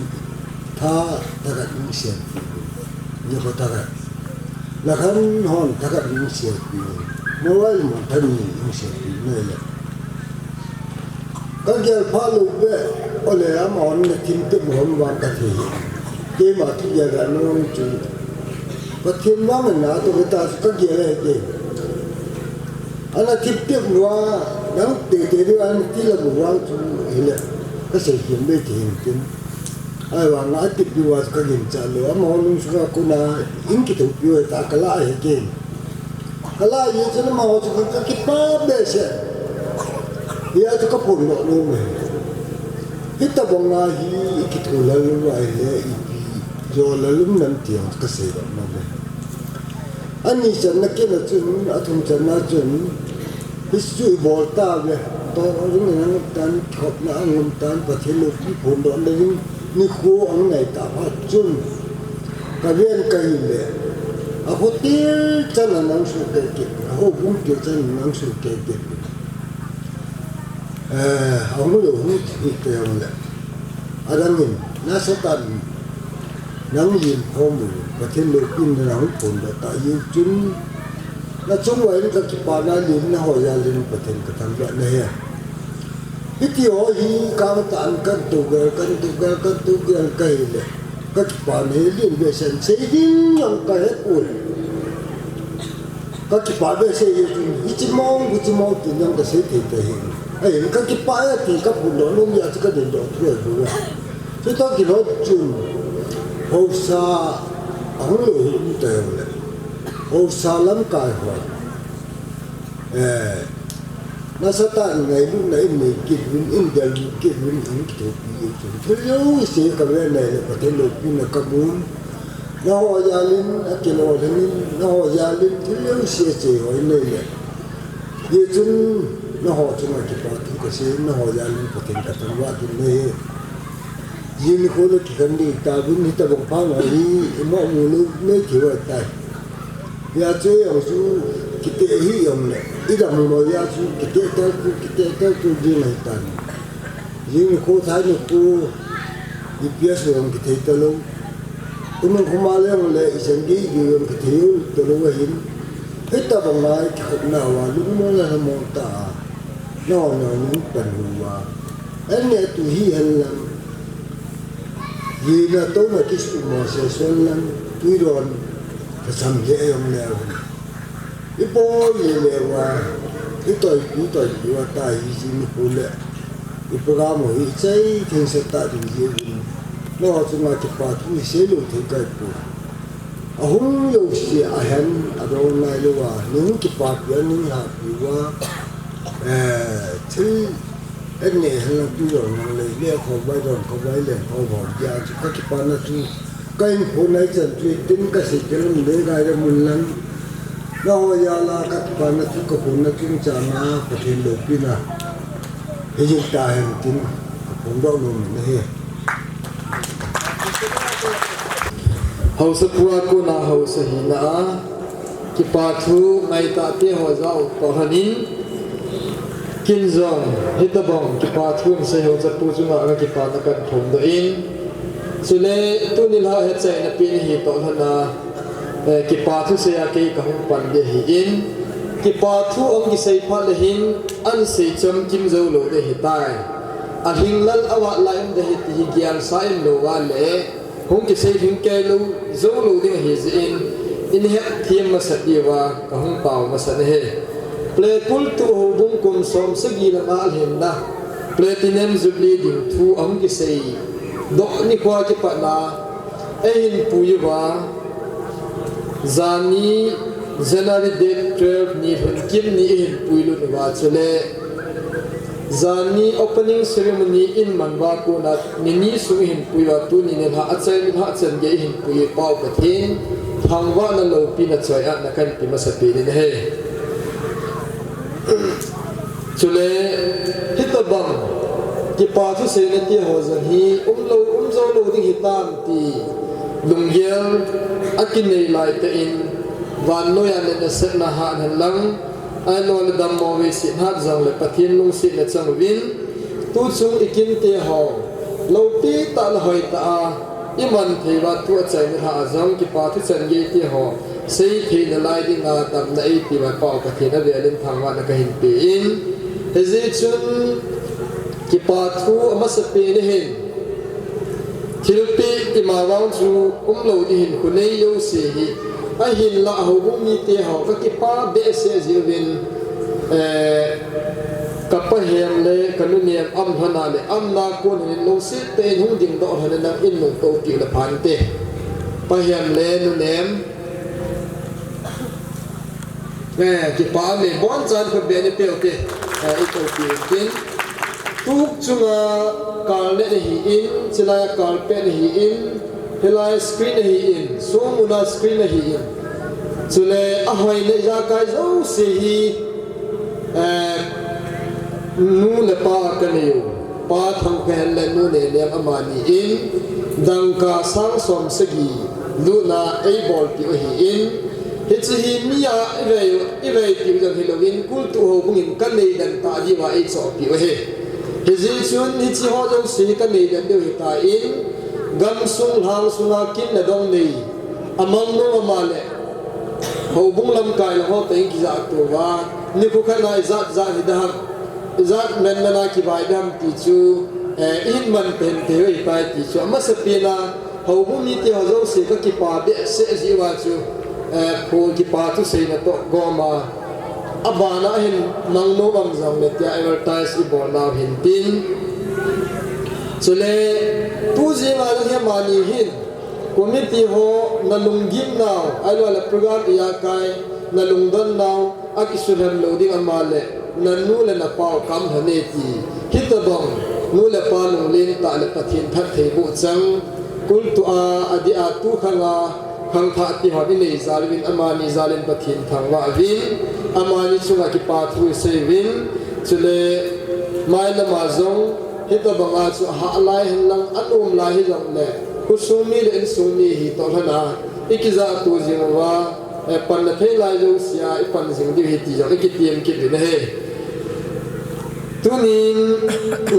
tha thakhat in sempi uvin. Nikho thakhat. Lakhan hon thakhat in sempi uvin. Mawai le Maw tha ni in sempi uvin ahile. Ka gel phah lou beh, ole amahon ana thim tep u ham vang ka thei hi. Keima kigel dan jong chu, Pathen vang in natoh ve ta chu ka gel ahi kei. Ana thim tep uva, nang teitei diu ana tilou u vang chu hile, ka seikhem be thei in tin. Ahivanga atip diu a chu kaginchat lou. Amaho lungsunga kona in kithopi u ahitai, kalah ahi kei. Kalah jeh chun amaho chu ka, kakipah behseh. Hijeh chun kaphondoh nom e. Hitobanga hi ikithopi lou u ahile ipi jo lou um nam ti jong kasei nom e. Ani channa kit a chun, athum channa chun, hichu ibol tauve, toh ring in angum tan, khopna angum tan, Pathen loupi phondoh le ring, nikho angai ta phat chun, kaven kahile, akho til chan a nang sukei kit, akho bung til chan a nang sukei kit. Eh, ahung lou hung thi te hung le. Adangin, nasatah in, nang lim khom u, Pathen loupina nang phondoh ta jeh chun, nachung uva in kakipana lim, naho jal in Pathen kathangvah nahi. Hiti ho hi kangtah in katou gel, katou gel, katou gel kahile. Kakipah nahi lim behseh in sei ding jong kahe poi. Kakipah behseh jeh chun, hichi mong, huchi mong tin jong kasei thei thei ahi. Ahin kakipah e ti kaphondoh nom jeh a chu kadindoh thei bou ve. Chutoh kilhon chun, haosa ahung lou hi um tei le. Haosa lamkai ho. Eh, nasatah in ngailutna in nei kit uvin, in dellut kit uvin, in kithopi uvin. Thil jouse kave nai le Pathen loupina kamun. Naho jal in, akilolhing in, naho jal in, thil jouse cheiho in nei le. Hijeh chun, naho chunga kipa thu kasei, naho jal in Pathen kathangvah kit nahi. Jing nikho le kikhen ding tauvin, hitobang phat ho hi, imo mu lou, nei thei u ahitai. Hijeh chun jong chu, kiti hi jong le, idam lou jeh a chu, kiti tel tu, kiti tel tu ding ahitan. Jing nikho thai nikho, ipi asei jong kithei talou. Tunung khoma le jong le, ichan gei gei jong kithei talou ahin. Hitobang lai kikhopna uva, lungmong le lhamon tah a. Nao nao lungpan uva. An neh tu hihen lang. Jina touna kisuhmo se suh lang. Tui don. Kasam le jong le. Ipo ye le uva. Itoi, itoi uva ta hi jing nikho le. Iprogram u hi chai theng se ta ding jeh uvin. Nao chunga kipa thu hi seilou thei kahi poi. Ahung jouse ahen, adon nailouva, nung kipapi a, nung hahpi uva, eh, thil, an neh hen lang tu jong nang lei, le khovai don, khovai le khovai dia, chu kakipana chu, kahin phon nai chan chu, tin kasei kei lou, le ngai le mun lang, naho jal a kakipana chu, kaphonna chungchang a, Pathen loupina, hijing tahen tin, kaphondoh nom ahi. Haosapu a kona haosa hina a, kipa thu ngaitah te ho jal toh lhon in, kin jong hitobang kipa thu in sei haosapu chunga kakipana kahin phongdoh in, chule tuni lha hechaina pen hi toh lhon a, eh, kipa thu sei a kei kahung pan ding ahin, kipa thu ahung kisei phat le hin, ahin sei chomkim jou lou ding ahitai. Alhinglel avat lai um ding ahi ti hi gelsa in lou va le, hung kisei lhing kei lou, jou lou ding ahi jeh in, in hetthem masat diuva, kahung tao masat ahi. Pleikultu houbung kum som sagi le nga alhinna, Platinum Jubilee ding thu ahung kisei doh nikho a kipat na, eihin pui uva, janhi January date twelve ni lhun kim ni eihin pui lut uva chule, janhi opening ceremony in man uva kona ni ni sung eihin pui uva tuni nilhah a chai nilhah chan gei eihin pui u Pathen thangvahna loupina choi-atna kahin pe masapen in ahi. Chule, hitobang, kipa thu seina ti ho jong hi, um lou, um jou lou ding hitam ti, lunggel, akinei lai tah in, vannoi a natna setna hat hen lang, ahilou le dammo veiset hat jong le Pathen lungsetna chang uvin, tuchung ikin te ho, loupi tah le hoitah a, iman thei uva tu a chai nilhah a jong kipa thu chan gei ti ho, sei thei nalai dinga damna eipe uva Pathen avel in thangvahna kahin pe in, hijeh chun kipa thu amasapen ahin, thilpeh ima vang chu um lou ding ahin khonei jouse hi, ahinlah houbung mite ho kakipa behseh jeh uvin, eh, Ka pahen le ka nunem aum lhon a le, aumna kon hin lungset tah in hung dingdoh lhon in nang in nung toupi le phante. Pahen le nunem. Eh, kipa me bon chan ko be ni peuh te. Eh, i toupi tin. Tuk chunga kal ne hi in, chilai kal pe hi in, hilai screen hi in, sumuna screen hi in. Chule a hoi le ja kai jouse hi, eh, nu le pa ka nei u. Pa Thangphen le nu Nenem amani in, dangka sang som sagi lutna ei bolpi u hi in, hiche hi mi a i vei, i veipi u jong hilou in, kultu houbung in ka nei dan ta diu a ei chohpi u hi. Hijeh chun hiche ho jouse hi ka nei dan diu hi ta in, gamsung lhang sunga kin le dong nei, amang nom ama le, houbung lamkai le ho teng kijah tou va, nikho khat na ijat jat hi da ham, ijat men men a kivai da ham ti chu, eh, i hin man pen te hoi tai ti chu, amasapen a, houbung mite ho jouse ka kipa behseh jeh uva chu, eh, kho kipa thu seina toh gom a, abana hin nang nom am jong le tia advertise i bol nau hin tin. Chule, tu jing a lang hi amani hin, committee ho na lunggim nau, ahilou le program i a kai, na lungdon nau, a kisulham lou ding ama le, na nu le na pa u kam lhon e ti. Hitobang, nu le pa lunglen tah le Pathen phatthei boh chang, kultu a, adeh a tu khang a, khangthah ti hon i nei jal uvin amani jal in Pathen thangvah uvin, amani chunga kipa thu i sei uvin, chule mailam a jong, hitobang a chu ahah lai hen lang, anom lai hi jong le, khosung mi le insung mi hi toh lhon a, i kijah tou jing uva, eh, panna thei lai jouse a, i pan jing diu hi ti jong, i kitem kit uvin ahi. Tunin,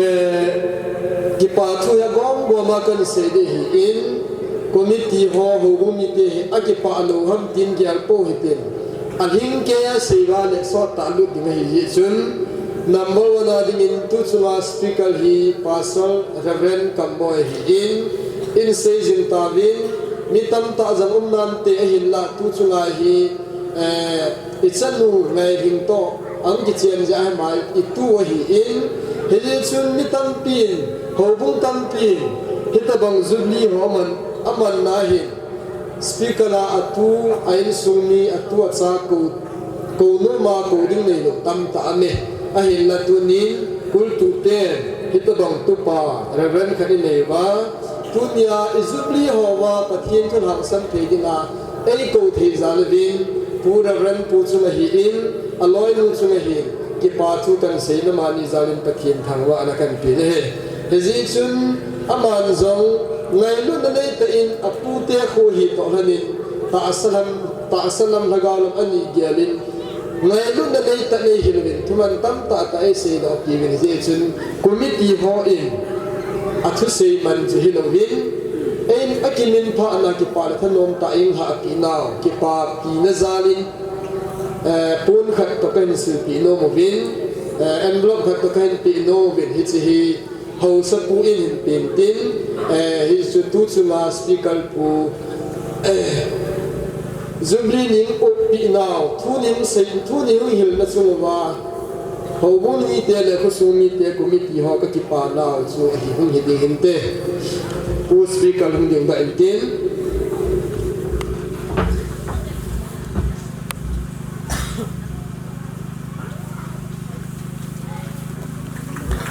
eh, kipa thu hi agom gom a kan sei ding hi in, committee ho, houbung mite hi akipah lou ham tin gel pou hitin. Alhing kei a sei uva le sot tah lut ding ahi jeh chun, number one a ding in tu chunga speaker hi Pastor Reverend Kamboi hi in, in sei jing tauvin, mi tamtah jong um nante ahinlah tu chunga hi, eh, i chanu Ngailhing toh, ahung kichen jeh a hi mai i tu ahi in, hijeh chun mi tampin, houbung tampin, hitobang Jubilee ho aman, aman na hin, speaker a atu, a insung mi, atu acha kou, kou nom a kou ding neilou tamtah aume, ahinlah tunin, kultu ten, hitobang tupa, Reverend khat i nei uva, tunia i Jubilee ho uva Pathen thu lhangsam thei dinga, ei kou thei jal uvin, Pu Reverend Pu chung ahi in, aloinu chung ahi in, kipa thu kan sei in amani jal in Pathen thangvahna kan pe ahi. Hijeh chun aman jong ngailutna neitah in apute kho hi toh lhon in tahsa lam, tahsa lam lhagao lam ani gel in ngailutna neitah nei hilouvin thuman tamtah tah ei seidoh piuvin hijeh chun committee ho in athusei man chu hilouvin, ei akiminphahna kipa le thanom tah in lhahpi nau, kipapina jal in, eh, pon khat toh kahin silpeh nom uvin, eh, envelope khat toh kahin peh nom uvin, hiche hi haosapu in hin pen tin, eh, hichu tu chunga speaker pu, eh, Jubilee ning oppeh nau, thuning sei, thuning hilna chung uva, houbung mite le khosung mite committee ho kakipa nau chu ahi hung hi ding hinte. Pu speaker hung ding ba in tin.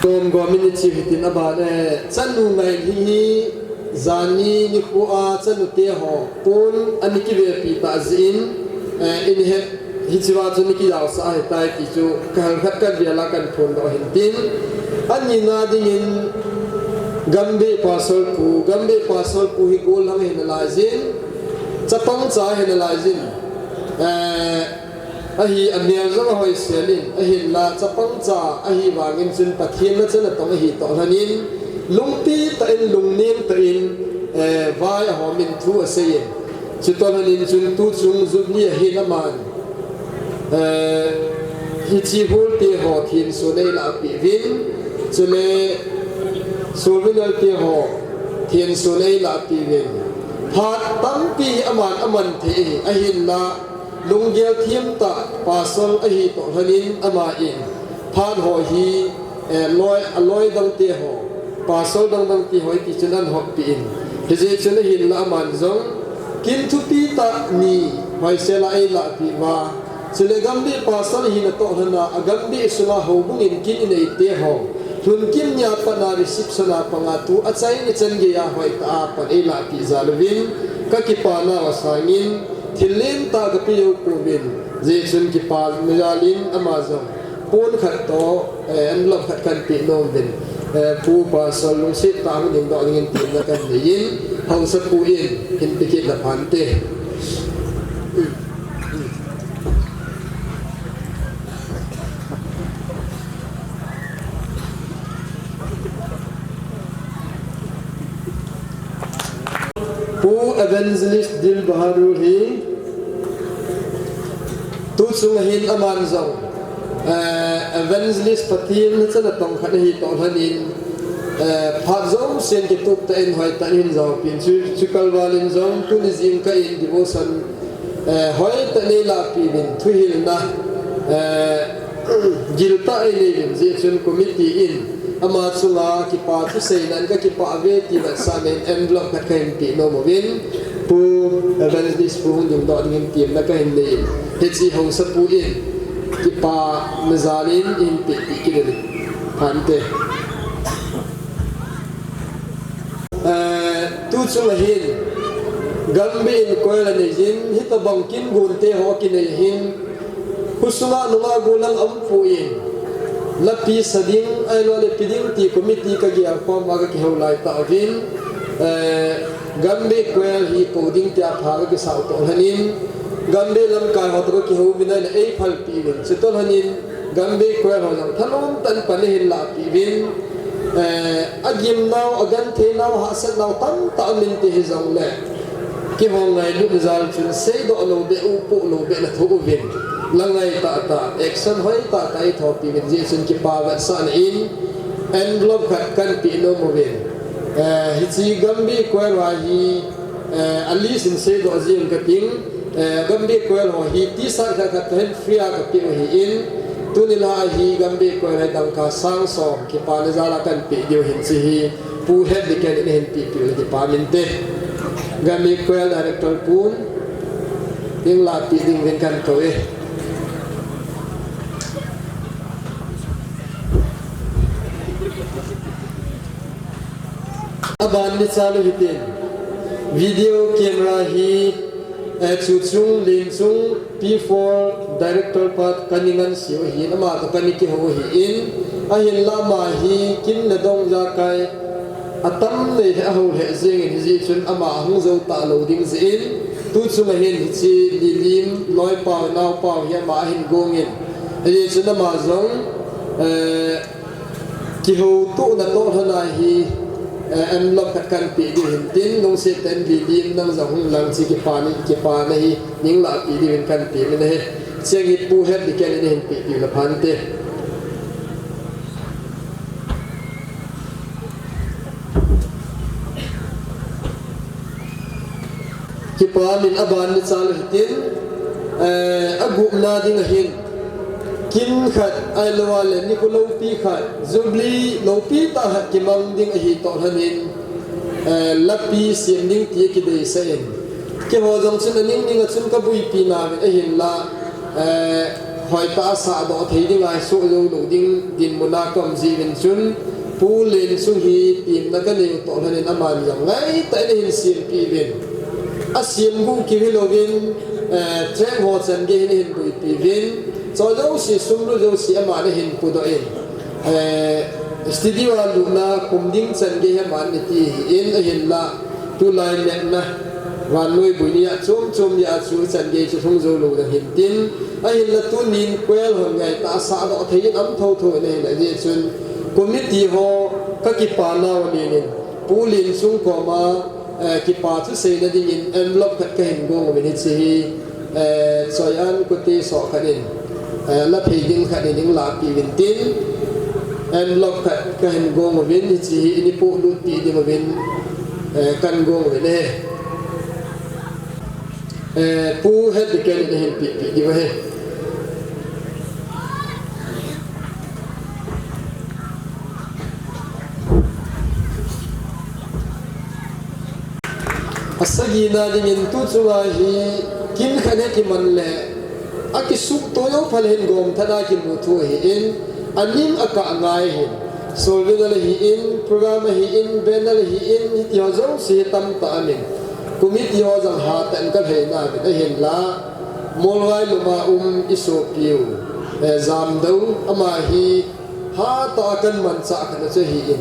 Gom gom in i chi hitin aban, eh, chanu Ngailhing hi, jani nikho a chanute ho pon ana kivepi tah jeh in, eh, in het hichea chu ana kijaosah ahitai ti chu kahal khat kan vel a kan phondoh hin tin. Anina dingin Gambih Pastor pu, Gambih Pastor pu hi gollhang ahi nalaijin, chapang cha ahi nalaijin, eh, ahi, amel jong ahoisel in, ahinla chapang cha ahi vangin chun Pathen lhacha natong ahi toh lhonin, lungpi tah in, lungnem tah in, eh, vai ahom in thu asei in. Chutoh lhonin chun tuchung Jubilee ahin aman, eh, hiche holte ho thenso eilah peh uvin, chule souvenirs te ho thenso eilah peh uvin. Phat tampi aman aman thei ahi, ahinla lunggel them tah Pastor ahi toh lhonin ama in Phat ho hi, eh, loi, aloi dang te ho, pastor dang dang te ho ti chun ahin hoppi in. Hijeh chun ahinla aman jong, kin thupi tah ni, hoisel a eilah pi uva. Chule Gambih pastor hina toh lhon a, a Gambih sunga houbung in kin inei te ho. Lhun kin nia pat a reception a panga tu achai ni chan gei a hoitah a pan eilah pi jal uvin, ka kipa nau asang in, thil lentah ka pe jou pouvin, hijeh chun kipa na jal in ama jong. Pon khat toh, eh, envelope khat kahin pe nom uvin. Eh, Pu Pastor lungset tah a hung ding doh dingin temna kahin nei in, Haosapu in hin pe kit le phante. Pu Evangelist Dil Bahadur hi, tu chung a hin aman jong, eh, Evangelist Pathen na chan a tong khat ahi toh lhon in, eh, phat jouse in kitup tah in hoitah in hin jaopi in chu, chu kalval in jong tuni jingkah in devotion, eh, hoitah in eilah pi uvin thuhilna, eh, giltah a inei uvin, hijeh chun committee in ama chunga kipa thuseina in ka kipah uve ti vetsahna in envelope khat kahin pe nom uvin, Pu Evangelist Pu hung ding doh dingin temna kahin nei in, hiche Haosapu in kipa na jal in hin pe, pe kit le phante. Eh, tu chung a hin, Gambih in choir anei jin, hitobang kin gon te ho akinei hin, kho sunga nunga gollhang aum poi, lapi sa ding, ahilouleh pe ding ti committee ka gel khom a ka kihou lai tah uvin, eh, Gambih choir hi kou ding tia pha ka kisah u toh lhon in, Gambih lamkai ho toh ka kihou uvin ahile ei phalpi uvin, chutoh lhon in, Gambih choir ho jong thanom tah in pan eihin lahpi uvin, eh, agim nau, agenthei nau, ahahsat nau tamtah aum in ti hijongle, kihou ngailut jal chun seidoh lou beh, upoh lou beh na thoh uvin, la ngai tahtah, action hoi tahtah eithopi uvin, hijeh chun kipa vetsahna in envelope khat kahin pe nom uvin, eh, hiche Gambih choir ho hi, eh, a list in seidoh jing kating, eh, Gambih choir ho hi T-shirt khat khat toh hin free a kapeh u ahin, tuni lha a hi Gambih choir hi dangka sang som kipana jal a kahin peh diu ahin, hiche hi Pu Head Deacon in ahin pehpeh u le kipa minte. Gambih choir director pun ding lahpi ding uvin kahin kou e. Aban ni chalu hitin, video camera hi, eh, Chuchung Lenchung P four director pa kani ngansiu ahin, ama toh kani kihou ahin, ahinla ama hi kin le dong jakai atam nei lheh, ahou lheh jengin, hijeh chun ama ahung jou talou ding jeh in, tu chung a hin hiche Lilim loipau, naopau hi ama ahin gongin, hijeh chun ama jong, eh, kihoutohna toh lhon a hi, eh, envelope khat kahin peh diu ahin tin, lungset tah in Lilim nang jong hung lang, hiche kipana, kipana hi nei lahpi diuvin kahin temna ahi. Hiche hi Pu Head Deacon in ahin pehpeh u le phante. Kipa min, aban ni chalu hitin, eh, agupna ding a hin, kin khat, ahilouleh nikho loupi khat, Jubilee loupi tah khat kimang ding ahi toh lhon in, eh, lapi sem ding ti akideisah in, keiho jong chun aning ning a chun kabuipi nauvin ahinla, eh, hoitah a sahdoh thei ding, ahi soh jou lou ding dinmun a kaum jeh uvin chun, Pu Lenchung hi temna kanei u toh lhon in aman jong ngaitah in ahin sempeh uvin, asem guh keu hilouvin, eh, track ho chan gei hin ahin buipi uvin, choi jouse, sum lu jouse aman ahin pudoh in, eh, studio a lutna kum ding chan gei hi aman ati ahin, ahinla tulai metna vannoi bui ni a chom chom a chu chan gei chu lhung jou lou ding ahin tin, ahinla tunin choir hon ngaitah a sahdoh thei in aum thotho in ahinla, hijeh chun committee ho kakipa nau anin in, Pu Lenchung koma, eh, kipa thuseina dingin envelope khat kahin gong uvin, hiche hi, eh, Choian Kute soh khat in, eh, la phei ding khat in nei lahpi uvin tin, envelope khat kahin gong uvin, hiche hi nei polut pi ding uvin, eh, kahin gong uvin ahi. Eh, Pu Head Deacon in ahin pehpeh diu ahi. Asagina dingin tu chunga hi kin khat he kiman le akisukto jou phat le hin gomthat a kimu thu ahin, aning akah ngai hin. Solvent a le hin, program a hin, band a le hin, hiti ho jouse hi tamtah amin. Committee ho jong hatah in kalheina uvin ahinla, Molvailup a um isopiu, eh, Jamdou, ama hi hatah a kamanchah khat chu ahin.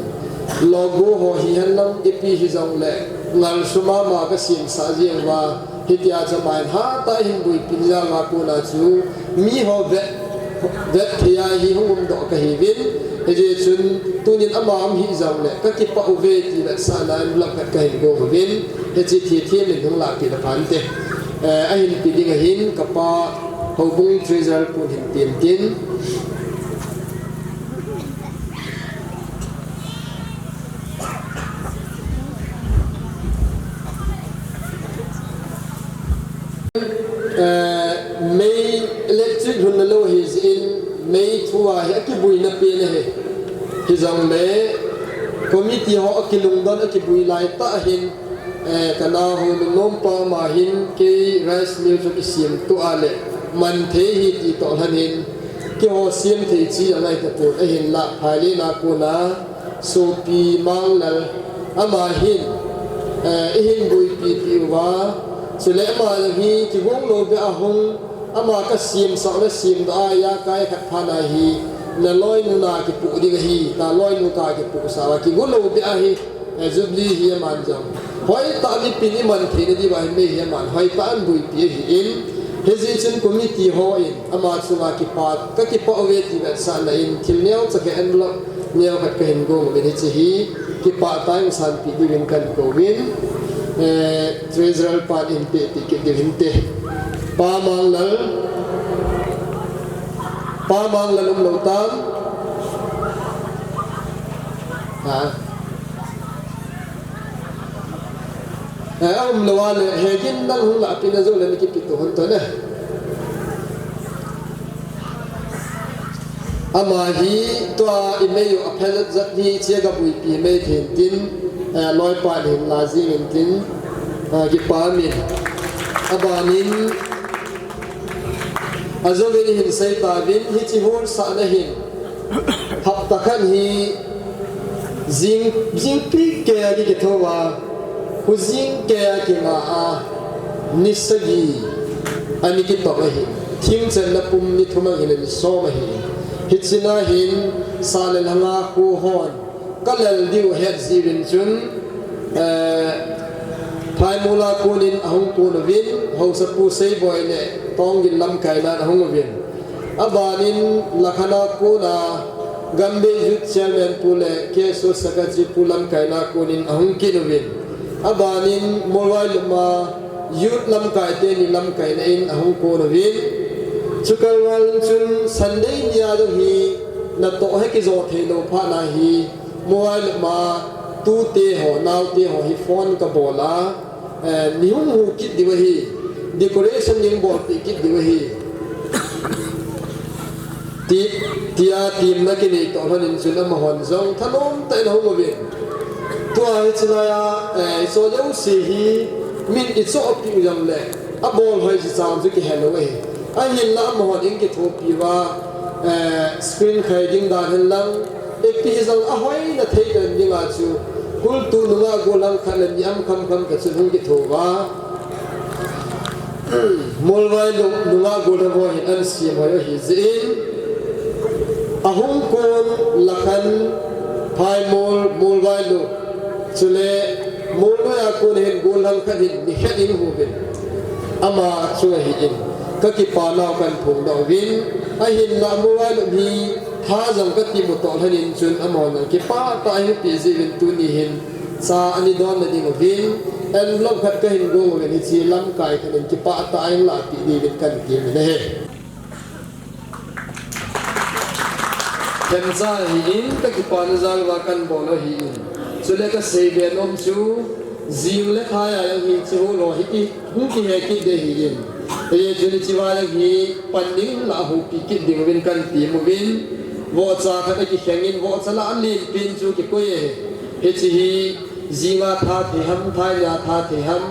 Logo ho hihen lang ipi hijongle, ngalsum a ama kasemsah jeng uva, hitia chu ama in hatah a ahin boipi jeh uva kona chu miho vet, vet thei a hi hung umdoh kahiuvin. Hijeh chun tunin ama um hih jongle kakipah uve ti vetsahna envelope khat kahin gong uvin. Hiche thilthem in hung lahpeh le phante. Eh, ahinpe ding ahin kapa Houbung Treasurer pun hin pe intin. Eh, mei electric lhunna lou hijeh in mei thu a hi akibuina pen ahi. Hijongle committee ho akilungdon akibui laitah ahin, eh, kanao Hoununnom pa ama hin kei rice mill chu kisemtoh a le manthei ahi ti toh lhon in keiho semthei chi angai tapon ahinla phailena kona sopi Manglal ama hin, eh, eihin boipi pi uva, chule ama jong hi kigong lou beh a hung, ama kasemsah le semdoh a, akai khat phat na hi naloinu na kipoh ding ahi, naloinu kakipohsah uva kigo lou beh ahi, eh, Jubilee hi aman jong hoitah a mipin iman theina diuva hin mei hi aman hoitah a ahin boipi ahin, hijeh chun committee hon ama chunga kipah, kakipah uve ti vetsahna in thil neocha khat envelope neo khat kahin gong uvin hiche hi kipah tah in sanpeh diuvin kahin kouvin, eh, Treasurer pan eipeh peh kit diu hinte. Pa Manglal, Pa Manglal umlou tam? Ha? Eh, aumlou a le, hegin nang hung lahpeh na jou le nakipe to hon to ne. Ama hi tua imei u apha jat jat hi hichea gaboipi mei thei intin, eh, loipa hin la jing intin, eh, kipah umin. Abanin, ajovin ihin sei tauvin, hiche holsahna hin hapta khat hi jing, jingpi keiya kikithou a, khojing keiya kinga a, ni sagi ana kitop ahi. Thingchenna pum ni thum ahile ni som ahi. Hichea hin sah le lhanga kho hon kalel diu ahet jeh uvin chun, eh, Phaimol a konin ahung kon uvin, Haosapu Seiboi le Tonggin lamkaina in ahung uvin. Abanin Lakhan a kona Gambih Youth Chairman pu le K S O Secretary pu lamkaina konin ahung kit uvin. Abanin Molvailup a Youth lamkai teni lamkaina in ahung kon uvin. Chukal val chun Sunday nia jong hi natoh hi kijo thei lou phat na hi Molvailup a tute ho, naote ho hi phone kabol a, eh, nei hung hu kit diu ahi, decoration nei bolpeh kit diu ahi. Ti, tia temna kinei toh lhon in chun amahon jong thanom tah in ahung uvin. Tua hiche laiya, eh, isoh jouse hi min ichohpeh u jongle, abol hoi jeh chang chu kihe lou ahi. Ahinla amahon eikithopi uva, eh, screen khai ding dan hen lang, ipi hijong ahoina thei kan dinga chu, kultu nungah gollhang khat le ni am khamkham khat chun hung kitho uva. Molvailup nungah gollhang ho hin ana sem hoi u ahi jeh in, ahung kon Lakhan, Phaimol, Molvailup, chule Molnoi a kon hin gollhang khat hin nikhat in hung uvin. Ama chu ahin, kakipah nau kahin phongdoh uvin, ahinla Molvailup hi tha jong kati mu toh lhon in chun amahon jong kipah tah in ahin pe jeh uvin tuni hin cha ana don na ding uvin, envelope khat kahin gong uvin hiche lamkai khat in kipah tah in lahpeh diuvin kahin tem in ahi. Themcha ahin kakipana jal uva kahin bol u ahin. Chule kasei be nom chu jing le thai a jong hiche hol ho hi ki, hung kihe kit ding ahin. Hijeh chun hiche va jong hi pan ding lah a houpi kit ding uvin kahin tem uvin. Vohcha khat akikhen in vohcha lah a len pen chu kikoi ahi. Hiche hi Jinga tha thei ham, thainia tha thei ham,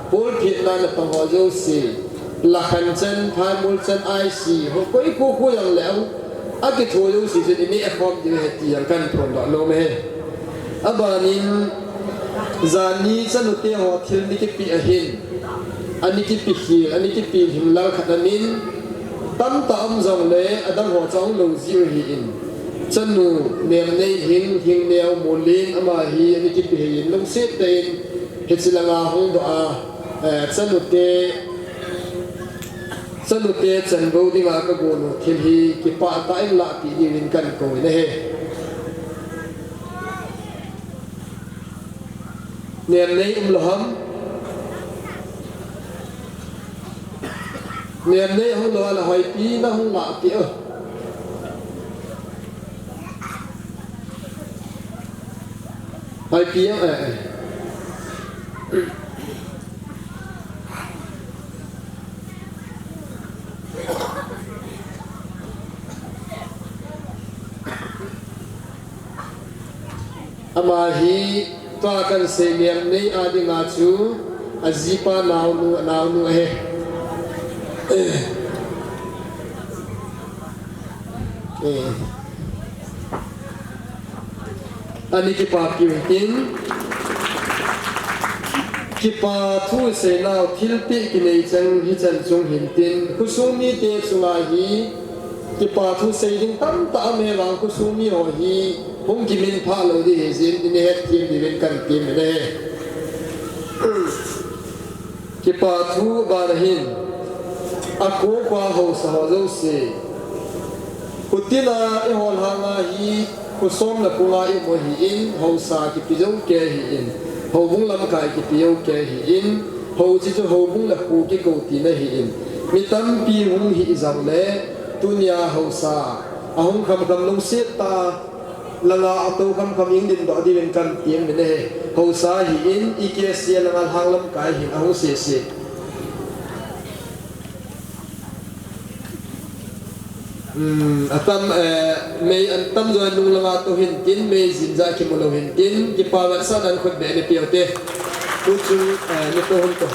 pulpit na na pang ho jouse, Lakhan chan, Thaimul chan, I C, ho koi khu khu jong le ang, akitho jouse chun i neh khom diu ahi ti jong kahin phondoh nom e. Abanin, janhi chanu te ho thil ni kipe ahin, ani kipe khel, ani kipe himlal khat amin, tamtah um jongle, adang ho chu ahung lou jiu ahin. Chanu Nemneihing, Hingneo Molin, ama hi ani kipe hih in, lungset tah in, hiche langa hung doh a, eh, chanute, chanute chanvo dinga kagon u thil hi, kipah tah in lahpeh diuvin kahin kou in ahi. Nemnei umlou ham? Nemnei ahung lou a le Hoipi nahung lah ti o. Hoipi ang, eh, eh. Ama hi tua kahin sei Nemnei a dinga chu ajipa naonu, anaonu ahi. Eh. Ani kipapiu hitin. Kipa thu seinau thilpeh kinei chang hichan chung hintin, khosung mite chunga hi kipa thu sei ding tamtah um e vang khosung mi ho hi hung kiminphah lou ding hijeh in i hetthem diuvin kahin temin ahi. Kipa thu bana hin, akokua haosa ho jouse, khutina i hol hanga hi, khosom le khonga i um u ahin, haosa kipe jou kei ahin, houbung lamkai kipe jou kei ahin, houche chu houbung le kho kikou tina ahin, mi tampi hung hih jongle, tunia haosa ahung khamkham lungset tah langa atou khamkham in dingdoh diuvin kahin temin ahi. Haosa ahin, E K C a langa lhang lamkai ahin, ahung sese. Hmm, atam, eh, mei atam jo nung langa tou hintin, mei jinja kimu lou hintin, kipa vetsahnan khutbeh neipeh ute. Tuchung, eh, neitou hon tou.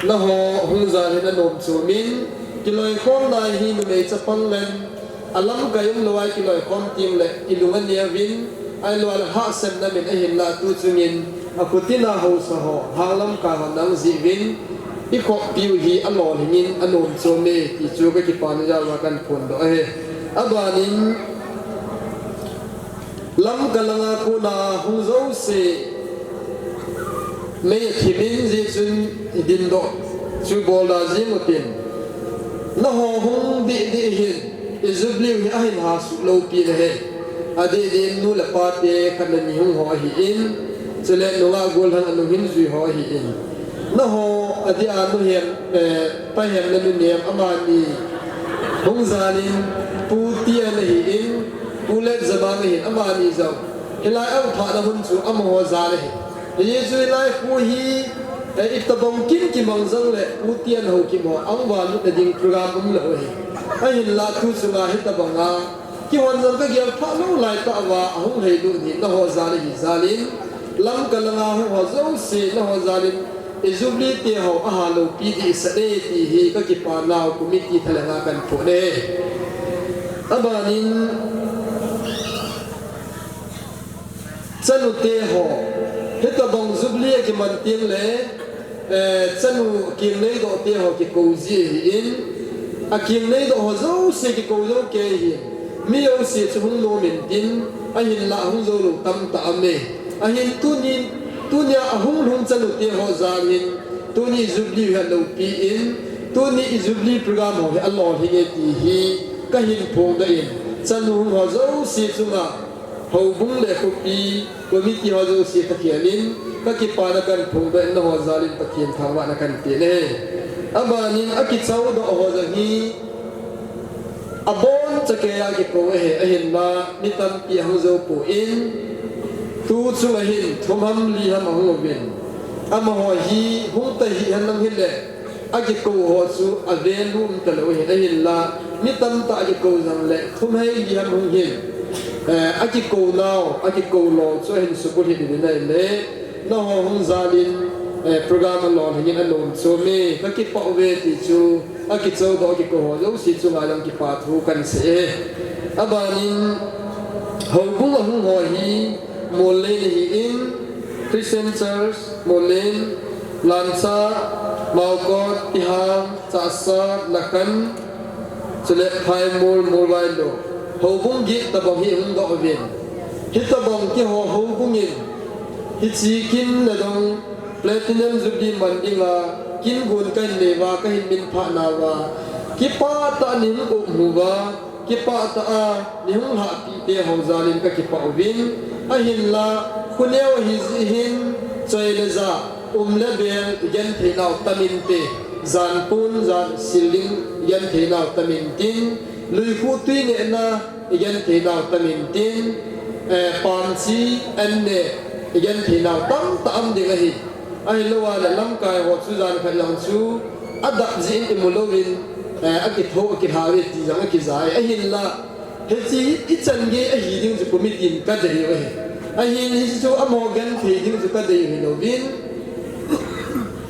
Nangho hung jal hi nanom chomin, kiloikhomna hi numei chapang leng, alamkai umlou a i kiloikhom tengle, i lung aneo uvin, ahilou le hahsatna min ahinlah tuchungin, akhutina haosa ho, lhang lamkai ho nang jeh uvin, i khoppiu hi alolhingin anom chom e, ti chu kakipana jal uva kahin phondoh ahi. Abanin, Lamka langa kona hung jouse, mei athimin jeh chun i dingdoh chu bolda jeng utin. Nangho hung deh deh hin, i Jubilee hi ahin hasuh lou pi nahi. Adeh deh in nu le pate khat le ni hung ho ahin, chule nungah gollhang anung hin jui ho ahin. Nangho adeh a nu hem, eh, pa hem le nu nem amani hung jalin Pu Tian ahin, Pu Letjabang ahin amani jong. Hilai a um phatna hun chu amaho jal ahi. Hijeh chun hilai khu hi, eh, itobang kin kimang jongle Pu Tian Haokip ho ahung vanlutna ding program umlou ahi. Ahinlah tuchunga hitobanga kihon jong kagel phalou laitah uva ahung lhailut hi nangho jal ahi jalin, Lamka langa hung ho jouse nangho jalin, i Jubilee te ho aha loupi dehset e ti hi kakipanau committee thalhenga kahin phon e. Abanin, chanute ho, hitobang Jubilee akiman tengle, eh, chanu kingneidoh te ho kikou ji ahin, akingneidoh ho jouse kikou jou kei ahin, mi jouse chu hung nom intin, ahinlah hung jou lou tamtah aume. Ahin tuni, tunia ahung lhung chanute ho jal hin, tuni Jubilee hi aloupi in, tuni i Jubilee program ho hi alolhing e ti hi kahin phongdoh in, chanu hung ho jouse chunga, houbung le khopi committee ho jouse kakhelin, kakipana kahin phongdoh in, nangho jalin Pathen thangvahna kahin pe e. Abanin akichaudoh ho jong hi, aboncha keiya kikou ahi, ahinla mi tampi ahung jou poi, tuchunga hin thum ham li ham ahung uvin, amaho hi hung tahih henlang hile, akikou ho chu avalue umtalou ahin, ahinla mi tamtah akikou jongle thum hei li ham hung hin, eh, akikou nau, akikou lou chu ahin sukul hih ding ahile, Nangho hung jalin, eh, program alolhing in anom chom e, kakipah uve ti chu, akichou doh kiko ho jouse chunga jong kipa thu kahin sei e. Abanin, houbung ahung ho hi, Mollen ahin, Christian Church, Mollen, Lancha, Maokot, Tihang, Chahsat, Lakan, chule Phaimol, Molvailup. Houbung get tabang hi hung doh uvin. Hitabang kiho houbung in, hiche kin le dong, Platinum Jubilee man dinga, kin gon kahin nei uva, kahin minphah nauva. Kipah tah a nei hung um uva, kipah tah a nei hung lhahpih te ho jalin kakipah uvin. Ahinla, khoneo ahi jeh hin, choi le ja, um le bel, igenthei nau tam inte. Jan pon, jan sil ding, igenthei nau tam intin. Lui khu tui nehna, igenthei nau tam intin, eh, pamchi an neh, igenthei nau tamtah um ding ahi. Ahilou a le lamkai ho chu jan khat lang chu adap jeh in imu louvin, eh, akitho, akilha uve ti jong akija e. Ahinla, hiche ichan gei ahi ding chu committee in kadei u ahi. Ahin hiche chu amaho genthei ding chu kadei u hilouvin,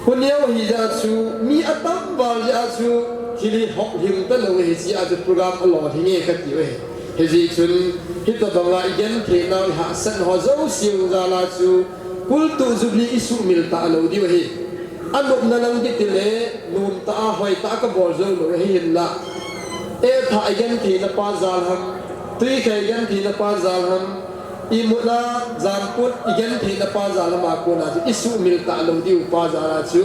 Khoneo ahi jeh a chu, mi atam val jeh a chu, thil hi hok him talou ahi jeh a chu program alolhing e kati u ahi. Hijeh chun, hitabanga igenthei nau ihahsat ho jouse u jal a chu, kultu Jubilee isuhmil talou diu ahi. Anopna lang kiti le, nomtah a, hoitah a kabol jou lou ahi hinla. Etha igenthei na pa jal ham, tuikhai igenthei na pa jal ham, Imutna, jan pon igenthei na pa jal a ma kona chu isuhmil talou diu pa jal a chu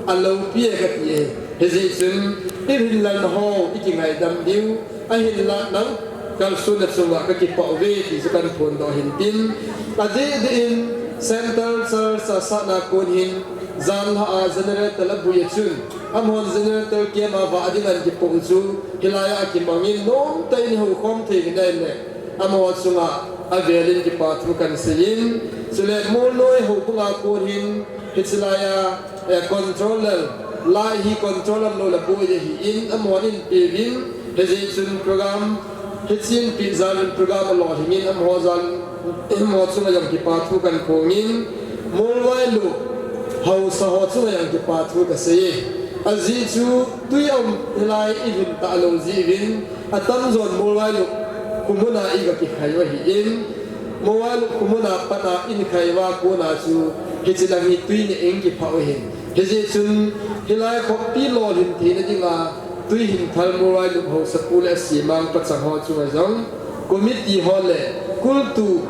aloupi e kati e. Hijeh chun ihinlal na ho ikingaidam diu, ahinla nang kalsonna chunga kakipah uve ti chu kahin phondoh hintin. Adeh deh in Central Church a sahna kon hin janlhah a generator abui a chun, amahon generator kema vah ding ahin kipoh u chu hilai a akimangin nomtah in ihoukhom thei u ahile. Amaho chunga avelin kipa thu kahin seiyin, chule Molnoi houbunga kon hin, hiche laiya, eh, controller, light hi controller lou le boi ahin, amahon eipeuvin, hijeh chun program, hiche eipe jalin program alolhingin, amaho jal, amaho chunga jong kipa thu kahin phongin, Molvailup haosa ho chunga jong kipa thu kasei e. Ajeh chu tui aum hilai ihin talou jeh uvin, Atamjon Molvailup khomun a iga kikhai u ahin, Molvailup khomun a pat a ihin khai uva kona chu hiche lang hi tui neh in kiphah u ahin. Hijeh chun hilai khoppi lolhin theina dinga tui hin thal Molvailup haosapu le asemang pachang ho chunga jong committee ho le kultu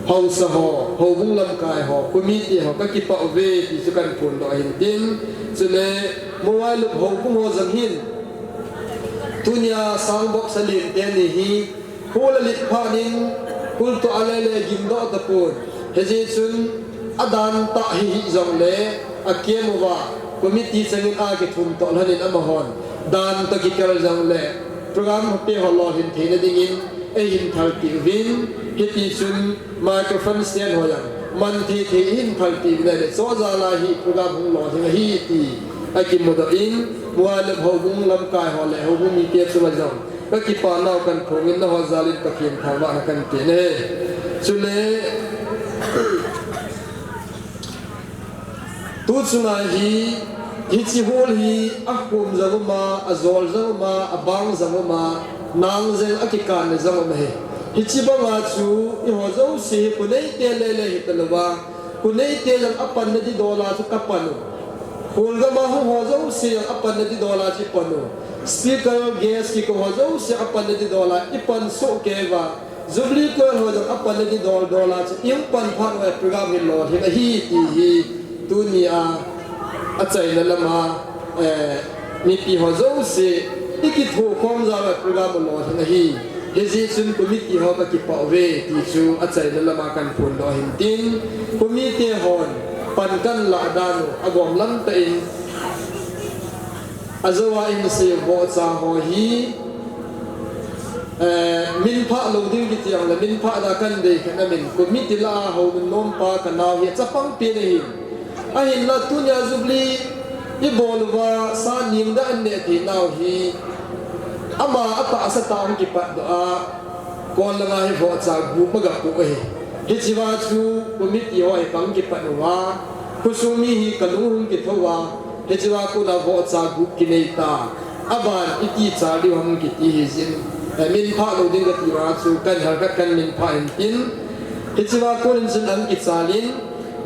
haosa ho, houbung lamkai ho, committee ho kakipah uve ti chu kahin phondoh ahin tin, chule Molvailup houbung ho jong hin Tunia sang box alen teni hi, hol alet phat in, kultu a lele gimdoh tapon. Hijeh chun, adan tah hi hih jongle, akem uva, committee changin akithum toh lhonin amahon, dan toh kikhel jongle, program hoipi ho lolhin theina dingin, eihin thalpeh uvin, hiti chun, Microphone stand ho jong, man thei thei hin phalpeh uvin ahile, chujal a hi program hung lolhing ahi ti akimudoh in, Molvailup houbung lamkai ho le houbung mite chunga jong, kakipa nau kahin phongin, nangho jalin Pathen thangvahna kahin pe e. Chule, Tu chunga hi, hiche hall hi, akhom jong uma, ajol jong uma, abang jong uma, nang jeng akikanna jong um ahi. Hiche banga chu, eiho jouse hi, kho neite lele hitalouva, kho neite jong apanna didol a chu kapan u. Hall gam a hung ho jouse jong apanna didol a chu ipan u. Speaker, guest kiko ho jouse apanna didol a, ipan soh kei uva. Jubilee Choir ho jong apanna didol dol a chu, ihung pan phat uva program hi lolhing ahi ti hi, tunia, achaina lama, eh, mipi ho jouse, ikithokhom jal uva program lolhing ahi. Hijeh chun committee ho kakipah uve ti chu achaina lama kahin phondoh ahin tin, committee hon pan kahin lah dan u, agom lam tah in, Ajou a ihin sei u vohcha ho hi, eh, minphah lou ding kiti jongle, minphah da kahin dei khen amin. Committee lah a houin nompa kanao hi achapang pen ahi. Ahinla tunia Jubilee ibol uva sa ning da aneh thei nau hi. Ama atahsa tah a hung kipat doh a, kon langa hi vohcha gup agapoh ahi. Hichea chu committee ho hi kang kipat uva, khosung mi hi kalung hung kithou a, hichea kona vohcha gup kinei ta, aban iti char diu ham kiti hi jin, eh, minphah lou ding kati uva chu kan hal khat kan minphah hin tin, hichea konin chun ang kichal in,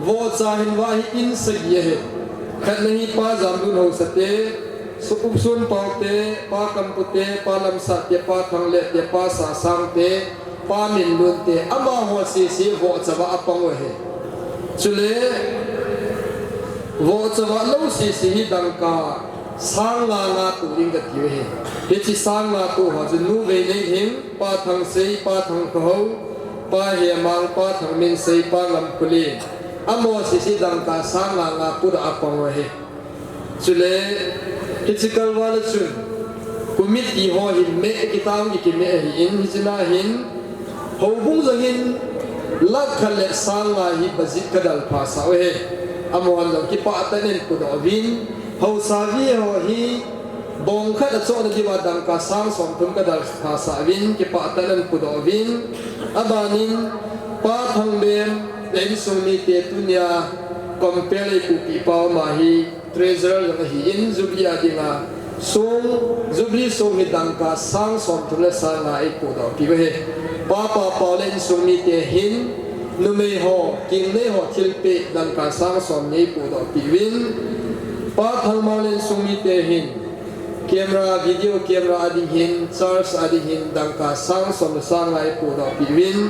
vohcha hin va hi in sagi ahi. Khatna hi Pa Jamdun Haosa te, Su-, Upsun Pau te, Pa Kampu te, Pa Lamsat te, Pa Thangleh te, Pa Sasang te, Pa Minlun te, amaho sese vohcha va apang u ahi. Chule, vohcha va lou sese hi dangka sang nga nga to ding kati u ahi. Hiche sang nga to ho chu Nuveinei Hing, Pa Thangsei, Pa Thangkhahou, Pa Hemang, Pa Thangminsei, Pa Ngamkhulen, amaho sese dangka sang nga nga put a apang u ahi. Chule, hiche kalval a chun, committee ho hin meh kitang ikimeh ahin, hiche na hin, houbung jong hin, lakh khat le sang nga hi budget kadalphasah u ahi. Amahon jong kipah tah in pudoh uvin, Haosa V ho hi, bong khat a chohna diuva dangka sang somthum kadalphasah uvin, kipah tah in pudoh uvin, abanin, Pa Thangbem, le insung mite tunia, compel eipuipeh pau ama hi, Treasurer jong ahin, Jubilee a dinga song, Jubilee song hi dangka sang somthum le sang nga eipudoh piu ahi. Pa Papau le insung mite hin, numei ho, kingnei ho thilpeh dangka sang somni eipudoh piuvin. Pa Thangmang le insung mite hin, camera, video camera a ding hin, church a ding hin, dangka sang som le sang nga eipudoh piuvin.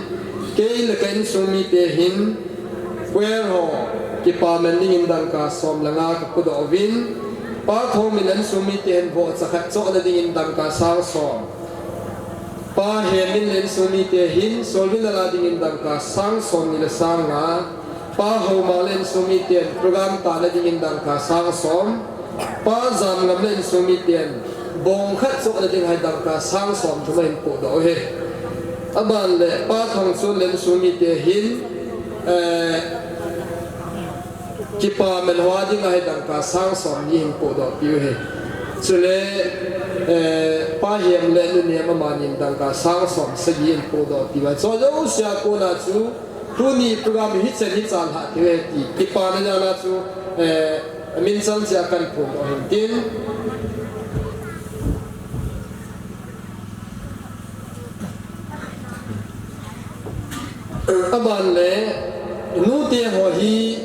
Kei le ka insung mite hin, Choir ho, kipaman dingin dangka som le nga kapudoh uvin, Pa Thongminlen insung mite hin vohcha khat chohna dingin dangka sang som. Pa Hemminlen insung mite hin, Solminlen a dingin dangka sang somni le sang nga, Pa Houmanlen insung miten program tana dingin dangka sang som. Pa Jamngamlen insung miten, bong khat chohna ding hi dangka sang somthum ahin pudoh u ahi. Aban le, Pa Thangchonlen insung mite hin, eh, kipaman ho a ding ahi dangka sang somni ahin pudoh piu ahi. Chule, eh, Pa Hemle Nu Nem amanin dangka sang som sagi ahin pudoh piu ahi. Chujousea kona chu, tuni program hi hichan hi chalhah thei u ahi ti, kipana jal a chu, eh, min chang cheh a kahin phongdoh hin tin. Aban le, nute ho hi,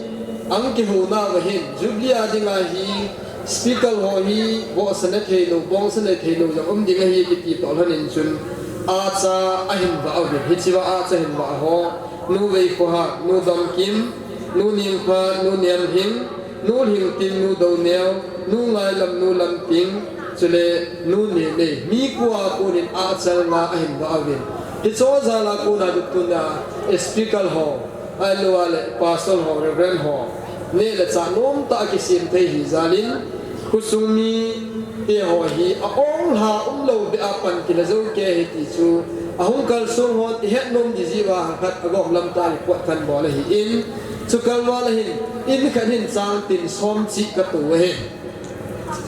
ang kihouna uva hin, Jubilee a dinga hi, speaker ho hi, vohsa ne theilou, bongsa ne theilou, jong um ding ahi kiti toh lhonin chun, acha ahin vah uvin, hichea acha ahin vah ho, Nu Veikhohak, Nu Domkim, Nu Ningkhoa, Nu Nemhing, Nu Lhingtin, Nu Douneo, Nu Ngailam, Nu Lamting, chule Nu Nenei. Mi ko a konin achal nga ahin vah uvin. Hiche jal a kona chu tuna speaker ho, ahilou le pastor ho, reverend ho, neh le chah nomtah a kisem thei ahi jal in, khosung mite ho hi a-onglha umlou beh a pan kila jou kei ahi ti chu, ahung kalsong hon ihet nom ding jeh uva khat agom lam tah a report kahin bol ahin, chu kalval a hin, in khat hin chang tin som cheh kato u ahi.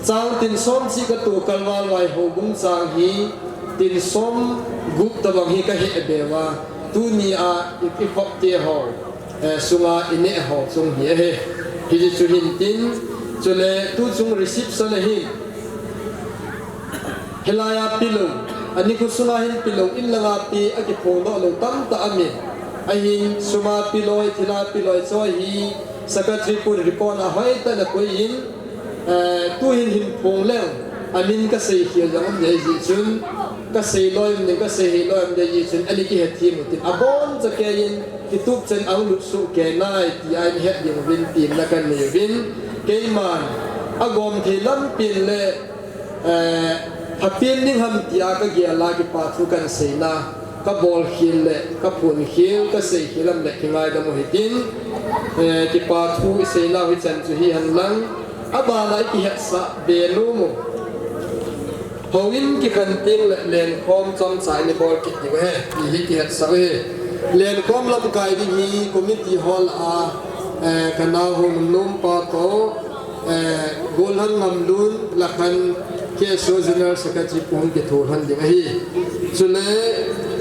Chang tin som cheh kato kalval uva hi houbung chang hi tin som gup tobang hi kahe be uva, tunia i, i vop te ho, eh, sunga ineh ho chung hi ahi. Hiche chu hin tin, chule tuchung reception a hin, hilai a pelou, ani kho sunga hin pelou, in langa pe akiphongdoh lou tamtah aumin, ahin sum a pelou, thil a pelou, chu hi secretary pun report a hoitah in akoi in, eh, tuhin hin phong leng, amin kasei khel jong um ding ahi jeh chun, kasei loi um ding, kasei hih loi um ding ahi jeh chun, ani kihethem u tin, aboncha kei in, kitup chan ahung lut soh kei nai, tia in het ding uvin, temna kahin nei uvin, keiman, agom thei lampen le, eh, phapen ding ham tia kagel a kipa thu kahin seina, kabol khel le, kaphon khel, kasei khel lam le kingaidam u hitin, eh, kipa thu iseinau hichan chu hihen lang, abana ikihetsah be nom u. Houin kikhen teng le lenkhom chomcha in ibol kit diu ahi, ti hi kihetsah u ahi. Lenkhom lamkai ding hi committee ho lah a, eh, kanao hou nomnom pa toh, eh, Golhang Ngamlun, Lakhan K S O General Secretary pu hung kitho lhon ding ahi. Chule,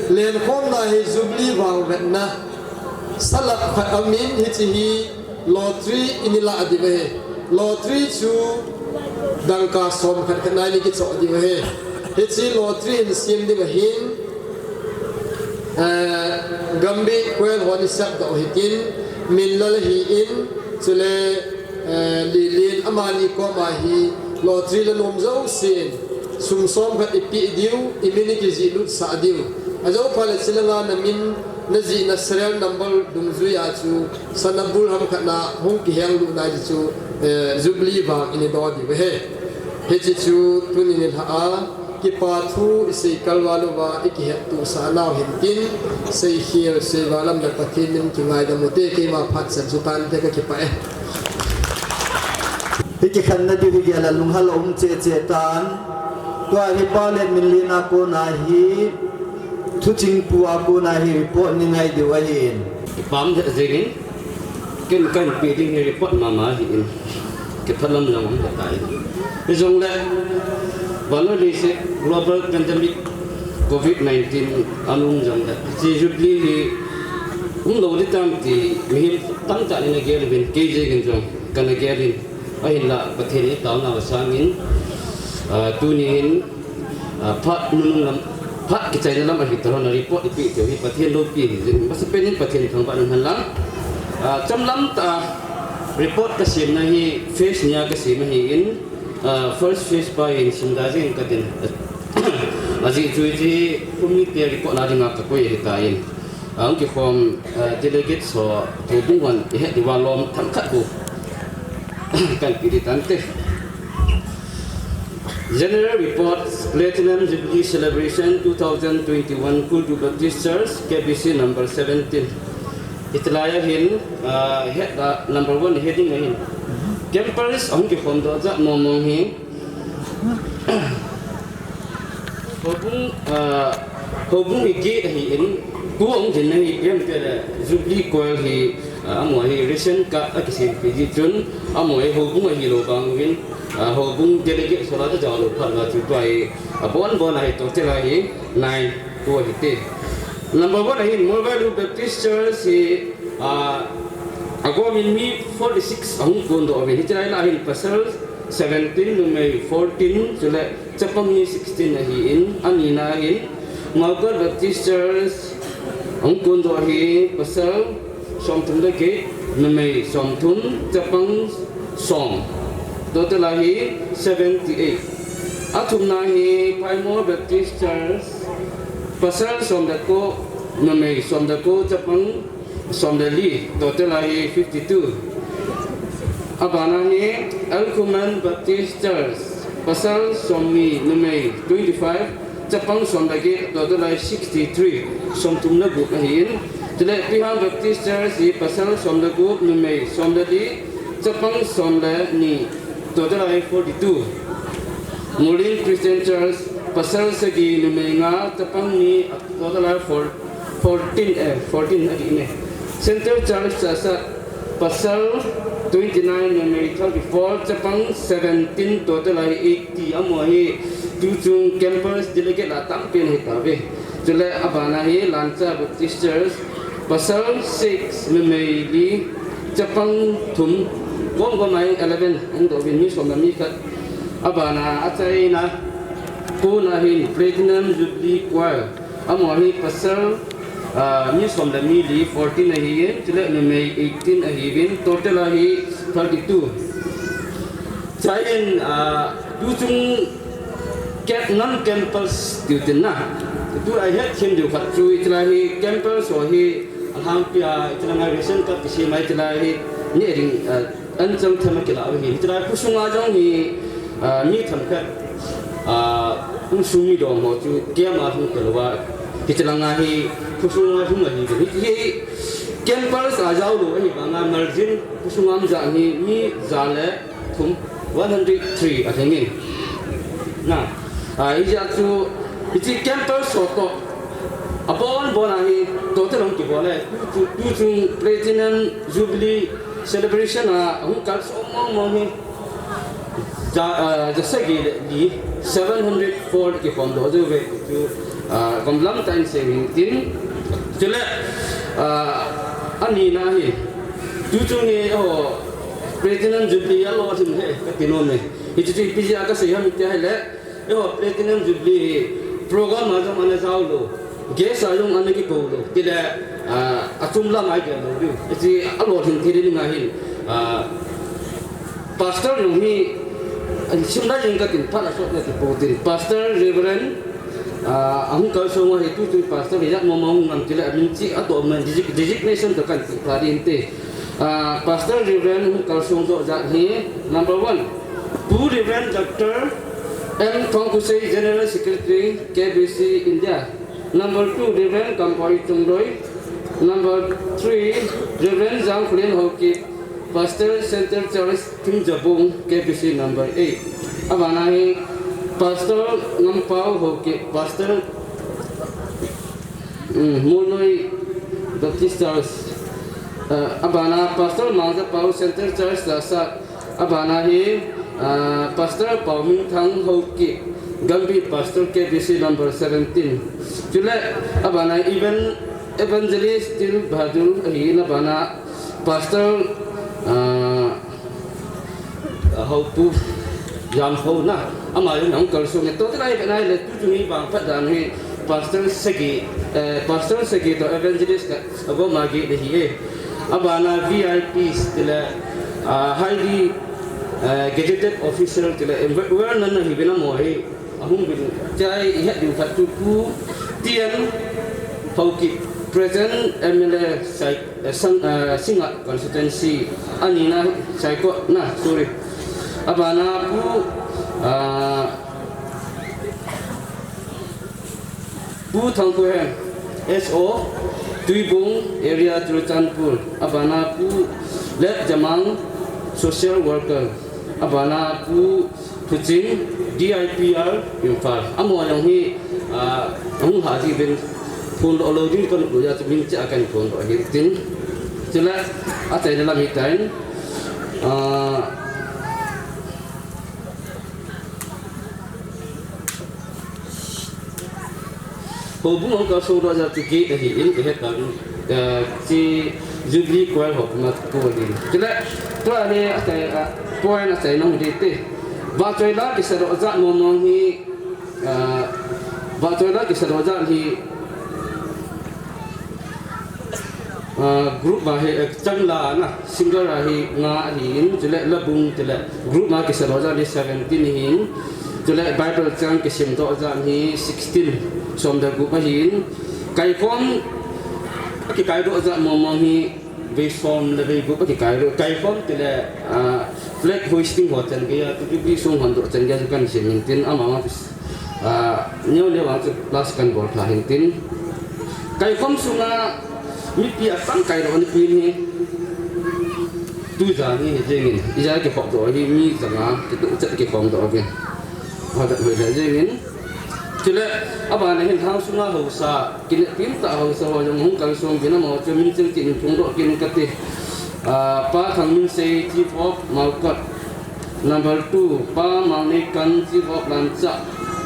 lenkhomna hi Jubilee vangvetna, Salap khat amin hiche hi lottery in ilah diu ahi. Lottery chu dangka som khat khat nai ni kichoh diu ahi. Hiche lottery in siam diu ahin, eh, Gambih Koel hon isep doh hitin, Minlal ahin, chule, eh, Lilin amani koma hi lottery la nom jousen, sum som khat ipeh diu, imin ikijih lut sah diu. Ajou phat le chulanga namin, najihna serial number dungjui a chu sana bul ham khat na hung kiheng lut nai chu, eh, Jubilee vang in idoh diu ahi. Hiche chu tuni nilhah a, kipa thu isei kalval uva, ikihettohsah nau hintin, seikhel, seivalam le Pathen in kingaidam ute, keima phat chan chu tante kakipah e. Hikikhenna diu hi gel a lunghel a um cheh cheh tan. Tua hi Pa Letminlen a kona hi, Thuchingpu a kona hi report ni ngai diu ahin. Ipam jeh jengin, ken kahin pe ding hi report mama ahin. Kiphalam jong um tai. Hijongle, vannoi leiset global pandemic covid nineteen ana um jongle, hiche Jubilee hi umlou ding tam ti mihem tamtah in ana gel uvin, kei jengin jong kana gel in. Ahinla Pathen itaona sangin, ah, tuni hin, ah, phat nunung lam, phat kichaina lam ahi tah lhon a report ipeh diu hi Pathen loupi ahi jeh in, masapen in Pathen thangvah in umhen lang. Ah, chomlam tah a report kasemna hi phase ni a kasem ahin, ah, first phase pa hin simda jeng katin. Ajeh chu hiche hi kum mite report na dinga kakoi ahitan. Ahung kikhom, eh, delegates ho, houbung hon ihet diuva lom themkhat bou kahin pe ding tante. General Report, Platinum Jubilee Celebration two thousand twenty-one, Kultu Baptist Church, K B C number seventeen. Hitilai a hin, eh, het a number one heading a hin, campers ahung kikhom doh jat mong mong hi. Houbung, ah, houbung hi gate ahin, tua hung dinna hi ipi ham itile Jubilee Choir hi, ah, amaho hi ration card akisempeh jeh chun, amaho hi houbung ahilou vang uvin, ah, houbung delegate sola ta jaolou phat uva chu tua hi, ah, abon bon a hi total a hi nine tua hite. Number one a hin Molvailu Baptist Church hi, ah, agomin mi forty-six ahung kondoh uvin, hiche lai lah a hin pasal seventeen, numei fourteen, chule chapang hi sixteen ahin, anina hin Maokot Baptist Church ahung kondoh hi pasal somthum le get, numei somthum, chapang som. Total a hi seventy-eight. Athumna hi Phaimol Baptist Church, pasal som le ko, numei som le ko, chapang som le li, total a hi fifty-two. Abana hi L Khuman Baptist Church, pasal somni, numei twenty-five, chapang som le get, total a hi sixty-three, somthum le gup ahin. Chule Pihang Baptist Church hi pasal som le gup, numei som le li, chapang som le ni, total a hi forty-two. Mulin Christian Church, pasal sagi, numei nga, chapang ni, total a hi four, fourteen, eh, fourteen ahi ne. Central Church Chassad, pasal twenty-nine, numei thirty-four, chapang seventeen, total a hi eighty. Amaho hi tuchung campers delegate la tampen ahitauve. Chule abana hi Lancha Baptist Church, pasal six, numei li, chapang thum, gom gom a hi eleven ahidoh uvin, mi som le mi khat. Abana achaina kona hin Platinum Jubilee Choir, amaho hi pasal, ah, mi som le mi li, fourteen ahin, chule numei eighteen ahiuvin, total a hi thirty-two. Chuin, ah, tuchung camp, non-campers tiu tin na. Tua ihet them diu khat chu hiche lai hi campers ho hi alhangpi a hiche langa ration card kisem a hiche lai hi ni ring, ah, anchang them a kilah u ahi. Hiche lai khosunga jong hi, ah, mi themkhat, ah, khosung mi dom ho chu camp a hung talou a, hiche langa hi khosunga hung ahi. Hi, hi campers a jaolou ahi vanga margin khosunga um jat hi mi ja le thum, one hundred three alhingin. Na, ah, hijeh a chu, hiche campers ho toh abon bon a hi total hung kibol e. Tu, tu, tuchung Platinum Jubilee Celebration a hung kalson mong mong hi ja, ah, ja sagi le li, seven hundred four kikhom doh jou uve chu, ah, gomlam tah in sei u hintin. Chule, ah, Anina hi, tuchung hi, eiho, Platinum Jubilee alolhin hi, kati nom e. Hichu chu ipi jeh a kasei ham tia ahile, eiho, Platinum Jubilee hi, program a jong ana jao lou, guest a jong ana kikou lou, tile, ah, achom lam a igel lou diu. Hichu alolhin thei ding ahin, ah, Pastor jong hi, an simna jing katin phat asot na ti po tin. Pastor Reverend, ah, ahung kalsong uva hi tutu Pastor hi jat mong mong ngam tile amin chi ato man desig-, designation to kan ti pa din te. Ah, Pastor Reverend hung kalsong doh jat hi, number one, Pu Reverend Doctor M Thongkhosei, General Secretary, K B C India. Number two, Reverend Kampoi Chongloi. Number three, Reverend Jangkholen Haokip, Pastor, Central Church, Thingjabung, K B C number eight. Abana hi Pastor Ngampao Haokip, Pastor, mm, Molnoi Baptist Church. Uh, abana Pastor Mangjapao, Central Church, Chassad. Abana hi, ah, Pastor Paominthang Haokip, Gambih Pastor, K B C number seventeen. Chule, abana Evan-, Evangelist Til Bahadur ahin, abana Pastor, ah, Haopu Jamkhona, ama jong ahung kalsong e. Toh tilai ka nai le, tuchung hi bang phat dan hi Pastor sagi, eh, Pastor sagi toh Evangelist ka, agoma gi le hi e. Abana V I Ps tile, ah, highly, eh, gazetted official tile, eh, well known ahi uvin amaho hi, ahung uvin. Chai ihet diu khat chu Pu T N Haokip, present M L A Sai-, eh, Sang-, eh, Singngat constituency, anina Saikot na, sorry. Abana Pu, ah, Pu Thangkhohen, S O, Tuibong area, Churachandpur. Abana Pu Lep Jamang, social worker. Abana Pu Thuching, D I P R, Imphal. Amaho jong hi, ah, ahung ha ji uvin phondoh lou ding kahin loi a chu min cha kahin phondoh ahin tin. Chule, achaina lam hitan. Ah, Houbung hung kalsong doh jat chu gate ahin, kahet tan, eh, chi Jubilee Choir ho puma kou ding. Chule, tua hi, atai, ah, point atai nung ding te. Vahchoi la kisa doh jat mong mong hi, ah, vahchoi la kisa doh jat hi, Ah, group ma hi, eh, chang la na, singer a hi nga ahin, chule labung tile, group ma kisa doh jat hi seventeen ahin, chule Bible chang kisim doh jat hi sixteen, som le gup ahin, kaikhom, akikai doh jat mong mong hi, vei som le vei gup akikai doh, kaikhom tile, ah, flag hoisting ho chan geiya, tu tu bi sung hon doh chan geiya, chu kahin sim in tin, ama ma Ah, neo neo vang chu plus kahin bol tha hin tin. Kaikhom sunga mipi atangkai doh ni pi ni. Tujan hi hi jengin. Ija kikhop doh hi mi janga, kituh chet kikhom doh uvin. Hadat hoi le jengin. Chule, abana hin hang sunga haosa, kinepna tah haosa ho jong hung kalsong uvin amaho chu min chil tin phongdoh kit kate. Ah, Pa Thangminsei, Chief of Malkot. Number two, Pa Mangneikan, Chief of Lanchah.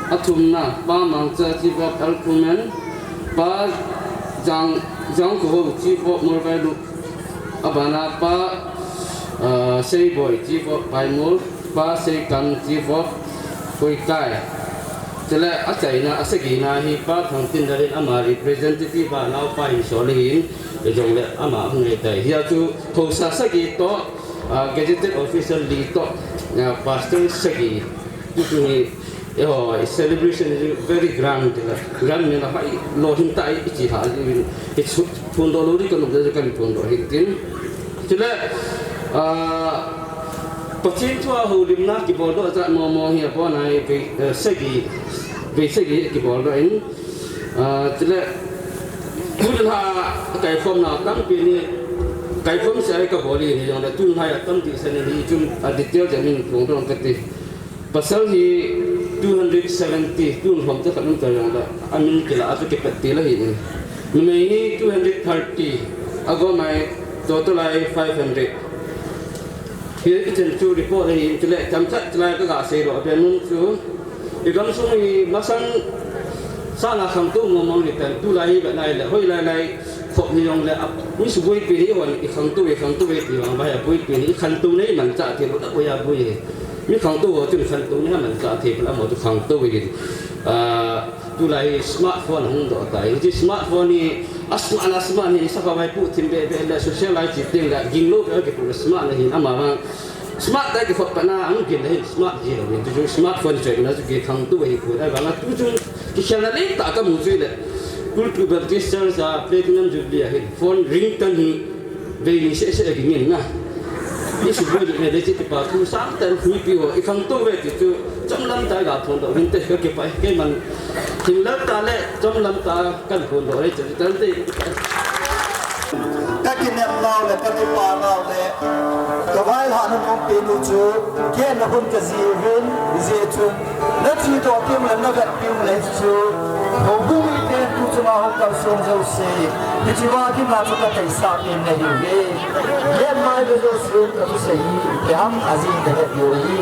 Athumna, Pa Mangcha, Chief of Elkhumen. Pa Jang, Jangkhohou, Chief of Molvailup. Abana Pa, ah, Seiboi, Chief of Paimol. Pa Seikan, Chief of Koikai. Chule achaina, asagina hi Pa Thangtinlal in ama representative a naopa hin sol ahin, hijongle ama hung ngai tai. Hia chu haosa sagi toh, ah, gazetted official li toh, ah, pastor sagi. Tutu hi, eiho, celebration is very grand, tila. Grand mena hai, lolhin tah ichi ha, i, i chu, phondoh lou ding kanom jeh a kahin phondoh hin tin. Chule, ah, Pathen thua houlimna kiboldoh jat mong mong hi abon a hi vei, eh, sagi, vei sagi kiboldoh in. Ah, chule, tun la kaikhomna tampi ni, kaikhom seh a hi kabol in hijongle tun la hi atam tah seh in hichun a detail jeh in phongdoh kate. Pasal hi two hundred seventy, tun khom te khat um ta jongle, amin kila a chu kipat til ahi in. Numei hi two hundred thirty, agom a hi total a hi five hundred. Hi, hichen chu report ahi in, chule chomcha chulai kaga seidoh pen nom chu. I gamsung hi masang sanga khangtou mong mong hitan, tulai hi vet nai le, hoilai lai, Khop hi jong le, mi suboi pi hi hon, i khangtou, i khangtou, i ti vang vai, boi pi hi, i khangtou nei man cha ti lo, da boi a boi hi. Mi khangtou ho chun khangtou nei man cha ti lo, amo chu khangtou hi. Ah, tulai smartphone hung doh tai. Hi smartphone hi, a smart, a smart hi, sa ka vai pu thim be be le, socialize ting le, ging lo be ke pu le smart le hi, ama vang. Smart tai ki khop pa na, ang ging le hi, smart ji lo, ni chu smartphone choi na chu ki khangtou hi pu, da vang, tu chu, ki khel na le, ta ka mu chu le. Kultu Baptist Church a Platinum Jubilee a hin phone ring tan hi vei ni se se a ging in na. Ni su boi ni le ti pa tu sang tan hui pi ho i khangtou ve ti tu chom lam ta ga phone do hin te ka ke pai ke man. Thim lam ta le chom lam ta kan phone do re ti tan te. Ka kinem nau le, ka kipa nau le, ka vai ha na nom pe nu chu, ke na hun ka ji vin, ji chu. Na chi to kim le na gat pim le chu. Houbung mite tu chunga hung kalson jouse. Hiche va ding a chu ka taisah pin nahiuve. Len mai ve jouse ka thusei hi. Kei ham ajing ka het lou hi.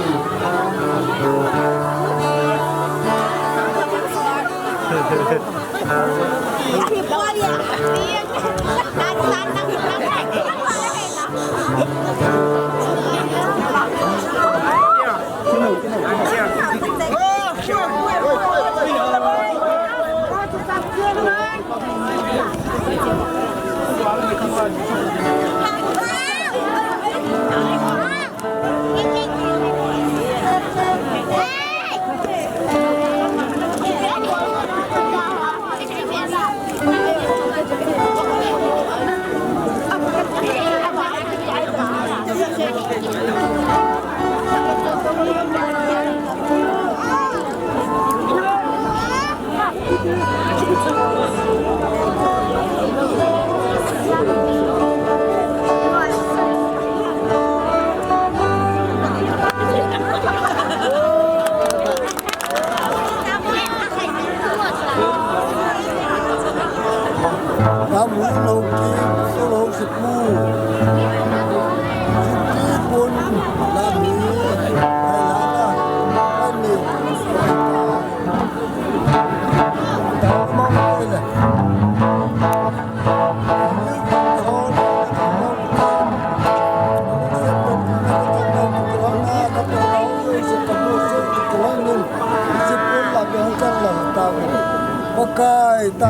Pakai, ta,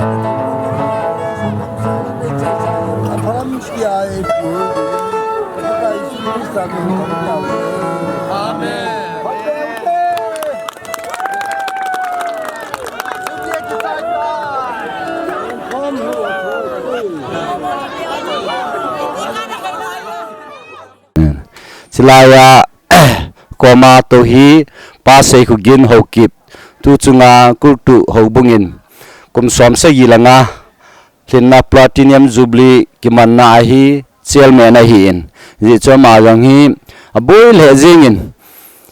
a phalam sia e pu. Pakai Jesu Christa min. Amen. Chilai a koma tou hi Pa Seikhogen Haokip, tu chunga Kultu Houbung in kum som sagi le nga lhinna Platinum Jubilee kimanna a hi chairman ahin. Hijeh chun ama jong hi aboi lheh jeng in,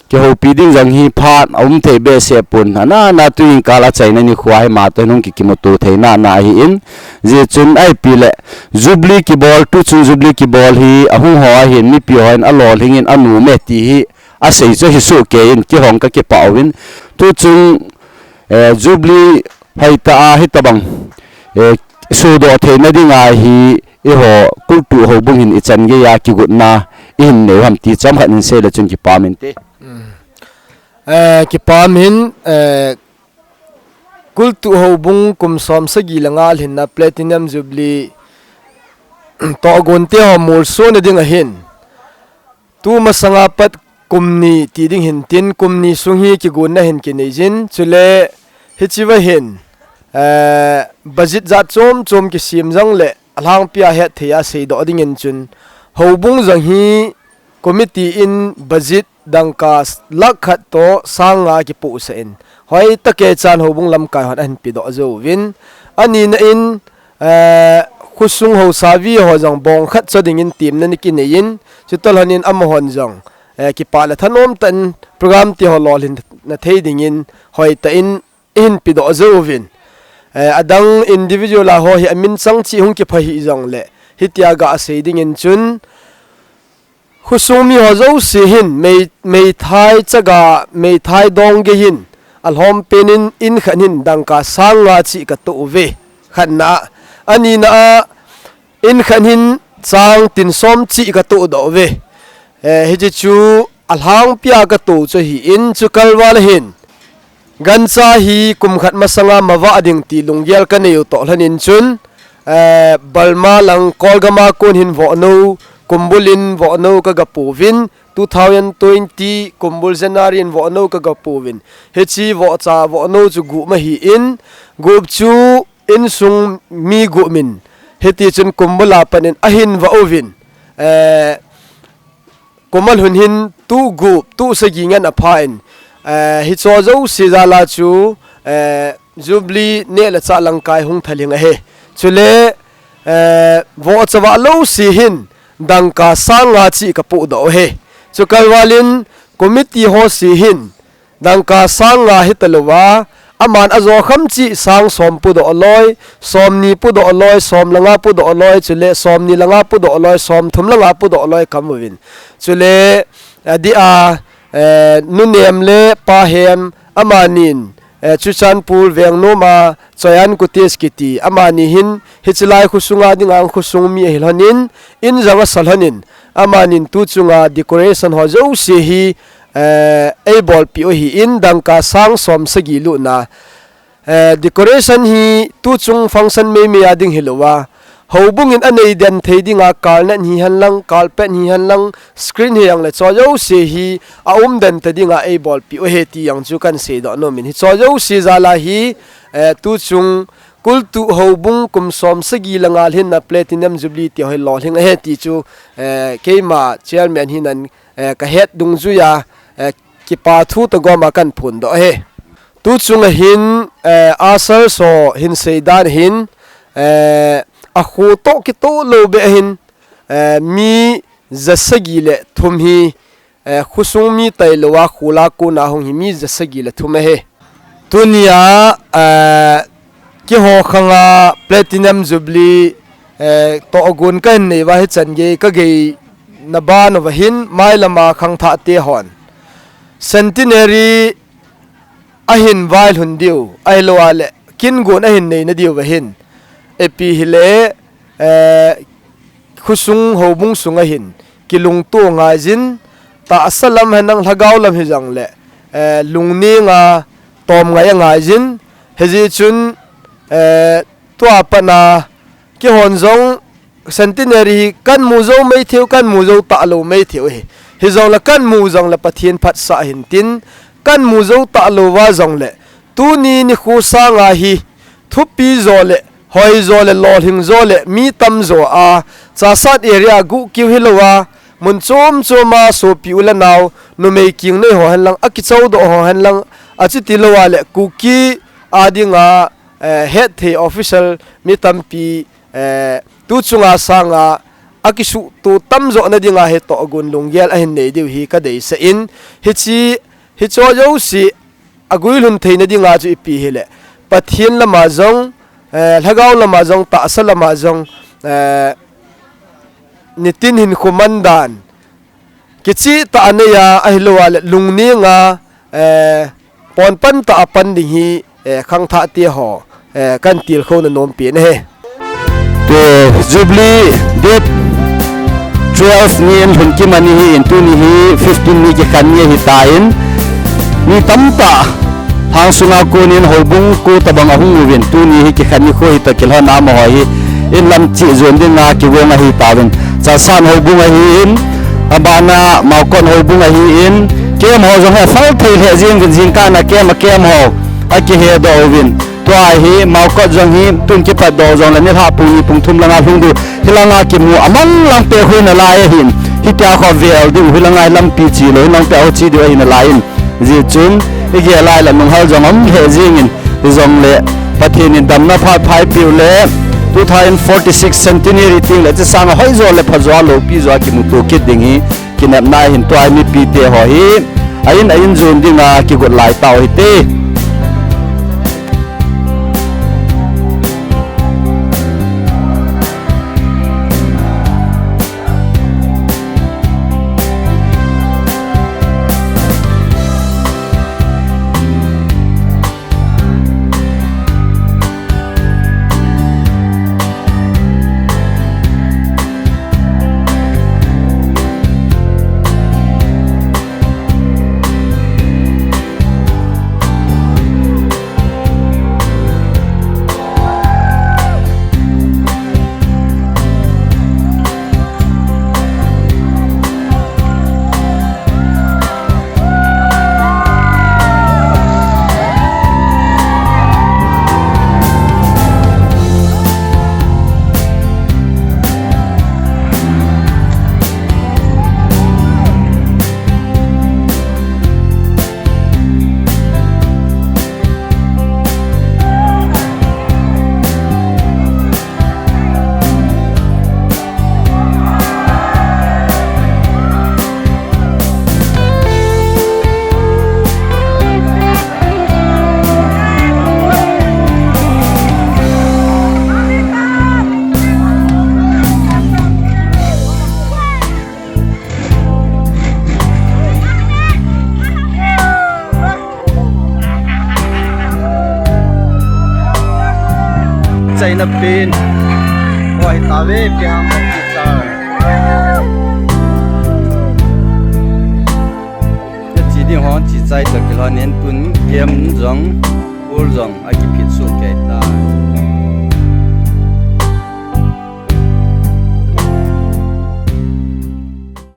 kihoupi ding jong hi phat aum thei behseh pon. Ana, ana tuin kal a chaina nikho hi ama toh hung kikimuto theina ana ahin. Hijeh chun ahipi le Jubilee kibol, tu chung Jubilee kibol hi ahung ho ahin, mipi hon alolhing in anom e ti hi asei chu hisoh kei in, kihong kakipah uvin. Tu chung, eh, Jubilee hoitah a hitabang, eh, sodoh theina dinga hi eiho Kultu Houbung hin ichan geiya kigotna ihin nei u ham ti chomkhat in sei le chun kipah in te. Eh, kipah in, eh, Kultu Houbung kum som sagi le nga lhinna Platinum Jubilee tohgon te ho molso na ding ahin. Tu masanga pat kum ni ti ding hin tin, kum ni sung hi kigonna hin kinei jin, chule hiche va hin, eh, budget jat chom chom kisem jong le alhangpi a hetthei a seidoh ding in chun, houbung jong hi committee in budget dangka lakh khat toh sang nga kipohsah in, hoitah kei chan houbung lamkai hon ahin pedoh jouvin, ani na in, eh, khosung haosa vi ho jong bong khat cho ding in temna ana kinei in, chutoh lhon in amahon jong, eh, kipah le thanom tah in program ti ho lolhin na thei ding in hoitah in eihin pedoh jouvin. Eh, adang individual a ho hi amin chang cheh hung kipha hih jong le, hitia ga sei ding in chun, khosung mi ho jouse hin, mei, meithai chaga, meithai dong gei hin, alhom pen in, in khat hin dangka sang nga cheh katoh uve, khatna a. Ani na a, In khat hin chang tin som chih ka toh doh ve. Eh, hiche chu alhangpia ka toh chu ahin, chu kalval ahin. Gancha hi kum khat masanga mavah ding ti lunggel ka nei u toh lhon in chun, eh, Balma lang Kolgam a kon hin vohnou, kumbul in vohnou ka ga pouvin, two thousand twenty kumbul January in vohnou ka ga pouvin. Hiche vohcha vohnou chu gup ahin, gup chu insung mi gup min. Hiti chun kumbul a pat in ahin voh uvin. Eh, Kum a lhun hin tu gup, tu sagi ngen apha in, eh, hicho jouse jal a chu, eh, Jubilee neh le chah langkai hung thalhing ahi. Chule, eh, vohcha vah lou se hin dangka sang nga chih ka poh doh ahi. Chu kalval in committee ho se hin dangka sang nga hita louva, aman ajo kham chih sang som pu doh loi, som ni pu doh loi, som le nga pu doh loi, chule som ni le nga pu doh loi, som thum le nga pu doh loi ka mu uvin. Chule, eh, adeh a, eh, Nu Nem le Pa Hem, amanin, eh, Churachandpur Vengnom a, Choiyan Cottage kiti, amani hin, hiche lai khosunga dinga khosung mi ahi lhon in, in jong asa lhon in, amanin tu chunga decoration ho jouse hi, eh, eibolpeh u ahin dangka sang som sagi lutna. Eh, decoration hi tu chung function meimei a ding hilouva, houbung in anei den thei dinga carnet hihen lang, carpet hihen lang, screen hihen lang le cho jouse hi aum den ta dinga eibolpeh u ahi ti jong chu kan seidoh nom in, hicho jouse jal a hi, eh, tu chung Kultuh Houbung kum som sagi le nga lhinna Platinum Jubilee ti ho hi lolhing ahi ti chu, eh, keima chairman hinan, eh, ka het dungjuia, eh, kipa thu toh gom a kan phondoh ahi. Tu chunga hin, eh, usher ho hin seidan hin, eh, akhu toh kitoh lou beh hin, eh, mi ja sagi le thum hi, eh, khosung mi tailouva, khul a kona hung hi mi ja sagi le thum ahi. Tunia, eh, keiho khanga Platinum Jubilee, eh, tohgon kahin nei uva hichan gei ka gei na ban uva hin mailam a khangthah te hon Centenary ahin vailhun diu, ahilouleh kin gon ahin neina diu ahin. Ipi hile, eh, khosung houbung sunga hin kilungto ngai jin, tahsa lam hihen lang lhagao lam hijongle, eh, lungneng a tom ngai angai jin, hijeh chun, eh, tua pat a keihon jong Centenary hi kan mu jou maithei u, kan mu jou talou maithei u ahi. Hijongle kan mu jongle Pathen phatsah ahin tin, kan mu jou talou uva jongle tuni nikho sanga hi thupi jo le, hoi jo le, lolhing jo le, mi tamjo a, Chassad area guh keu hilouva, mun chom chom a sopi u le nao, numei kingnei ho hihen lang, akichoudoh ho hihen lang, achuti louva le, Kuki a dinga, eh, hetthei official mi tampi, eh, tu chunga sanga akisuhto tamjo na dinga hi tohgon lunggel ahin nei diu hi ka deisah in, hiche, hicho jouse aguilhun theina dinga chu ipi hile, Pathen lama jong, eh, lhagao lama jong, tahsa lama jong, eh, nitin hinkho man dan kicheh tah a nei a, ahilouleh lungneng a, eh, pon pan tah a pan ding hi, eh, khangthah te ho, eh, kan tilkhouna nompen ahi. Tua Jubilee date twelve ni in lhun kiman ahin, tuni hi fifteen ni kikhen ni ahitan, mi tamtah Lhangsunga konin houbung ko tabang ahung uvin, tuni hi kikhen nikho hita kilhon a amaho hi in lam cheh jon dinga kigong ahitauvin. Chassad houbung ahin, abana Maokot houbung ahin, camp ho jong hi aphal thei lheh jeng uvin, jingkah a camp, a camp ho akihedoh uvin. Tua hi Maokot jong hi tun kipatdoh jongle nilhah pung ni pung thum langa lhung diu. Hilanga kimu a man lang peh u hi nalai ahin. Hitia khovel diu hilanga lampi che lou, hilang peh u che diu ahi nalai in. Hijeh chun, igel lai le nunghal jong um lheh jengin, hijongle Pathen in damna phat phaipeh u le, two thousand forty-six centenary tengle, hiche sanga hoijo le phajo a loupi jo a kimuto kit ding hi, kinepna hin tua mipi te ho hi, a in a in jon dinga kigot lai tau hite. Ina pen. Oi, tave, pi ham, pi sa. Chi ding ho, chi chai to kilhon in tun game jong, pool jong, akiphit su ke.